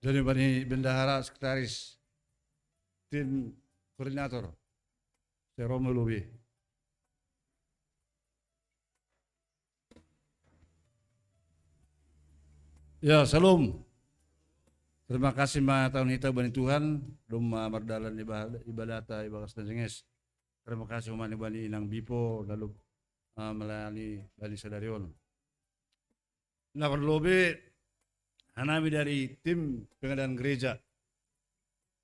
Jadi bani bendahara, sekretaris, tim koordinator, sai ro ma lobei. Ya, syalom. Terima kasih ma taon hita bani Tuhan, domma mardalan iba-, ibadahta ibagas na jenges. Terima kasih umat bani inang Bipo, lalu, eh, melayani bani sadari on. Na parlobei, Hanami dari tim pengadaan gereja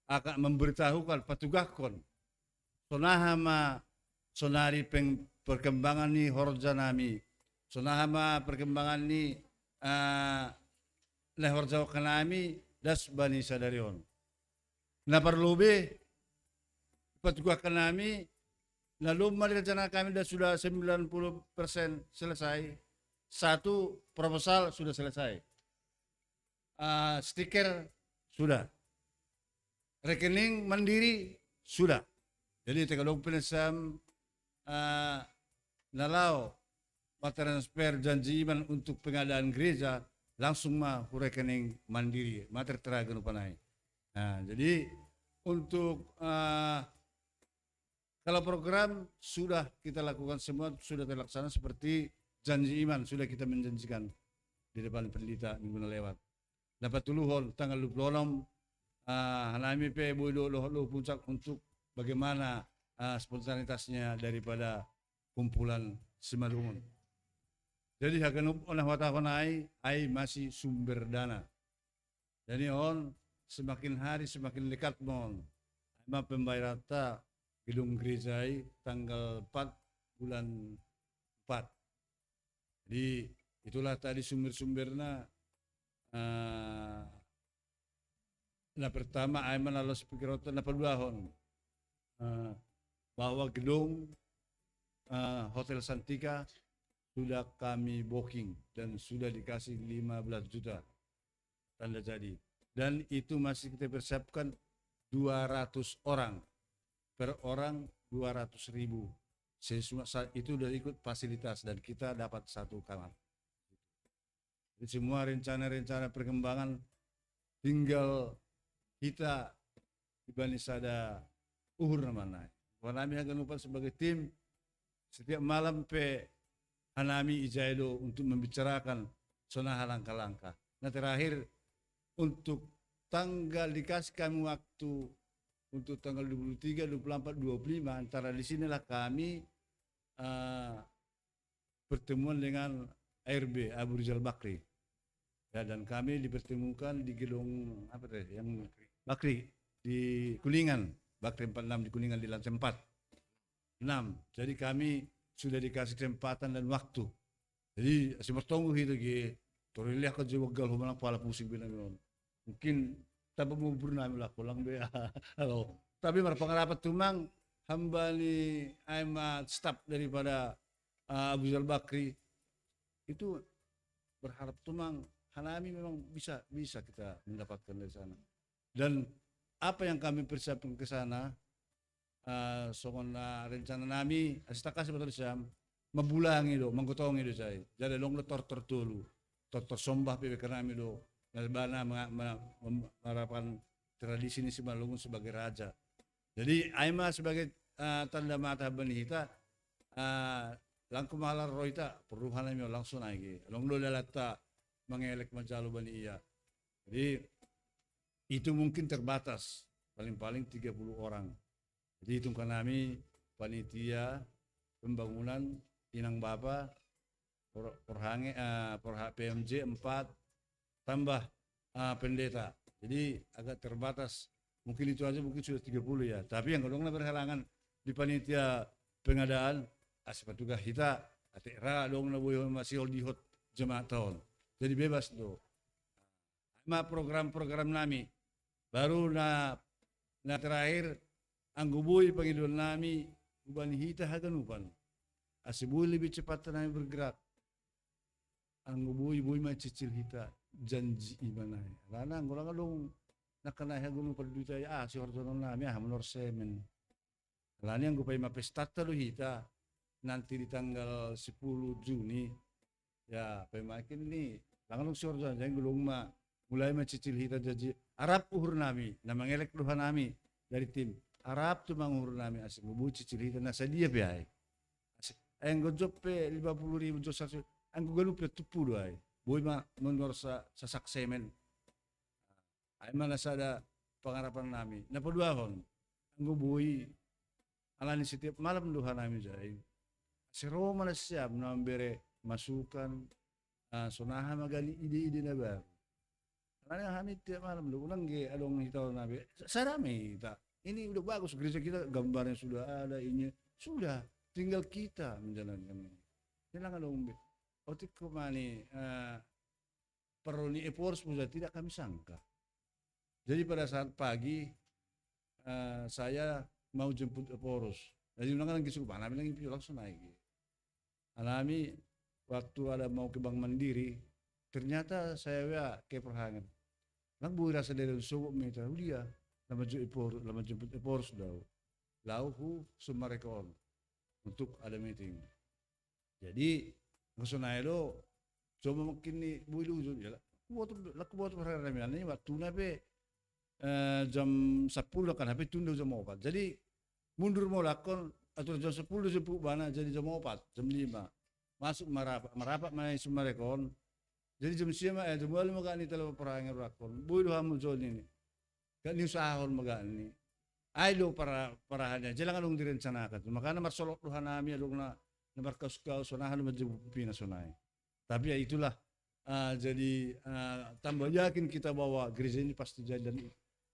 akan memberitahukan, patugahkon sonaha ma sonari peng-, perkembangan ni horja nami, sonaha ma perkembangan ni, ah, na horja nami das bani sadari on. Na parlobei patugahkan nami, na lomma direncanakan kami dan sudah sembilan puluh persen selesai. Satu proposal sudah selesai. Ah, stiker sudah. Rekening Mandiri sudah. Jadi, tagal dong pe na siam, ah, na laho mentransfer janji iman untuk pengadaan gereja, langsung ma hu rekening Mandiri, ma tertera ganup nai. Nah, jadi untuk, ah, kalau program sudah kita lakukan semua, sudah terlaksana seperti janji iman, sudah kita menjanjikan di depan pendeta minggu na lewat. Na patoluhon tanggal dua puluh enam, ah, hanami pe boi do, do, do puncak untuk bagaimana, ah, spontanitasnya daripada kumpulan Simalungun. Jadi haganup on na huhatahon ai, ai masih sumber dana. Jadi on semakin hari semakin dekat ma on. Ai ma pembayaranta gedung gereja i tanggal empat bulan empat. Jadi itulah tadi sumber-sumberna, eh, na pertama, ai ma na laos pikiranta, na paduahon, eh, bahwa gedung, eh, Hotel Santika sudah kami booking dan sudah dikasih lima belas juta tanda jadi. Dan itu masih kita persiapkan dua ratus orang, per orang dua ratus ribu. Sesu-, sa-, itu udah ikut fasilitas dan kita dapat satu kamar. Jadi semua rencana-rencana perkembangan tinggal kita ibani sada uhur na ma nai. Hanami haganupan sebagai tim, setiap malam pe hanami ijai do untuk membicarakan sonaha langkah-langkah. Nah, terakhir, untuk tanggal, dikasih kami waktu untuk tanggal dua puluh tiga, dua puluh empat, dua puluh lima, antara di sinilah kami, eh, pertemuan dengan A R B, Abu Rizal Bakri. Ya, dan kami dipertemukan di gedung apa tadi, yang Bakri di Kuningan, Bakri empat enam di Kuningan di lantai empat. Enam. Jadi kami sudah dikasih kesempatan dan waktu. Jadi, asi martonggo hita ge, torang lihat ka je wagal ho manang pala pusing be nami on. Mungkin tanpa mau bernami lah pulang be. Halo. Tapi marpangarapan tumang, hamba ni ai ma staf daripada, ah, Abu Rizal Bakri itu berharap tumang hanami memang bisa, bisa kita mendapatkan dari sana. Dan apa yang kami persiapkan ke sana, ah, songon, ah, rencana nami, asi takasi batul siam, mambulangi do, manggotongi do sai. Jadi adong do tortor tolu. Tortor sombah pe beker nami do. Na bana ma-, ma-, ma-, marapan tradisi ni Simalungun sebagai raja. Jadi ai ma sebagai, ah, tanda mata bani hita, ah, langku malar roh hita, porlu hanami langsung ai ge. Adong do dalanta mangelek manjalo bani ia. Jadi itu mungkin terbatas, paling-paling tiga puluh orang. Jadi hitungkan nami panitia pembangunan, inang bapa, por-, porhange, eh, porha-, P M J empat, tambah, eh, pendeta. Jadi agak terbatas. Mungkin itu aja mungkin sudah tiga puluh ya. Tapi yang adong na berhalangan di panitia pengadaan, asi patugah hita, ate ra adong na boi masih hol dihot jemaat on. Jadi bebas do. Ma program-program nami. Baru na, na terakhir, anggo boi pangidoan nami, hubani hita haganupan. Asi boi lebih cepat nami bergerak. Anggo boi, boi ma cicil hita janji iman ai. Alana anggo langa dong, na kanai haganupan duit ai, ah, si horjonon nami, ah, menor semen. Alani anggo paima pestanta do hita, nanti di tanggal sepuluh Juni, ya, paima akhir ni, langa dong si horjonon, jadi gedong ma, mulai ma cicil hita janji, arap uhur nami, na mangelek doha nami, dari tim, arap tumang uhur nami, asi boi cicil hita, na sadia pe ai. Asi, anggo jop pe lima puluh ribu jop seratus, anggo ganup pe tupu do ai, boi ma menor sa-, sasak semen. Ai ma na sada pangarapan nami. Na paduahon, anggo boi, alani setiap malam doha nami jai. Asi ro ma na siam na mambere masukan, ah, sonaha ma gani ide-ide na baru. Karena kami tiap malam, lu ulang ge, adong hita orang nabi. Saya rame hita. Ini udah bagus, gereja kita gambarnya sudah ada, ini sudah. Tinggal kita menjalankan ini. Ini lang adong be. Otik ko mani, eh, perlu ni Ephorus puja tidak kami sangka. Jadi pada saat pagi, eh, saya mau jemput Ephorus. Jadi bilang kan gitu, mana bilang itu langsung naik. Alami waktu ada mau ke Bank Mandiri, ternyata saya wa ke Perhangan. Lang bui rasa dari sobo mita, ulia, lama jemput Ephorus, lama jemput Ephorus dau. Lau hu Summarecon untuk ada meeting. Jadi, langsung naik lo, coba mungkin ni bui lu, ya, aku buat, aku buat Perhangan ini, waktu nape, eh, jam sepuluh kan, tapi tunda jam empat. Jadi, mundur mau lakon, atau jam sepuluh jemput bana, jadi jam empat, jam lima. Masuk marapat, marapat main Summarecon. Jadi jam siang, eh, jam walu maga ni tala Perhangan lakon. Bui lu hamu joni ni. Gak ni usahon maga ni. Ai lo para, parahanya, jelang adong direncanakan. Makanya marsolok doha nami adong na, na markaus-kaus, sonahan menjemput pina sonai. Tapi ya itulah, ah, jadi, ah, tambah yakin kita bahwa gereja ini pasti jadi dan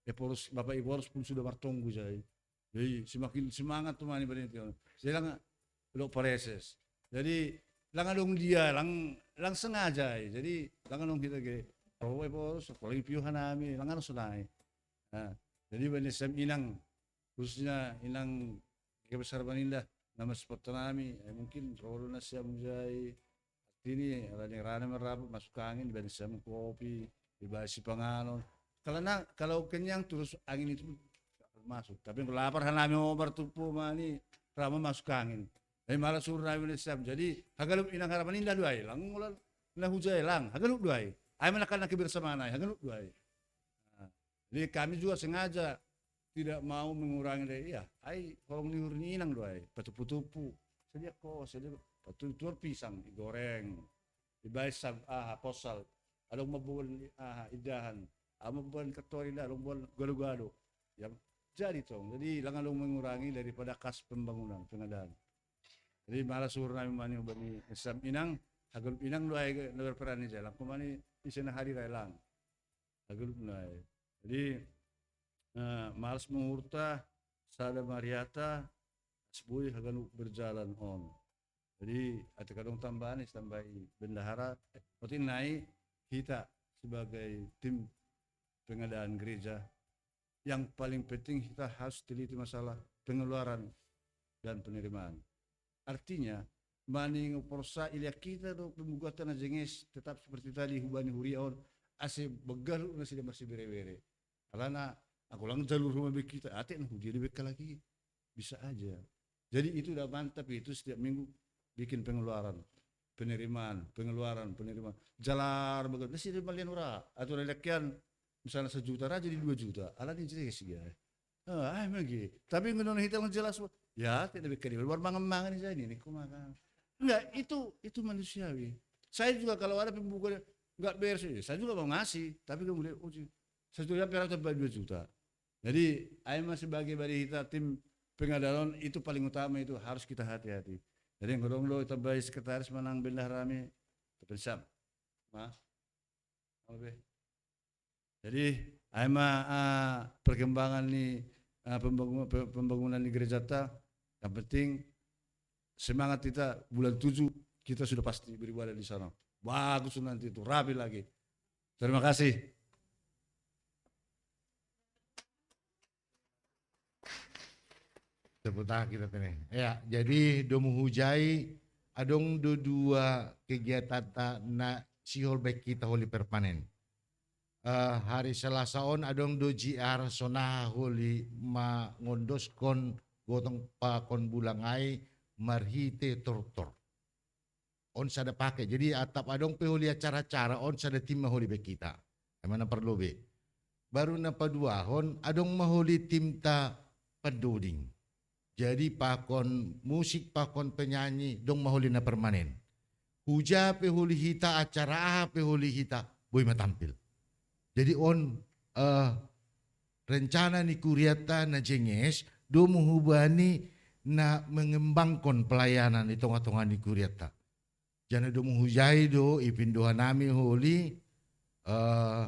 Ephorus, Bapak Ephorus pun sudah martonggu jadi. Jadi semakin semangat tuh mani pada itu. Saya lang lo pareses. Jadi lang adong dia, lang, lang sengaja. Jadi lang adong kita ke, oh, Ephorus, apalagi piu hanami, lang adong sonai. Nah, jadi bani sem inang, khususnya inang ke besar baninda, nama seperti nami, eh, mungkin rolo na siam jai, ini, ala ni rana merapat masuk angin, bani sem kopi, dibawa si panganon. Kalau na, kalau kenyang terus angin itu masuk. Tapi kalau lapar hanami obar tupu mani, rama masuk angin. Tapi malah suruh nami na siam. Jadi, hagalup inang harapan indah duai, lang, lang, na hujai lang, hagalup duai. Ai mana kan kebersamaan ai, hagalup duai. Nah, jadi kami juga sengaja tidak mau mengurangi dari, iya, ai horong ni huri ni inang doai, patupu-tupu. Sedia ko, sedia ko. Patu tuar pisang, digoreng. Dibae sab, aha, posal. Adong mabuan, aha, idahan. Adong mabuan katori da, adong mabuan gado-gado. Ya, jadi tong. Jadi lang adong mengurangi daripada kas pembangunan, pengadaan. Jadi malah suhur nami mani bani sem inang, hagalup inang doai na berperan ni jalang. Kumani isi na hari rai lang. Hagalup nai. Jadi, eh, malas mengurta, sada mariata, asbui hagalup berjalan on. Jadi, ati kadong tambahan, tambahi bendahara, eh, otik nai hita sebagai tim pengadaan gereja, yang paling penting kita harus teliti masalah pengeluaran dan penerimaan. Artinya, mani ngo porsa ilia kita do pembuatan na jenges tetap seperti tadi hubani huria on, ase begalu na sida marsibere-bere. Alana, aku lang jalur rumah be kita, ate na hudia di bekal lagi. Bisa aja. Jadi itu udah mantap itu setiap minggu bikin pengeluaran, penerimaan, pengeluaran, penerimaan. Jalar begalu, na sida malian ura. Atau ada kian, misalnya sejuta, raja di dua juta. Alana jenges ya. Ah, ai magi. Tapi menurut hita yang jelas, ya, tidak bisa di luar mangan-mangan saja ini, aku makan. Enggak, itu, itu manusiawi. Saya juga kalau ada pembuka nggak beres, ya, saya juga mau ngasih. Tapi kemudian, oh, saya sudah sampai rata dua juta. Jadi, ai masih bagi bagi hita tim pengadaan itu paling utama itu harus kita hati-hati. Jadi, yang kedong lo tambahi sekretaris manang bendahara mi, tapi siap. Ma, oke. Jadi, ai ma, ah, perkembangan ni, ah, pembangun-, pe-, pembangunan di gereja ta, yang penting semangat kita bulan tujuh, kita sudah pasti beribadah di sana. Bagus nanti itu, rapi lagi. Terima kasih. Tepuk tangan kita tene. Ya, jadi domu hujai adong do dua kegiatan ta na sihol baik kita holi permanen. Eh, hari Selasa on adong do J R sonaha holi mangondoskon gotong pakon bulangai marhite tortor. On sada pake. Jadi atap adong pe holi acara-acara on sada tim ma holi be kita. Emang na parlu be. Baru na paduahon adong ma holi tim ta pandoding. Jadi pakon musik, pakon penyanyi, dong ma holi na permanen. Huja pe holi hita, acara aha pe holi hita, boi ma tampil. Jadi on, eh, rencana ni kuriata na jenges, domu hubani na mengembangkan pelayanan di tengah-tengah ni kuriata. Jana domu hujai do, ipin doha nami holi, eh,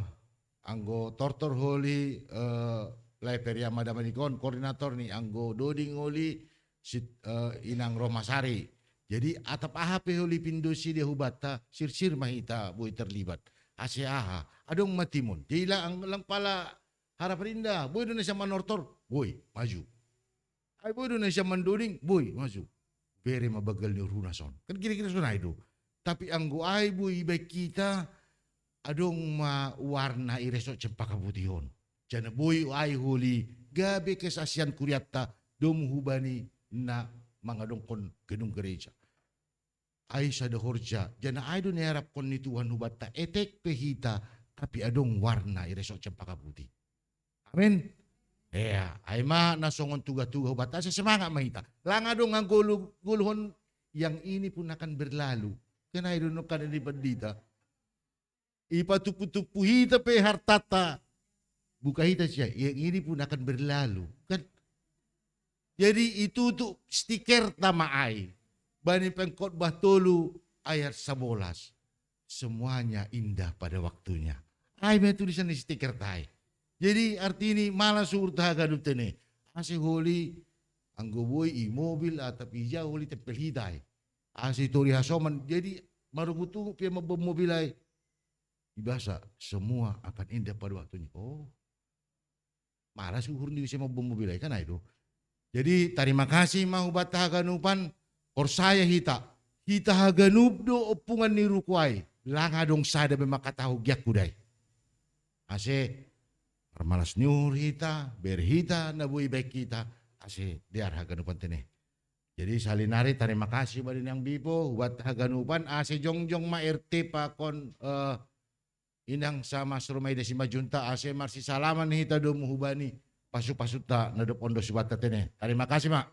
anggo tortor holi, eh, Leper yang madamanikon, koordinator ni, anggo doding holi, sit, eh, inang Romasari. Jadi atap aha pe holi pindosi dia hubata, sirsir ma hita boi terlibat. Ase aha, adong matimun. Jadi lang, lang pala Harapan Indah, boi do na sian manortor, boi, maju. Ai boi do na sian mandoding, boi, maju. Bere ma bagal ni urhuna son. Kan kira-kira son ai do. Tapi anggo ai boi ibaen kita, adong ma warna i resok cempaka putihon. Jana boi ai holi, gabe kesaksian kuriatta, domu hubani na mangadongkon gedung gereja. Ai sada horja, jana ai do niarapkon ni Tuhan hubanta, etek pe hita, tapi adong warna i resok cempaka putih. Amin. Ea, ai ma na songon tuga-tuga hubanta, asa semangat ma hita. Lang adong nga golu, goluhon, yang ini pun akan berlalu. Kan ai do nongkan ni pandita. Ipatupu-tupu hita pe hartata. Buka hita sia, yang ini pun akan berlalu. Kan? Jadi itutu stikerta ma ai. Bani Pengkhotbah tolu ayat sebelas. Semuanya indah pada waktunya. Ai ma tulisan ni stikerta ai. Jadi artini malas uhur ta haganup tene. Ase holi anggo boi i mobil atap ija holi tempel hita ai. Ase tori hasoman. Jadi marungut-ungut pe mambom mobil ai. Ibasa semua akan indah pada waktunya. Oh. Malas uhur ni ise mambom mobil ai kan ai do. Jadi tarima kasih ma hubanta haganupan, porsaya hita. Hita haganup do ompungan ni ruku ai. Lang adong sada be mangkatahon giak hudai. Ase marmalas ni uhur hita, bere hita na boi baen hita, ase dear haganupan tene. Jadi salinari tarima kasih bani nang bipo, hubanta haganupan, ase jongjong ma R T pakon, eh, inang sama Sromai Desi Majunta, ase marsisalaman hita domu hubani pasu-pasunta na dob on do hubanta tene. Tarima kasih ma.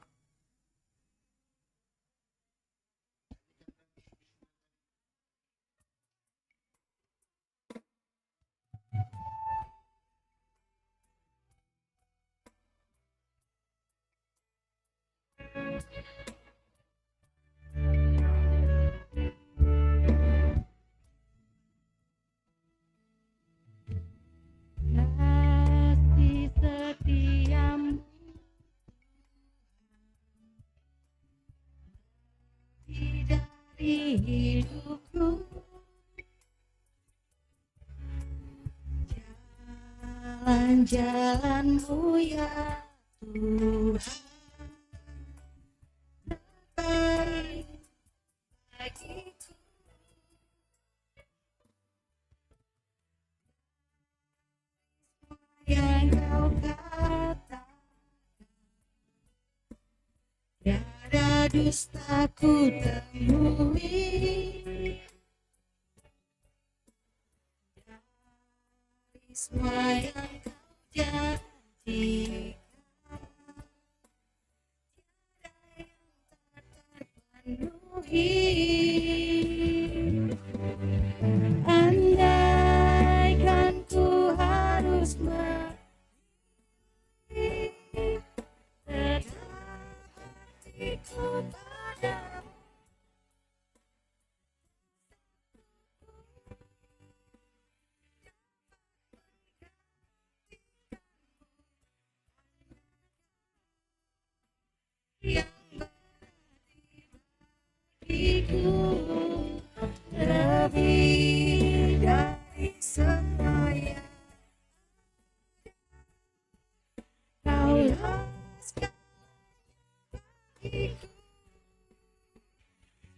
Kasih setiamu dari hidupku. Jalan-jalanmu ya Tuhan terbaik bagiku. Yang kau katakan tiada dusta ku temui. Dari semua yang kau janji